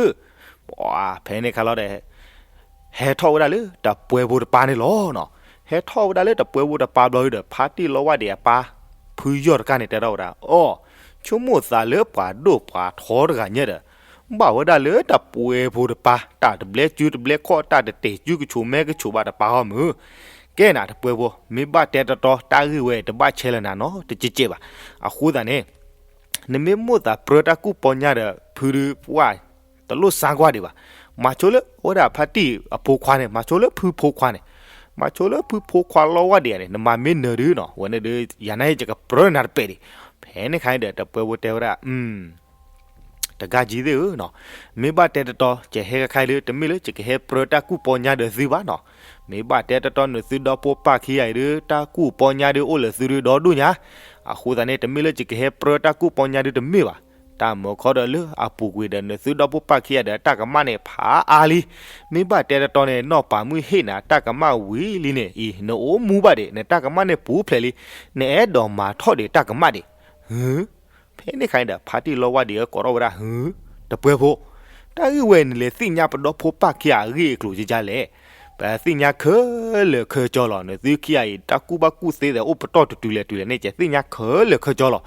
ပှၤဖဲန့ၣ်ခါလီၤဒီး ဟဲထီၣ်ဝဲဒၣ်လၢတပှဲဖိတပၢ်န့ၣ်လီၤနီၤ. ဟဲထီၣ်ဝဲဒၣ်လၢတပှဲဖိတပၢ်ဘျီဒီး ဖါတံၢ်လီဝါဒံးအပၢ် ဖုယီၢ်တကၢ်န့ၣ်တဲထီၣ်ဝဲဒၣ်, အိ, ဆိကမိၣ်သးလၢပှၤဒိၣ်ပှၤထီတဂၤညါဒီး ဘၣ်ဝဲဒၣ်လၢတပှဲဖိတပၢ် တၢ်တဘျဲကၠူတဘျဲခီၣ် တၢ်တတဲာ်ကၠူကဆိးမဲကဆိးဘၣ်တပၢ်အီၤမုၢ်. ကဲနၤတပှဲဖိ မ့ၢ်ဘၣ်တဲတတီ တၢ်ဂ့ၢ်ဝဲတဘၣ်ဆဲးလၢနၤနီတကဲးကဲးဘၣ်. အဃိသတးန့ၣ် နမ့ၢ်မိၣ်သးပြၢတၢ်ကူၣ်ပီညါဒီး ဖုဒုးပှၢ် တလိၣ်စါကွၢ်ဒံးဘၣ်. မၤဆိလၢအဝဲဒၣ်ဖါတံၢ်အဖိခွါန့ၣ် မၤဆိလၢဖုဖိခွါန့ၣ်, မၤဆိလၢဖုဖိခွါလီဝါဒံးန့ၣ် နမၤမ့ၢ်နၢၤဒုးနီၤ ဝဲန့ၣ်ဒီး ယၤနာ်က့ ယကပြၢနၤတပဲာ်ဒံး. ဖဲန့ၣ်ခါန့ၣ်ဒီး တပှဲဖိတဲဝဲဒၣ် တဂၤကံသ့ၣ်ဧၢနီၤ, မ့ၢ်ဘၣ်တဲတတီ ယဟဲခါခါလၢ တမ့ၢ်လၢယကဟဲပြၢတၢ်ကူၣ်ပီညါဒီးသုဘၣ်နီၤ. မ့ၢ်ဘၣ်တဲတတီ နသုဒီဖိပၢ်ခံဂၤအံၤဒီး တၢ်ကူၣ်ပီညါဒီးအိၣ်လၢသုဒုးဒီဒူၣ်ညါ. အဃိသတးန့ၣ် တမ့ၢ်လၢယကဟဲပြၢတၢ်ကူၣ်ပီညါဒုးတမ့ၢ်ဘၣ်. တၢ်မၢခီဒီးလၢအပူၤကွံာ်ဒီး နသုဒီဖိပၢ်ခံဂၤဒီး တၢ်ကမၣ်န့ၣ်ဖးအါလံ. မ့ၢ်ဘၣ်တဲတတီန့ၣ် နီၢ်ပၤမုၢ်ဟ့ၣ်နၤတၢ်ကမၣ်ဝံၤလံန့ၣ်အံၤ နအိၣ်မူဘၣ်ဒံး နတၢ်ကမၣ်န့ၣ်ပူၤဖျဲးလံ. နအဲၣ်ဒိးမၤထီၣ်ဒံးတၢ်ကမၣ်ဒံး. ဟု ဖဲန့ၣ်ခါန့ၣ်ဒီး ဖါတံၢ်လီဝါဒံးအကိးထီၣ်ဝဲဒၣ် ဟု တပှဲဖိ, တၢ်ဂ့ၢ်ဝဲနလဲၤသ့ၣ်ညါပဒီဖိပၢ်ခံဂၤအဂ့ၢ်အကျိၤကကလဲၣ်. ပသ့ၣ်ညါခဲလၢာ်ခဲကၠီလီၤ. နသုခံဂၤအံၤ တၢ်ကူၣ်ဘၣ်ကူၣ်သ့ဒီးအိၣ်ပတီၢ်တတုၤလဲၣ်တုၤလဲၣ်န့ၣ် ကသ့ၣ်ညါခဲလၢာ်ခဲကၠီလီၤ.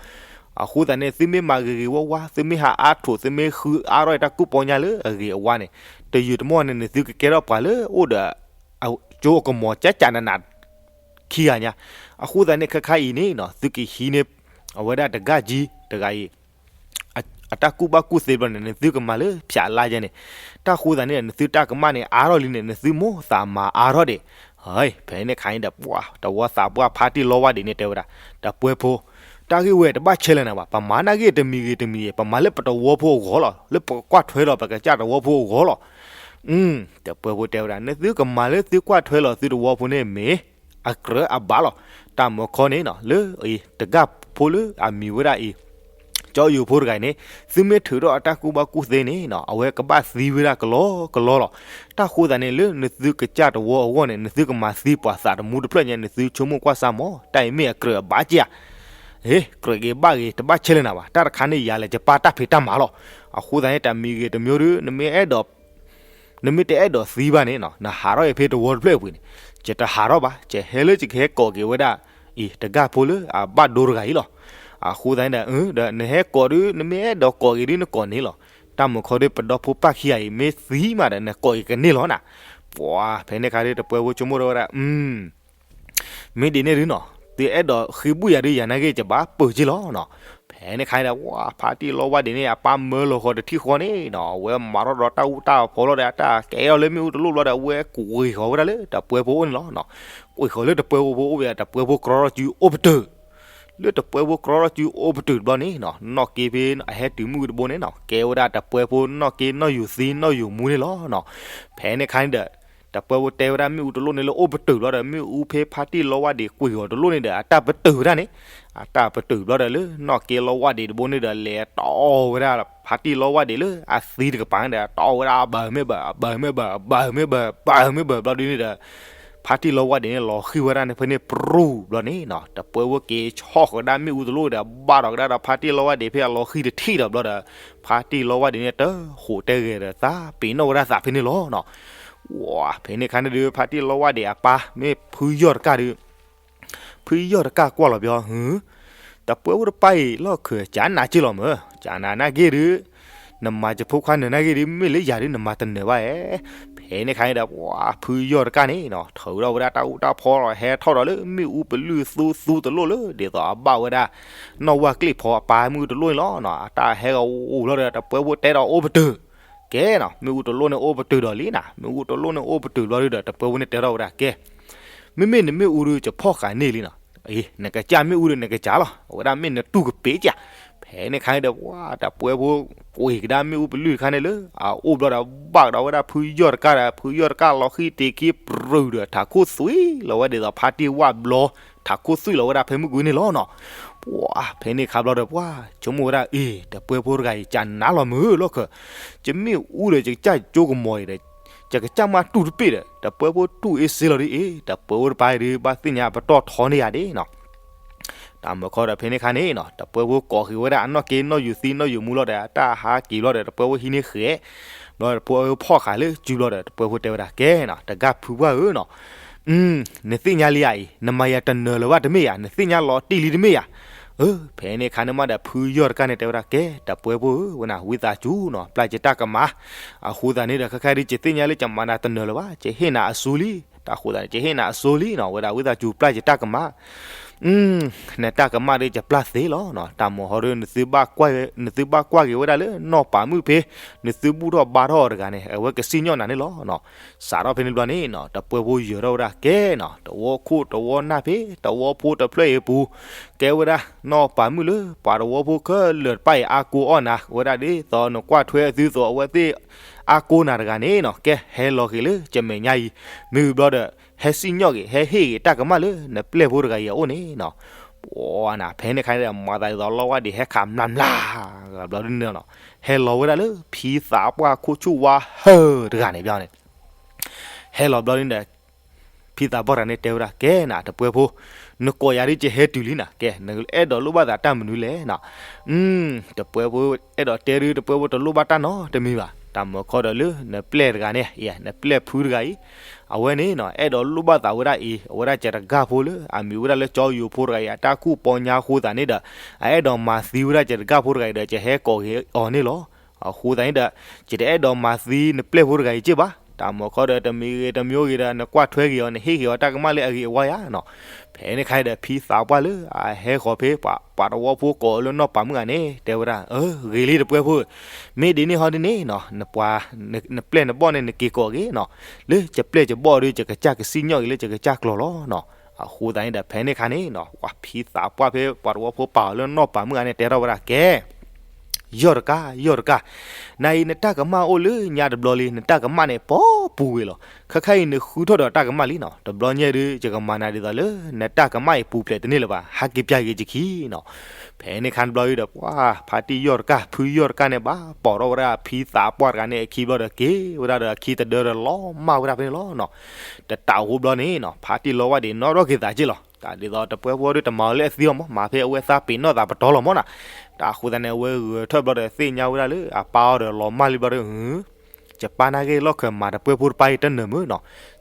အဃိသတးန့ၣ် သုမ့ၢ်မၤဂ့ၤဂ့ၤဝါဝါ သုမ့ၢ်ဟးအါထိး သုမ့ၢ်ဃုအါထီၣ်တၢ်ကူၣ်ပီညါလၢအဂ့ၤအဝါန့ၣ် တယုာ်တမီၢ်န့ၣ် နသုကကဲထီၣ်ပှၤလၢအိၣ်ဒီး ကၠိအကမီၤကၠးကၠးနးနး ခံဂၤညါ. အဃိသတးန့ၣ် ခဲခါအံၤန့ၣ်နီၤ သုကဟံးန့ၢ် အဝဲဒၣ်တဂၤကံတဂၤအံၤ အတၢ်ကူၣ်ဘၣ်ကူၣ်သ့ဘျီန့ၣ် နသုကမၤလၢဖၠးလါယဲန့ၣ်. တၢ်ဃိသတးန့ၣ် နသုတၢ်ကမၣ်န့ၣ် အါထီၣ်လံန့ၣ် နသုမိၣ်သးမၤအါထီၣ်ဒံး. ဟဲ ဖဲန့ၣ်ခါန့ၣ်ဒီး ပှၤတဝီသးပှၢ်ဖါတံၢ်လီဝါဒံးန့ၣ်တဲဝဲဒၣ်, တပှဲဖိ, တၢ်ဂ့ၢ်ဝဲတဘၣ်ဆဲးလၢနၤဘၣ်. ပမၤနာ်ဂ့ၢ်တမံၤဂ့ၤတမံၤဂ့ၤ ပမၤလၢပတဝီဖိအဂီၢ်လီၤ. လၢပကကွၢ်ထွဲလီၤပကစၢ်တဝီဖိအဂီၢ်လီၤ. တပှဲဖိတဲဝဲဒၣ် နသုကမၤလၢသုကွၢ်ထွဲလီၤသုတဝီဖိန့ၣ်မ့ၢ် အကြၢးအဘၣ်လီၤ. တၢ်မၢခီန့ၣ်နီၤ လၢအံၤတဂၤဖိလၢအမံၤဝဲဒၣ်အံၤ ကၠီယိၤဖိတဂၤအံၤန့ၣ် သုမ့ၢ်ထုးထီၣ်အတၢ်ကူၣ်ဘၣ်ကူၣ်သ့န့ၣ်နီၤ အဝဲကဘၣ်သံဝဲဒၣ်ကလီကလီလီၤ. တၢ်ဃိသတးန့ၣ် လၢနသုကစၢ်တဝီအဂီၢ်န့ၣ် နသုကမၤသံပှၤသးတမူတဖျၢၣ်ညါ နသုဆိကမိၣ်ကွၢ်စၢ်မး တၢ်အံၤမ့ၢ်အကြၢးအဘၣ်က့ဧါ. ဟ့ ကြၢးဂ့ၤဘၣ်ဂ့ၤ တဘၣ်ဆဲးလၢနၤဘၣ်. တၢ်တခါန့ၣ် ယၤလဲၤကပၢ်တၢ်ဖံးတၢ်မၤလီၤ. အဃိသတးန့ၣ် တၢ်မံၤဂ့ၤတမံၤဒီး နမ့ၢ်အဲၣ်ဒိး နမ့ၢ်တအဲၣ်ဒိးသံဘၣ်န့ၣ်နီၤ နဟးထီၣ်အံၤဖဲတဝီတဖျၢၣ်အပူၤန့ၣ် ယတဟးထီၣ်ဘၣ်. ယဟဲလၢယကဟဲကိးက့ၤဝဲဒၣ် အံၤတဂၤဖိလၢအဘၣ်ဒိတဂၤအံၤလီၤ. အဃိသတးန့ၣ်ဒီး ဒီးနဟဲကိးဒုး နမ့ၢ်အဲၣ်ဒိးကိးက့ၤဒုး နကိးန့ၣ်လီၤ. တၢ်မၢခီဒုး ပဒီဖိပၢ်ခံဂၤအံၤ မ့ၢ်သံမးဒီး နကိးက့ၤကန့ၢ်လီၤနၤ. ပှၤ ဖဲန့ၣ်ခါဒုး တပှဲဖိဆိကမိၣ်ထီၣ်ဝဲဒၣ် မ့ၢ်ဒ်န့ၣ်ဒုးနီၤ သုအဲၣ်ဒိးဃ့ဘုၣ်ယၤဒုး ယၤနာ်က့ ယဘၣ်ပၢၤက့လီၤနီၤ. ဖဲန့ၣ်ခါန့ၣ်ဒီး ဝဲ ဖါတံၢ်လီဝါဒံးန့ၣ် အပၢ်မၢလီၤဃီတထံၣ်ဃီန့ၣ်နီၤ အဝဲမၤထီၣ်ဒီးတၢ်အူတၢ်ဖီလီၤဒီး အတၢ်ကဲအီၤလၢမ့ၣ်အူတလိၣ်ဘျီဒီး အဝဲကွံာ်ဃီၤဝဲဒၣ်လၢတပှဲဖိအိၣ်န့ၣ်လီၤနီၤ. ကွံာ်ဃီၤလၢတပှဲဖိအိၣ်ဝဲ တပှဲဖိကြီထီၣ်စုအိၣ်ပတုာ် လၢတပှဲဖိကြီထီၣ်စုအိၣ်ပတုာ်တဘျီန့ၣ်နီၤ နီၢ်က့ဖဲအဟဲတုၤမုၢ်ဝံၤတဘိန့ၣ်နီၤ ကဲဝဲဒၣ်တပှဲဖိနီၢ်က့နီၢ်ယူၤသံနီၢ်ယူၤမူန့ၣ်လီၤနီၤ. ဖဲန့ၣ်ခါန့ၣ်ဒီး တပှဲဖိတဲဝဲဒၣ်မ့ၣ်အူတလိၣ်န့ၣ်လၢအိၣ်ပတုာ်ဘျီဒီး မ့ၣ်အူဖဲဖါတံၢ်လီဝါဒံးကွံာ်အီၤတလိၣ်န့ၣ်ဒီး အတၢ်ပတုာ်ဝဲဒၣ်န့ၣ်, အတၢ်ပတုာ်ဘျီဒီးလၢနီၣ်က့လီဝါဒံးတဘိန့ၣ်ဒီး လဲၤတီဝဲဒၣ်ဖါတံၢ်လီဝါဒံးလၢအသံတကပၤန့ၣ်ဒီး တီဝဲဒၣ်အဘၢမ့ၢ်ဘၢ အဘၢမ့ၢ်ဘၢ အဘၢမ့ၢ်ဘၢ အဘၢမ့ၢ်ဘၢဘျီဒုန့ၣ်ဒီး ဖါတံၢ်လီဝါဒံးန့ၣ် လီၤဃံၢ်ဝဲဒၣ်န့ၣ်ဖဲန့ၣ် ပြူၢ်ဘျီန့ၣ်နီၤ, တပှဲဖိက့ၤဆီၣ်ဃီၤကဒါမ့ၣ်အူတလိၣ်ဒီး ဘၣ်ဒီးကဒါဒီးဖါတံၢ်လီဝါဒံးဖဲအလီၤဃံၢ်တထံၣ်ဒီးဘျီဒီး ဖါတံၢ်လီဝါဒံးန့ၣ် တဟူးတဲဂဲၤဒီးသးပ့ၤနီၣ်ဝဲဒၣ်သးဖဲန့ၣ်လီၤနီၤ. ဝါ ဖဲန့ၣ်ခါန့ၣ်ဒုး ဖါတံၢ်လီဝါဒံးအပၢ် မ့ၢ်ဖုယီၢ်တကၢ်ဒုး ဖုယီၢ်တကၢ်ကွၢ်လီၤပျီ ဟု တပှဲဖိတပၢ်အံၤ လီၢ်ခၢၣ်ကနးက့ၢ်လီၤမၢ်, ကနးနၢ်က့ၢ်ဒုး နမၤယဖိခွါနၢၤနၢ်က့ၢ်ဒုး မ့ၢ်လၢယၤဒုး နမၤတနၢၤဘၣ်ဧါ. ဖဲန့ၣ်ခါန့ၣ်ဒီး ပှၤဖုယီၢ်တကၢ်န့ၣ်နီၤ ထုးထီၣ်ဝဲဒၣ်တၢ်အူတၢ်ဖီလီၤ ဟဲထီၣ်ဒီးလၢမ့ၣ်အူပလုၢ်သူသူတလိၣ်လၢ ဒ်သိးအဘၣ်ဝဲဒၣ် နီၣ်ဝၢ်ကျ့ၣ်ဖီအပၢ်မ့ၣ်အူတလိၣ်န့ၣ်လီၤနီၤ. အတၢ်ဟဲကအိၣ်လီၤဒီး တပှဲဖိတဲဒီးအိၣ်ပတုာ် ကဲနီၤ မ့ၣ်အူတလိၣ်န့ၣ်အိၣ်ပတုာ်ဒီးလံနီၤ, မ့ၣ်အူတလိၣ်န့ၣ်အိၣ်ပတုာ်ဘျီဒုးဒီး တပှဲဖိန့ၣ်တဲထီၣ်ဝဲဒၣ် ကဲ မ့မ့ၢ်နမ့ၣ်အူဒုး ယဖီၣ်ဃာ်န့ၢ်လံနီၤ, အ့ နကစၢ်မ့ၣ်အူဒုး နကစၢ်လီၤ အဝဲဒၣ်မ့ၢ်နတူၢ်ကပ့ၤကၢ်. ဖဲန့ၣ်ခါန့ၣ်ဒီး ပှၤ တပှဲဖိ ကွံာ်ကဒါမ့ၣ်အူပလုၢ်တခါန့ၣ်လၢ အအိၣ်ဘျီဒီး ဘၣ်ကဒီးဝဲဒၣ်ဖုယီၢ်တကၢ်ဒီး ဖုယီၢ်တကၢ်လီၤဃံၢ်တ့ၢ်ခံပြူၢ်ဒီး ထးခိၣ်သွံလီၤဝဲဒ်သိးဖါတံၢ်ဝၣ်ဘျီ ထးခိၣ်သွံလီၤဝဲဒၣ်ဖဲမုၢ်ကွံာ်န့ၣ်လီၤနီၤ. ပှၤ ဖဲန့ၣ်ခါဘျီဒီး ပှၤ ဆိကမိၣ်ဝဲဒၣ် အ့ တပှဲဖိတဂၤအံၤ ကနးလီၤမုာ်လီၢ်ခၢၣ်, ယမ့ၣ်အူဒီး ယကစၢ်ကၠိကမီၤအံၤဒီး ယကစၢ်မးတူၢ်တပ့ၢ်ဒီး တပှဲဖိတူၢ်အ့စ့လီၤဒ်အ့, တပှဲဖိတပၢ်အံၤဒုး ဘၣ်သ့ၣ်ညါပတီၢ်ထီန့ၢ်ယၤဒ်နီၤ. တၢ်မၢခီဒီး ဖဲန့ၣ်ခါန့ၣ်နီၤ တပှဲဖိကိးဃ့ၤဝဲဒၣ်အနီၣ်က့နီၣ်ယူၤသံနီၣ်ယူၤမူလီၤဒီး အတၢ်ဟးက့ၤဘျီဒီး တပှဲဖိဟံးန့ၢ်ဃဲး ဘျီတပှဲဖိဖီၣ်ဃာ်လၢစုဘျီဒီး တပှဲဖိတဲဝဲဒၣ် ကဲနီၤ တဂၤဖုပှၢ်ဧၢနီၤ, နသ့ၣ်ညါလံဧါအံၤ နမၤယၤတနၢၤလၢၤဘၣ်တမ့ၢ်ဧါ, နသ့ၣ်ညါလီၤတံၢ်လံတမ့ၢ်ဧါ. အၢ ဖဲန့ၣ်ခါန့ၣ်မးဒီး ဖုယီၢ်တကၢ်န့ၣ်တဲဝဲဒၣ် ကဲ တပှဲဖိဧၢ ဝဲနၤ ဝံသးစူၤနီၤ ပျၢ်ယတၢ်ကမၣ်, အဃိသတးန့ၣ်ဒီး ခဲခါဒုး ယသ့ၣ်ညါလၢ ယမၤနၤတနၢၤလၢၤဘၣ်, ယဟ့ၣ်နၤအစိလံ, တၢ်ဃိသတးန့ၣ် ယဟ့ၣ်နၤအစိလံနီၤ, ဝဲဒၣ်ဝံသးစူၤ ပျၢ်ယတၢ်ကမၣ် နတၢ်ကမၣ်ဒီး ယပျၢ်သ့လီၤနီၤ, တၢ်မၢခီဒီး နသုဘၣ်ကွၢ်က့ၤဝဲဒၣ်လၢနီၢ်ပၤမုၣ်ဖဲ နသုဘူၣ်ထီၣ်ဘါထီၣ်အီၤတဂၤန့ၣ် အဝဲကစံၣ်ညီၣ်နၤန့ၣ်လီၤနီၤ. စးထီၣ်ဖဲန့ၣ်ဘျီန့ၣ်နီၤ တပှဲဖိယၢၤထီၣ်ဝဲဒၣ် ကဲနီၤ တဝီခိၣ်တဝီနၢ်ဖဲ တဝီဖိတဖျၢၣ်အံၤအပူၤ ကဲဝဲဒၣ် နီၢ်ပၤမုၣ်လၢ ပှၤတဝီဖိခဲလၢာ်တဖၣ်အံၤ အါကိအီၣ်နၤ ဝဲဒၣ်ဒ်သိးနကွၢ်ထွဲအသုသိး အဝဲသ့ၣ်အါကိနၤတဂၤန့ၣ်နီၤ, ကဲ ဟဲလီၤက့ၤလၢယမဲာ်ညါအံၤ, မ့ၢ်ဝံၤဘျီဒီး ဟဲစံၣ်ညီၣ်က့ၤ ဟဲဟ့ၣ်က့ၤတၢ်ကမၣ်လၢ နပျဲၢ်ဖိတဂၤအံၤအအိၣ်န့ၣ်နီၤ. ပှၤနၤ ဖဲန့ၣ်ခါန့ၣ်ဒီး မၤသးဒ်သိးလီဝါဒံး ဟဲခးမျၢ်မျၢ် ဘျီဒ်န့ၣ်နီၤ, ဟဲလီၤဝဲဒၣ်လၢ ဖံသးပှၢ်ခိၣ်ဆူၣ်ဝါဟၢၢ်တဂၤန့ၣ်ဘျီန့ၣ် ဟဲလီၤဘျီဒ်န့ၣ်ဒီး ဖံသးပှၢ်တဂၤန့ၣ်တဲဝဲဒၣ် ကဲနၤ တပှဲဖိ, နကိးယၤဒ်ယဟဲတုၤလံနၤ, ကဲ နအဲၣ်ဒိးလိၣ်ဘၣ်သးတၢ်မနုၤလဲၣ်နီၤ. တပှဲဖိအဲၣ်ဒိးတဲဒုး တပှဲဖိတလိၣ်ဘၣ်တၢ်နီတမံၤဘၣ်, တၢ်မၢခီဒီးလၢ နပျဲၢ်တဂၤန့ၣ် နပျဲၢ်ဖုတဂၤအံၤ အဝဲန့ၣ်နီၤ အဲၣ်ဒိးလိၣ်ဘၣ်သးဝဲဒၣ်အံၤ အဝဲဒၣ်ယတဂၤဖိလၢ အမံၤဝဲဒၣ်လၢကၠီယိၤဖိတဂၤအံၤ အတၢ်ကူၣ်ပီညါအဃိသတးန့ၣ်ဒီး အအဲၣ်ဒိးမၤသံဝဲဒၣ်ယတဂၤဖိတဂၤအံၤဒီး ယဟဲကိးက့ၤအီၤန့ၣ်လီၤ. အဃိသတးန့ၣ်ဒီး ယတအဲၣ်ဒိးမၤသံနပျဲၢ်ဖိတဂၤအံၤက့ၢ်ဘၣ်, တၢ်မၢခီဒီး တမံၤဂ့ၤတမံၤဂ့ၤဒီး နကွၢ်ထွဲက့ၤအီၤ နဟ့ၣ်က့ၤအီၤတၢ်ကမၣ်လၢအဂ့ၤအဝါယါနီၤ. ဖဲန့ၣ်ခါအံၤဒီး ဖံသးပှၢ်လၢအဟဲဃီၤဖဲ ပှၤတဝီဖိကိးအီၤလၢနီၢ်ပၤမုၣ်ဂၤန့ၣ် တဲဝဲဒၣ် အၢ ဂ့ၤလံတပှဲဖိ, မ့ၢ်ဒ်န့ၣ်ဟီဒ်န့ၣ်နီၤ နပှၤ နပျဲၢ်နဘီၣ်န့ၣ် နက့ၤကိးက့ၤနီၤ, လၢယပျဲၢ်ယဘီၣ်ဒီး ယကစၢ်ကစံၣ်ညီၣ်က့ၤလၢယကစၢ်ကျိာ်လီၤနီၤ. အဃိသတးန့ၣ်ဒီး ဖဲန့ၣ်ခါန့ၣ်နီၤ ပှၤဖံသးပှၢ်ဖဲပှၤတဝီဖိပာ်အီၤလၢနီၢ်ပၤမုၣ်ဂၤန့ၣ် တဲထီၣ်ဝဲဒၣ် ကဲ ယီၢ်တကၢ် ယီၢ်တကၢ်, နၤအံၤနတၢ်ကမၣ်အိၣ်လၢညါတဘျီလံ, နတၢ်ကမၣ်န့ၣ် ပီပူၤဝံၤလီၤ. ခဲခါအံၤနဃုထီၣ်ဒီးတၢ်ကမၣ်လံနီၤ, တဘျီညါဒုး ယကမၤနၤဒ်သိးလၢ နတၢ်ကမၣ်အံၤပူၤဖျဲးတန့ၢ်လၢၤဘၣ်, ဟးက့ၤပျၢ်က့ၤယခံနီၤ. ဖဲန့ၣ်ခါတဘျီအံၤဒီး ပှၤဖါတံၢ်ယီၢ်တကၢ် ဖုယီၢ်တကၢ်န့ၣ် ဘၣ်ပိာ်ထီၣ်ဝဲဒၣ်ဖံသးပှၢ်တဂၤန့ၣ် အခံဘျီဒီး က့ၤဝဲဒၣ်ဒီးအခံတဒၢဒီးလီၤမၢ်ဝဲဒၣ်ဖဲန့ၣ်လီၤနီၤ. တတးအဃိဘျီန့ၣ်နီၤ ဖါတံၢ်လီဝါဒံးနီၣ်ထီၣ်က့ၤသးက့ၢ်လီၤ. တၢ်ဒ်သိးတပှဲဖိဒီးတမၤအီၤလၢအသံအီၤမး, မၤဖဲအဝဲသးပ့ၤနီၣ်သးပတီၢ်လီၤမးနီၤ. တၢ်အဃိသတးန့ၣ် အဝဲဂဲၤထၢၣ်ဘျီဒီး သ့ၣ်ညါဝဲဒၣ်လၢအပၢ်အီၤဒီးလီၤမၢ်လံဘျီဒီး ယပၢ်နာ်က့ၢ်လီၢ်ခၢၣ်မၤတပှဲဖိတပၢ်အံၤတနၢၤမုၢ်နီၤ.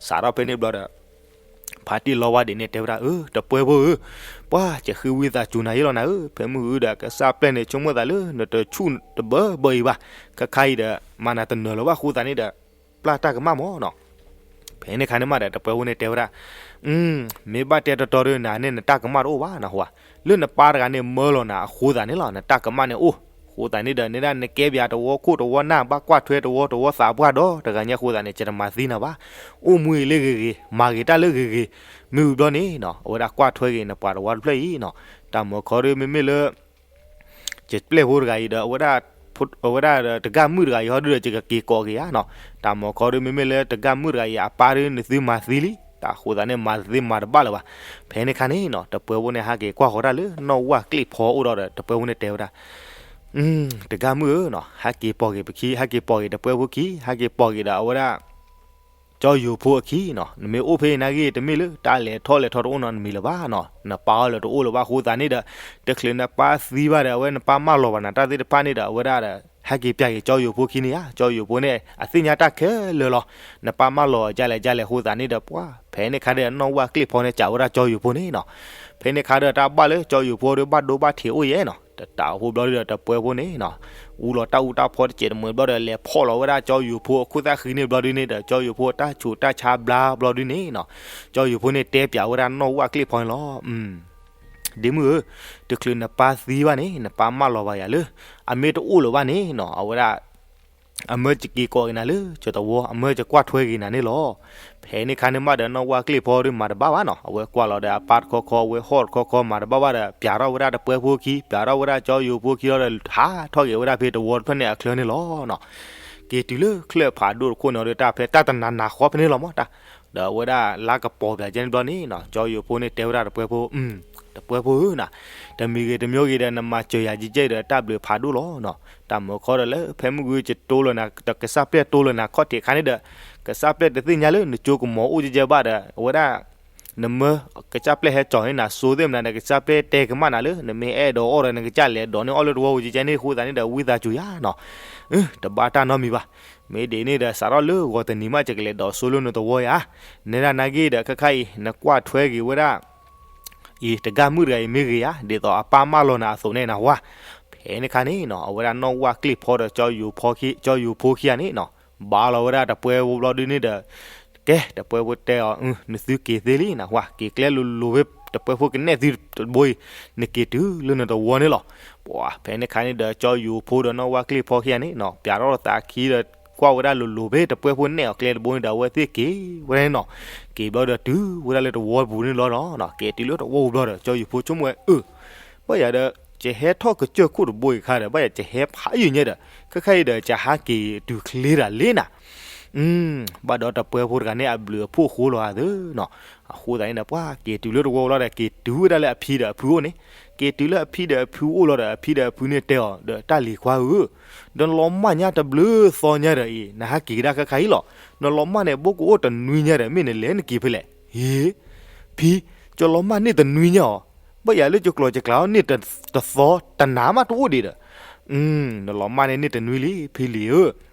စးထီၣ်ဖဲန့ၣ်ဘျီဒီး ဖါတံၢ်လီဝါဒံးန့ၣ် တဲဝဲဒၣ် အၢ တပှဲဖိဧၢ, ပှၤယဃ့ဝံသးစူၤနၤယ့ၢ်လီၤနၤဧၢ, ဖဲမုၢ်ဂုၢ်ဒီးကစၢ်ပျဲၢ်န့ၣ် ဆိကမိၣ်သးလၢနတဆူၣ်တဘၢဘၢအံၤဘၣ်, ခဲခါအံၤဒီး မၤနၤတနၢၤလၢၤဘၣ်အဃိသတးန့ၣ်ဒီး ပျၢ်တၢ်ကမၣ်မးနီၤ. ဖဲန့ၣ်ခါန့ၣ်မးဒီး တပှဲဖိန့ၣ်တဲဝဲဒၣ် မ့ၢ်ဘၣ်တဲတီတီဒီး နၤန့ၣ်နတၢ်ကမၣ်တအိၣ်ဘၣ်နဟူဧါ, လၢနပၢ်တဂၤန့ၣ်မၢလီၤနၤအဃိသတးန့ၣ်လီၤ နတၢ်ကမၣ်န့ၣ်အိၣ်, အဃိသတးန့ၣ်ဒီး နဲဒၣ်နကဲဘၣ်တဝီခိၣ်တဝီနၢ် ဘၣ်ကွၢ်ထွဲတဝီတဝီသးပှၢ်ဒီးတဂၤညါအဃိသတးန့ၣ် ယတမၤသံနၤဘၣ်, အိၣ်မူအံၤလၢဂ့ၤဂ့ၤ မၤဂ့ၤတၢ်လၢဂ့ၤဂ့ၤ, မ့ၢ်ဝံၤဘျီန့ၣ်နီၤ အဝဲဒၣ်ကွၢ်ထွဲက့ၤနပှၤတဝီတဖျၢၣ်အံၤနီၤ, တၢ်မၢခီဒီးမ့မ့ၢ်လၢ ယပျဲၢ်ဖိတဂၤအံၤဒီး အဝဲဒၣ် အဝဲဒၣ်တဂၤမုၣ်တဂၤအံၤဟီဒုဒီး ယကက့ၤကိးက့ၤယၤနီၤ. တၢ်မၤခီဒု မ့မ့ၢ်လၢတဂၤမုၣ်တဂၤအံၤအပၢ်ဒု နသုမၤသံလံ, တၢ်အဃိသတးန့ၣ် မၤတသ့မၤတဘၣ်လၢၤဘၣ်. ဖဲန့ၣ်ခါန့ၣ်နီၤ တပှဲဖိန့ၣ် ဟဲက့ၤကွၢ်ဃီၤတၢ်လၢနီၢ်ဝၣ်ကျ့ၣ်ဖီအိၣ်ဒီး တပှဲဖိန့ၣ်တဲဝဲဒၣ်, တဂၤမုၣ်ဧၢနီၤ, ဟဲက့ၤပိာ်က့ၤပခံ, ဟဲက့ၤပိာ်က့ၤတပှဲဖိခံ, ဟဲက့ၤပိာ်က့ၤဒီးအဝဲဒၣ် ကၠီယိၤဖိအခံနီၤ. နမ့ၢ်အိၣ်ဖဲအံၤနာ်က့ တမ့ၢ်လၢတၢ်လဲၤထီၣ်လဲၤထီတအိၣ်နီတမံၤလၢၤဘၣ်နီၤ. နပၢ်အီၤလၢတအိၣ်လၢၤဘၣ်အဃိသတးန့ၣ်ဒီး တချုးနပၢ်သံဘၣ်ဒီး အဝဲနပၢ်မၢလီၤဘၣ်နၤတၢ်သ့ၣ်တဖၣ်န့ၣ်ဒီး အဝဲဒၣ်ဒီး ဟဲက့ၤပျၢ်က့ၤကၠီယိၤဖိခံန့ၣ်ဧါ. ကၠီယိၤဖိန့ၣ် အသ့ၣ်ညါတၢ်ခဲလၢာ်လီၤ. နပၢ်မၢလီၤအီၤဒ်လဲၣ်ဒ်လဲၣ်အဃိသတးန့ၣ်ဒီး ပှၤ ဖဲန့ၣ်ခါဒီး နီၢ်ဝၣ်ကျ့ၣ်ဖီန့ၣ် စံးဝဲဒၣ်ကၠီယိၤဖိန့ၣ်နီၤ. ဖဲန့ၣ်ခါဒီး တၢ်ဘၣ်လၢကၠီယိၤဖိဒီး ဘၣ်ဒိဘၣ်ထံးအိၣ်ယဲနီၤ. တတးအဃိဘျီဒုဒီး တပှဲဖိန့ၣ်နီၤ အူလီၤတၢ်အူတၢ်ဖီတစဲးတမှဲၤဘျီဒီး လဲၤဖီၣ်လီၤဝဲဒၣ်ကၠီယိၤဖိအခိၣ်သၣ်ဃံန့ၣ်ဘျီဒုန့ၣ်ဒီး ကၠီယိၤဖိတၢ်ဆူးတၢ်ဆါဘျါဘျီဒုန့ၣ်နီၤ ကၠီယိၤဖိန့ၣ်တဲပျးဝဲဒၣ်နီၢ်ဝၣ်ကျ့ၣ်ဖီန့ၣ်လီၤ. ဒ့မုၣ်ဧၢ, တချုးနပၢ်သံဘၣ်န့ၣ် နပၢ်မၢလီၤဘၣ်ယၤလၢ အမ့ၢ်တအိၣ်လၢၤဘၣ်န့ၣ်နီၤ အဝဲဒၣ် အမၢယက့ၤကိးက့ၤနၤလၢကၠီတဝီ အမၢယကွၢ်ထွဲက့ၤနၤန့ၣ်လီၤ. ဖဲန့ၣ်ခါန့ၣ်မးဒီး နီၢ်ဝၣ်ကျ့ၣ်ဖီဒီးမၤတဘၣ်ဘၣ်နီၤ အဝဲကွၢ်လီၤဒီးအပၢ်တခီခီ အဝဲဟီၣ်တခီခီ မၤတဘၣ်ဘၣ်ဒီး ပျးထီၣ်ဝဲဒၣ်တပှဲဖိခံ ပျးထီၣ်ဝဲဒၣ်ကၠီယိၤဖိခံလီၤဒီး ဟးထီၣ်က့ၤဝဲဒၣ်ဖဲတဝီတဖျၢၣ်န့ၣ်အချၢန့ၣ်လီၤနီၤ. က့ၤတုၤလၢချၢၣ်ဖးဒိၣ်တခိၣ်န့ၣ်ဒီး တၢ်ဖဲတၢ်တနၤနၤဃီဖဲန့ၣ်လီၤမးတၢ် ဒီးအဝဲဒၣ်လါကပီၤပျးကဲန့ၣ်ဘျီန့ၣ်နီၤ ကၠီယိၤဖိန့ၣ်တဲဝဲဒၣ်တပှဲဖိ တပှဲဖိဧၢနီၤ, တမံၤဂ့ၤတမံၤဂ့ၤဒီး နမၤစၢၤယၤကဲကဲဒီး တၢ်ဘျုးဖးဒိၣ်လီၤနီၤ. တၢ်မၢခီဒီးလၢ ဖဲမုၢ်ဂုၢ်ကတိၤလၢနၤ ကစၢ်ပျဲၢ်တိၤလၢနၤခီၣ်ထံးအခါန့ၣ်ဒီး ကစၢ်ပျဲၢ်တသ့ၣ်ညါလၢနကၠိကမီၤအိၣ်ကဲကဲဘၣ်ဒီး အဝဲဒၣ် နမၢ ကစၢ်ပျဲၢ်ဟဲကၠီၤန့ၣ် နစိသ့ၣ်မနုၤဒီး ကစၢ်ပျဲၢ်တဲကမၣ်နၤလၢ နမ့ၢ်အဲၣ်ဒိးအီၣ်ဒီး နကစၢ်လဲၤဒိးန့ၢ်အီၣ်လၢတဝီပူၤကဲကဲန့ၣ်အဃိသတးန့ၣ်ဒီး ဝံသးစူၤယၤနီၤ. တဘၣ်တၢ်နီတမံၤဘၣ်. မ့ၢ်ဒ်န့ၣ်ဒီး စးထီၣ်လၢဂီၤတနံၤမး ယကလဲၤဒိးစိလၢနတဝီယၤ. နဲဒၣ်နာ်က့ဒီး ခဲခါအံၤ နကွၢ်ထွဲက့ၤဝဲဒၣ် အံၤ တဂၤမုၣ်တဂၤအံၤမ့ၢ်ဂ့ၤဧါ, ဒ်သိးအပၢ်မၢလီၤနၤအသိးန့ၣ်နဟါ. ဖဲန့ၣ်ခါန့ၣ်နီၤ အဝဲဒၣ်နီၢ်ဝၣ်ကျ့ၣ်ဖီဒီး ကၠီယိၤဖိခံဂၤန့ၣ်နီၤ ဘါလီၤဝဲဒၣ်တပှဲဖိဘျီဒုန့ၣ်ဒီး ကဲ တပှဲဖိတဲအီၤ နသုက့ၤသ့လံနဟါ, က့ၤကျဲလိၤလိၤဖဲတပှဲဖိကနဲၣ်သုတဘိအံၤ နက့ၤတုၤလၢနတဝီန့ၣ်လီၤ. ပှၤ ဖဲန့ၣ်ခါန့ၣ်ဒီး ကၠီယိၤဖိဒီးနီၢ်ဝၣ်ကျ့ၣ်ဖီခံဂၤန့ၣ်နီၤ ပျးထီၣ်သးခံဒီး ကွၢ်ဝဲဒၣ်လိၤလိၤဖဲတပှဲဖိနဲၣ်အီၤကျဲတဘိန့ၣ်ဒီး အဝဲသ့ၣ်က့ၤဝဲဒၣ်န့ၣ်နီၤ. က့ၤဘျီဒီးတုၤဝဲဒၣ်လၢတဝီပူၤန့ၣ်လီၤနီၤ. က့ၤတုၤလၢတဝီပူၤဘျီဒီး ကၠီယိၤဖိဆိကမိၣ်ဝဲ အၢ ဘၣ်ယၤဒီး ယဟဲထီၣ်ကစၢၢ်ခိၣ်တဘိအံၤအခါဒီး ဘၣ်ယၤယဟဲဖးယံာ်ညါဒီး ခဲခါအံၤဒီး ယဟးက့ၤတုၤချ့တၢ်လံနၤ. ဘၣ်ဒီးတပှဲဖိတဂၤန့ၣ် အဘျုးအဖှိၣ်ဃိလီၤအသးနီၤ. အဃိသတးန့ၣ်ဒီး ပှၤက့ၤတုၤလၢတဝီလီၤဒီး က့ၤတုၤဝဲဒၣ်လၢအဖံဒီးအဖုအိၣ်န့ၣ်, က့ၤတုၤလၢအဖံဒီးအဖုအိၣ်လီၤဒီး အဖံဒီးအဖုန့ၣ်တဲအီၤဒီး တၢ်လံၤခွါဧၢ, ဒီးနလီၤမၢ်ညါတဘျုးသီညါဒီးအံၤ နဟးက့ၤကဒါခဲခါအံၤလီၤ. နလီၤမၢ်န့ၣ် ဘိကအိၣ်တနွံညါဒီး မ့ၢ်နလဲၤနက့ၤဖဲလဲၣ်. ဟ့ ဖံ, ယလီၤမၢ်န့ၢ်တနွံညါအီၤ, ဘၣ်ယၤလၢယကျိၤယကျဲအီၤန့ၢ်တသီ တနၤမးတအိၣ်ဒံးဒီး နလီၤမၢ်န့ၣ်န့ၢ်တနွံလံ ဖံလံၤဧၢ,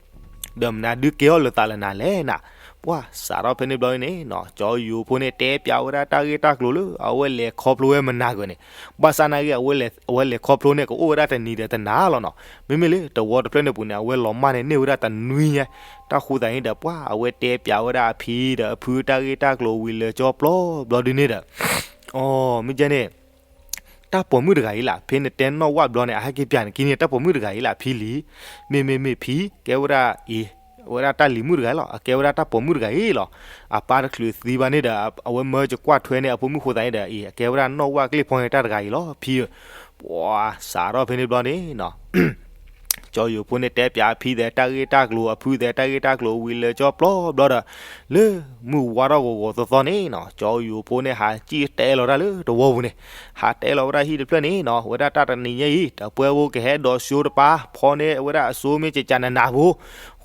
ဒီးမနုၤဒုးကဲအီၣ်လၢသးလၢနၤလဲၣ်နၤ. ပှၤစးထီၣ်ဖဲန့ၣ်ဘျီန့ၣ်နီၤ ကၠီယိၤဖိန့ၣ် တဲပျးဝဲဒၣ်တၢ်ဂ့ၢ်တၢ်ကျိၤလၢ အဝဲလဲၤခီဖျိဝဲမနၤဂၤန့ၣ်, ဘၣ်ဆၣ်နာ်က့ အဝဲလဲၤခီဖျိန့ၣ် ကအိၣ်ဝဲဒၣ်တနံၤဒီးတနၤလီၤနီၤ. မ့မ့ၢ်လၢတဝီတဖျၢၣ်န့ၣ်ပူၤန့ၣ် အဝဲလီၤမၢ်န့ၣ်န့ၢ်ဝဲဒၣ်တနွံညါ, တၢ်ဃိသတးန့ၣ်ဒီး ပှၤ အဝဲတဲပျးဝဲဒၣ်အဖံဒီးအဖုတၢ်ဂ့ၢ်တၢ်ကျိၤဝံၤလၢာ်ကၠီပျီဘျီဒုန့ၣ်ဒီး အိ မ့ၢ်ကဲန့ၣ် တၢ်ပိာ်မုၣ်တဂၤအံၤလၢ ဖဲနတဲနီၣ်ဝၣ်ဘျီန့ၣ် အဟဲက့ၤပျးန့ၣ်က့ၤန့ၣ် တၢ်ပိာ်မုၣ်တဂၤအံၤလၢ ဖံလံၤ, မ့မ့မ့ၢ်ဖံ ကဲဝဲဒၣ်အံၤ အဝဲဒၣ်တၢ်လံၤမုၣ်တဂၤအံၤလီၤ, အကဲဝဲဒၣ်တၢ်ပိာ်မုၣ်တဂၤအံၤလီၤ. အပၢ်တချုးသံဘၣ်န့ၣ်ဒီး အဝဲမၢယကွၢ်ထွဲန့ၢ်အဖိမုၣ်ဃိသတးန့ၣ်ဒီး အံၤ အကဲဝဲဒၣ်နီၣ်ဝၣ်ကျ့ၣ်ဖီန့ၣ်တၢ်တဂၤအံၤလီၤ ဖံဧၢ. ပှၤစးထီၣ်ဖဲန့ၣ်ဘျီန့ၣ်နီၤ ကၠီယိၤဖိန့ၣ်တဲပျးအဖံသဲးတၢ်ဂ့ၢ်တၢ်ကျိၤ အဖုသဲးတၢ်ဂ့ၢ်တၢ်ကျိၤဝံၤလၢာ်ကၠီပျီဘျီဒီး လၢမုၢ်ဝါထီၣ်ဂီၤဂီၤသီသီန့ၣ်နီၤ ကၠီယိၤဖိန့ၣ် ဟးစံၣ်တဲလီၤတၢ်လၢတဝီပူၤန့ၣ်, ဟးတဲလီၤဝဲဒၣ်ဟံၣ်တဖျၢၣ်န့ၣ်နီၤ ဝဲဒၣ်တၢ်တနံၤညါအံၤ တပှဲဖိကဟဲဒိးစိတပၤ ဖီန့ၢ်ဝဲဒၣ်အစိမ့ၢ်ကကနနၤဖိ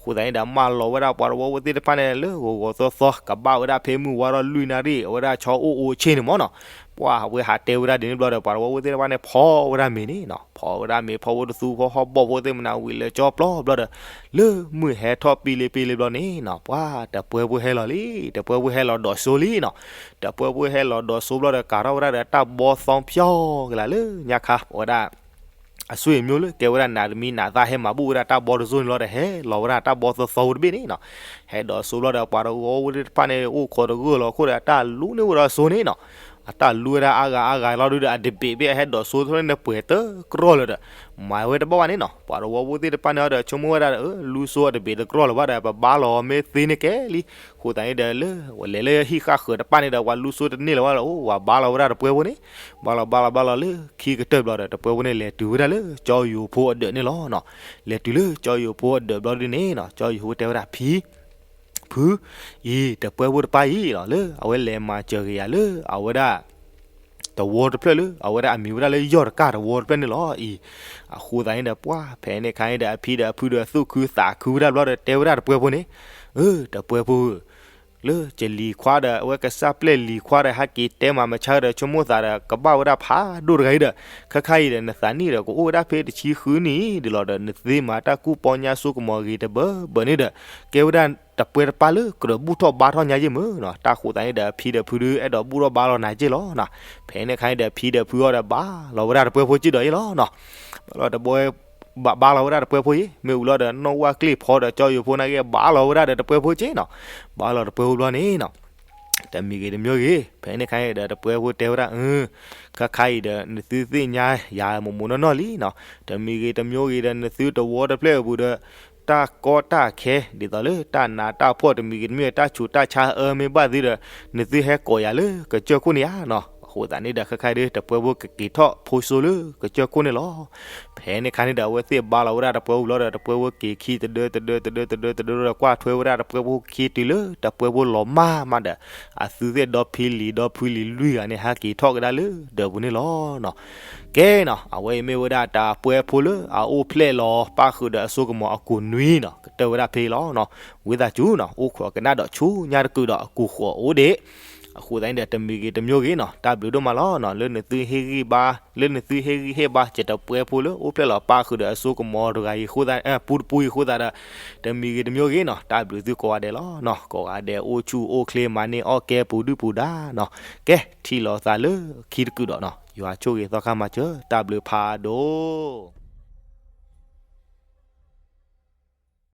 အဃိသတးန့ၣ်ဒီး မၢလီၤဝဲဒၣ်ပှၤတဝီဖိသ့ၣ်တဖၣ်န့ၣ် လၢဂီၤဂီၤသီသီ ကဘၣ်ဝဲဒၣ်ဖဲမုၢ်ဝါထီၣ်လွံၢ်နၣ်ရံၣ် အဝဲဒၣ်ဆီအိၣ်အိၣ်ဆ့ၣ်န့ၣ်မ့ၢ်နီၤ. ပှၤအဝဲဟးတဲဝဲဒၣ်ဒ်န့ၣ်ဘျီဒီး ပှၤတဝီဖိသ့ၣ်တဖၣ်န့ၣ် ဖီဝဲဒၣ်မ့ၤန့ၣ်နီၤ ဖီဝဲဒၣ်မ့ၤ ဖီဖိတသူ ဖီဟီၣ်ဘီၣ်ဖိသ့ၣ်မနၤဝံၤလၢာ်ကၠီပျီဘျီဒီး လၢမုၢ်ဟဲထီၣ်ပံလံပံလံဘျီန့ၣ်နီၤ ပှၤတပှဲဖိဟဲလီၤလံ တပှဲဖိဟဲလီၤဒိးစိလံနီၤ. တပှဲဖိဟဲလီၤဒိးစိဘျီဒီး ကၤထီၣ်ဝဲဒၣ်ဒီးတၢ်ဘီသီဖျီကလာ်လၢညါခါ ပဝဲဒၣ် အဆွေမျိုးလၢ ကဲဝဲဒၣ်နးတမံၤနးသၣ်ဟဲမၤဘူၣ်ဝဲဒၣ်တၢ်ဘီတစိၢ်န့ၣ်လီၤဒီး ဟဲလီၤဝဲဒၣ်တၢ်ဘီသီသီဖိတဘ့ၣ်န့ၣ်နီၤ. ဟဲဒိးစိဘျီဒီး ပှၤတဝီဖိသ့ၣ်တဖၣ်န့ၣ် အိၣ်ခိးတဂၢၢ်လီၤခိၣ်ဒီး တၢ်လူန့ၢ်ဝဲဒၣ်စိန့ၣ်နီၤ. အတၢ်လူဝဲဒၣ်အါဂၤအါဂၤလီၤဒုဒီး အတဘ့ၣ်ဘ့ၣ်အဟဲဒိးစိထီၣ်န့ၢ်နပှဲၤတကြၢးလၢၤဒီး မၤဝဲတဘၣ်ဘၣ်န့ၣ်နီၤ. ပှၤတဝီဖိသ့ၣ်တဖၣ်န့ၣ်ဒီး ဆိကမိၣ်ဝဲဒၣ်ဒီး လူစိအတဘ့ၣ်တကြၢးလၢၤဘၣ်ဒီး ပဘါလီၤမ့ၢ်သ့န့ၣ်ကဲလံ. အဃိသတးန့ၣ်ဒီး လၢဝဲလဲၤလၢဟံၣ်ဃၣ်ဃၢၤတဖၣ်န့ၣ်ဒီး ပှၤလူစိတန့ၢ်လၢၤဘၣ်လီၤ. အိၣ်ဝဲဘါလီၤဝဲဒၣ်တပှဲၤဖိန့ၣ် ဘါလီၤဘါလီၤဘါလီၤလၢခံကတၢၢ်ဘျီဒီး တပှဲၤဖိန့ၣ် လဲၤတုၤဝဲဒၣ်လၢကၠီယိၤဖိအဒၢးန့ၣ်လီၤနီၤ. လဲၤတုၤလၢကၠီယိၤဖိအဒၢးဘျီဒုန့ၣ်နီၤ ကၠီယိၤဖိတဲဝဲဒၣ် ဖံ ဖု အံၤ တပှဲၤဖိတဖၣ်အံၤလီၤ လၢအဝဲလဲၤမၤစၢၤက့ၤယၤလၢအဝဲဒၣ် တဝီတဖျၢၣ်လၢ အဝဲဒၣ်အမံၤဝဲဒၣ်လၢယီၢ်တကၢ်တဝီတဖျၢၣ်န့ၣ်လီၤအံၤ. အဃိသတးန့ၣ်ဒီး ပှၤဖဲန့ၣ်ခါန့ၣ်ဒီး အဖံဒီးအဖုဒီးသူၣ်ခုသးခုဝဲဒၣ်ဘျီဒီး တဲဝဲဒၣ်တပှဲၤဖိန့ၣ်, အၢ တပှဲၤဖိဧၢ လၢယလံၤခွါဒီး အဝဲကစၢ်ပျဲၢ်လံၤခွါဒီး ဟဲက့ၤတဲမၤမဆါဒီး ဆိကမိၣ်သးဒီး ကဘၣ်ဝဲဒၣ်ဖးဒိၣ်တဂၤအံၤဒီး ခဲခါအံၤဒီး နသးနံၣ်ဒီး ကအိၣ်ဝဲဒၣ်ဖဲတဆံဃုနံၣ်ဒ်လီၤဒီး နသ့မၤတၢ်ကူၣ်ပီညါစိကမီၤဂ့ၤတဘၢဘၢန့ၣ်ဒီး ကဲဝဲဒၣ်တပှဲၤတပၢ်လၢကြၢးဘူၣ်ထီၣ်ဘါထီၣ်ညါယ့ၢ်မ့ၢ်နီၤ. တၢ်ဃိသတးန့ၣ်ဒီး အဖံဒီးဖုဒီး အဲၣ်ဒိးဘူၣ်ထီၣ်ဘါလီၤနၤက့ၢ်လီၤနီၤ. ဖဲန့ၣ်ခါန့ၣ်ဒီး အဖံဒီးဖုအီၤဒီး ဘါလီၤဝဲဒၣ်တပှဲၤဖိက့ၢ်ဒီးအံၤလီၤနီၤ. ဘါလီၤတပှဲၤ ဘါ ဘါလီၤဝဲဒၣ်တပှဲၤဖိအံၤ မ့ၢ်ဝံၤလီၤဒီး နီၣ်ဝၣ်ကျ့ၣ်ဖီဒီး ကၠီယိၤဖိန့ၣ်က့ ဘါလီၤဝဲဒၣ်ဒီးတပှဲၤဖိက့ၢ်နီၤ. ဘါလီၤတပှဲၤဖိဘျီန့ၣ်နီၤ တမံၤဂ့ၤတမံၤဂ့ၤ ဖဲန့ၣ်ခါန့ၣ်ဒီး တပှဲၤဖိတဲဝဲဒၣ် အၢ ခဲခါအံၤဒီး နသုသ့ၣ်ညါယၤမိၢ်မိၢ်နီၢ်နီၢ်လံနီၤ. တမံၤဂ့ၤတမံၤဂ့ၤဒီး နသုတဝီတဖျၢၣ်အပူၤဒီး တၢ်ကီတၢ်ခဲ ဒ်သိးလၢတၢ်နးတၢ်ဖှီၣ် တမံၤဂ့ၤတမံၤဂ့ၤ တၢ်ဆူးတၢ်ဆါအၢမ့ၢ်ဘၣ်သ့ဒီး နသုဟဲကိးယၤလၢကစၢၢ်ခိၣ်န့ၣ်ဧါနီၤ. အဃိသတးန့ၣ်ဒီး ခဲခါအံၤဒီး တပှဲၤဖိကက့ၤထီၣ်ဖိစိလၢကစၢၢ်ခိၣ်န့ၣ်လီၤ. ဖဲန့ၣ်ခါန့ၣ်ဒီး အဝဲသ့ၣ်ဘါလီၤဝဲဒၣ်တပှဲၤဖိဘျီဒီး တပှဲၤဖိက့ၤခံတဒၢတဒၢတဒၢတဒၢတဒၢဒီး ကွၢ်ထွဲဝဲဒၣ်တပှဲၤဖိခံတုၤလၢ တပှဲၤဖိလီၤမၢ်မးဒီး အသုသ့ၣ်ဒီဖံလံၤဒီဖုလံၤလွံၢ်ဂၤန့ၣ် ဟဲက့ၤထီၣ်ကဒါလၢဒၢးပူၤန့ၣ်လီၤနီၤ. ကဲနီၤ အဝဲအံၤမ့ၢ်ဝဲဒၣ်တၢ်ပှဲၤဖိလၢအအိၣ်ဖျဲၣ်လီၤ ပၣ်ဃုာ်ဒီးအစိကမီၤအကူးနွံနီၤ ကတၢၢ်ဝဲဒၣ်ဖဲအံၤလီၤနီၤ. ဝံသးစူၤနီၤ အိၣ်ခိးကနၣ်ဒီးဆူညါတကုာ်ဒီး အကူးဃီးအိၣ်ဒံး. အဃိသတးန့ၣ်ဒီး တမံၤဂ့ၤတမံၤဂ့ၤနီၤ တၢ်ဘျုးဒိၣ်မးလီၤနီၤ လၢနသုဟ့ၣ်ဂံၢ်ဘါ လၢနသုဟ့ၣ်ဂံၢ်ဟ့ၣ်ဘါ ကတပှဲၤဖိလၢအိၣ်ဖျဲၣ်လီၤပၣ်ဃုာ်ဒီးအစိကမီၤတဂၤအံၤအဃိသတး ပူတပူအံၤအဃိသတးဒီး တမံၤဂ့ၤတမံၤဂ့ၤနီၤ တၢ်ဘျုးသုကိးဂၤဒဲးလီၤနီၤ. ကိးဂၤဒဲးအိၣ်ဆူၣ်အိၣ်ချ့ မၤန့ၢ်အီၣ်ကဲပူၤဒုၣ်ပူၤဒါနီၤ. ကဲ ထံၣ်လိာ်သးလၢခံတကုာ်ဒီးနီၤ ယွၤဆိၣ်ဂ့ၤသီခါမၤစၢၤ တၢ်ဘျုးဖးဒိၣ်.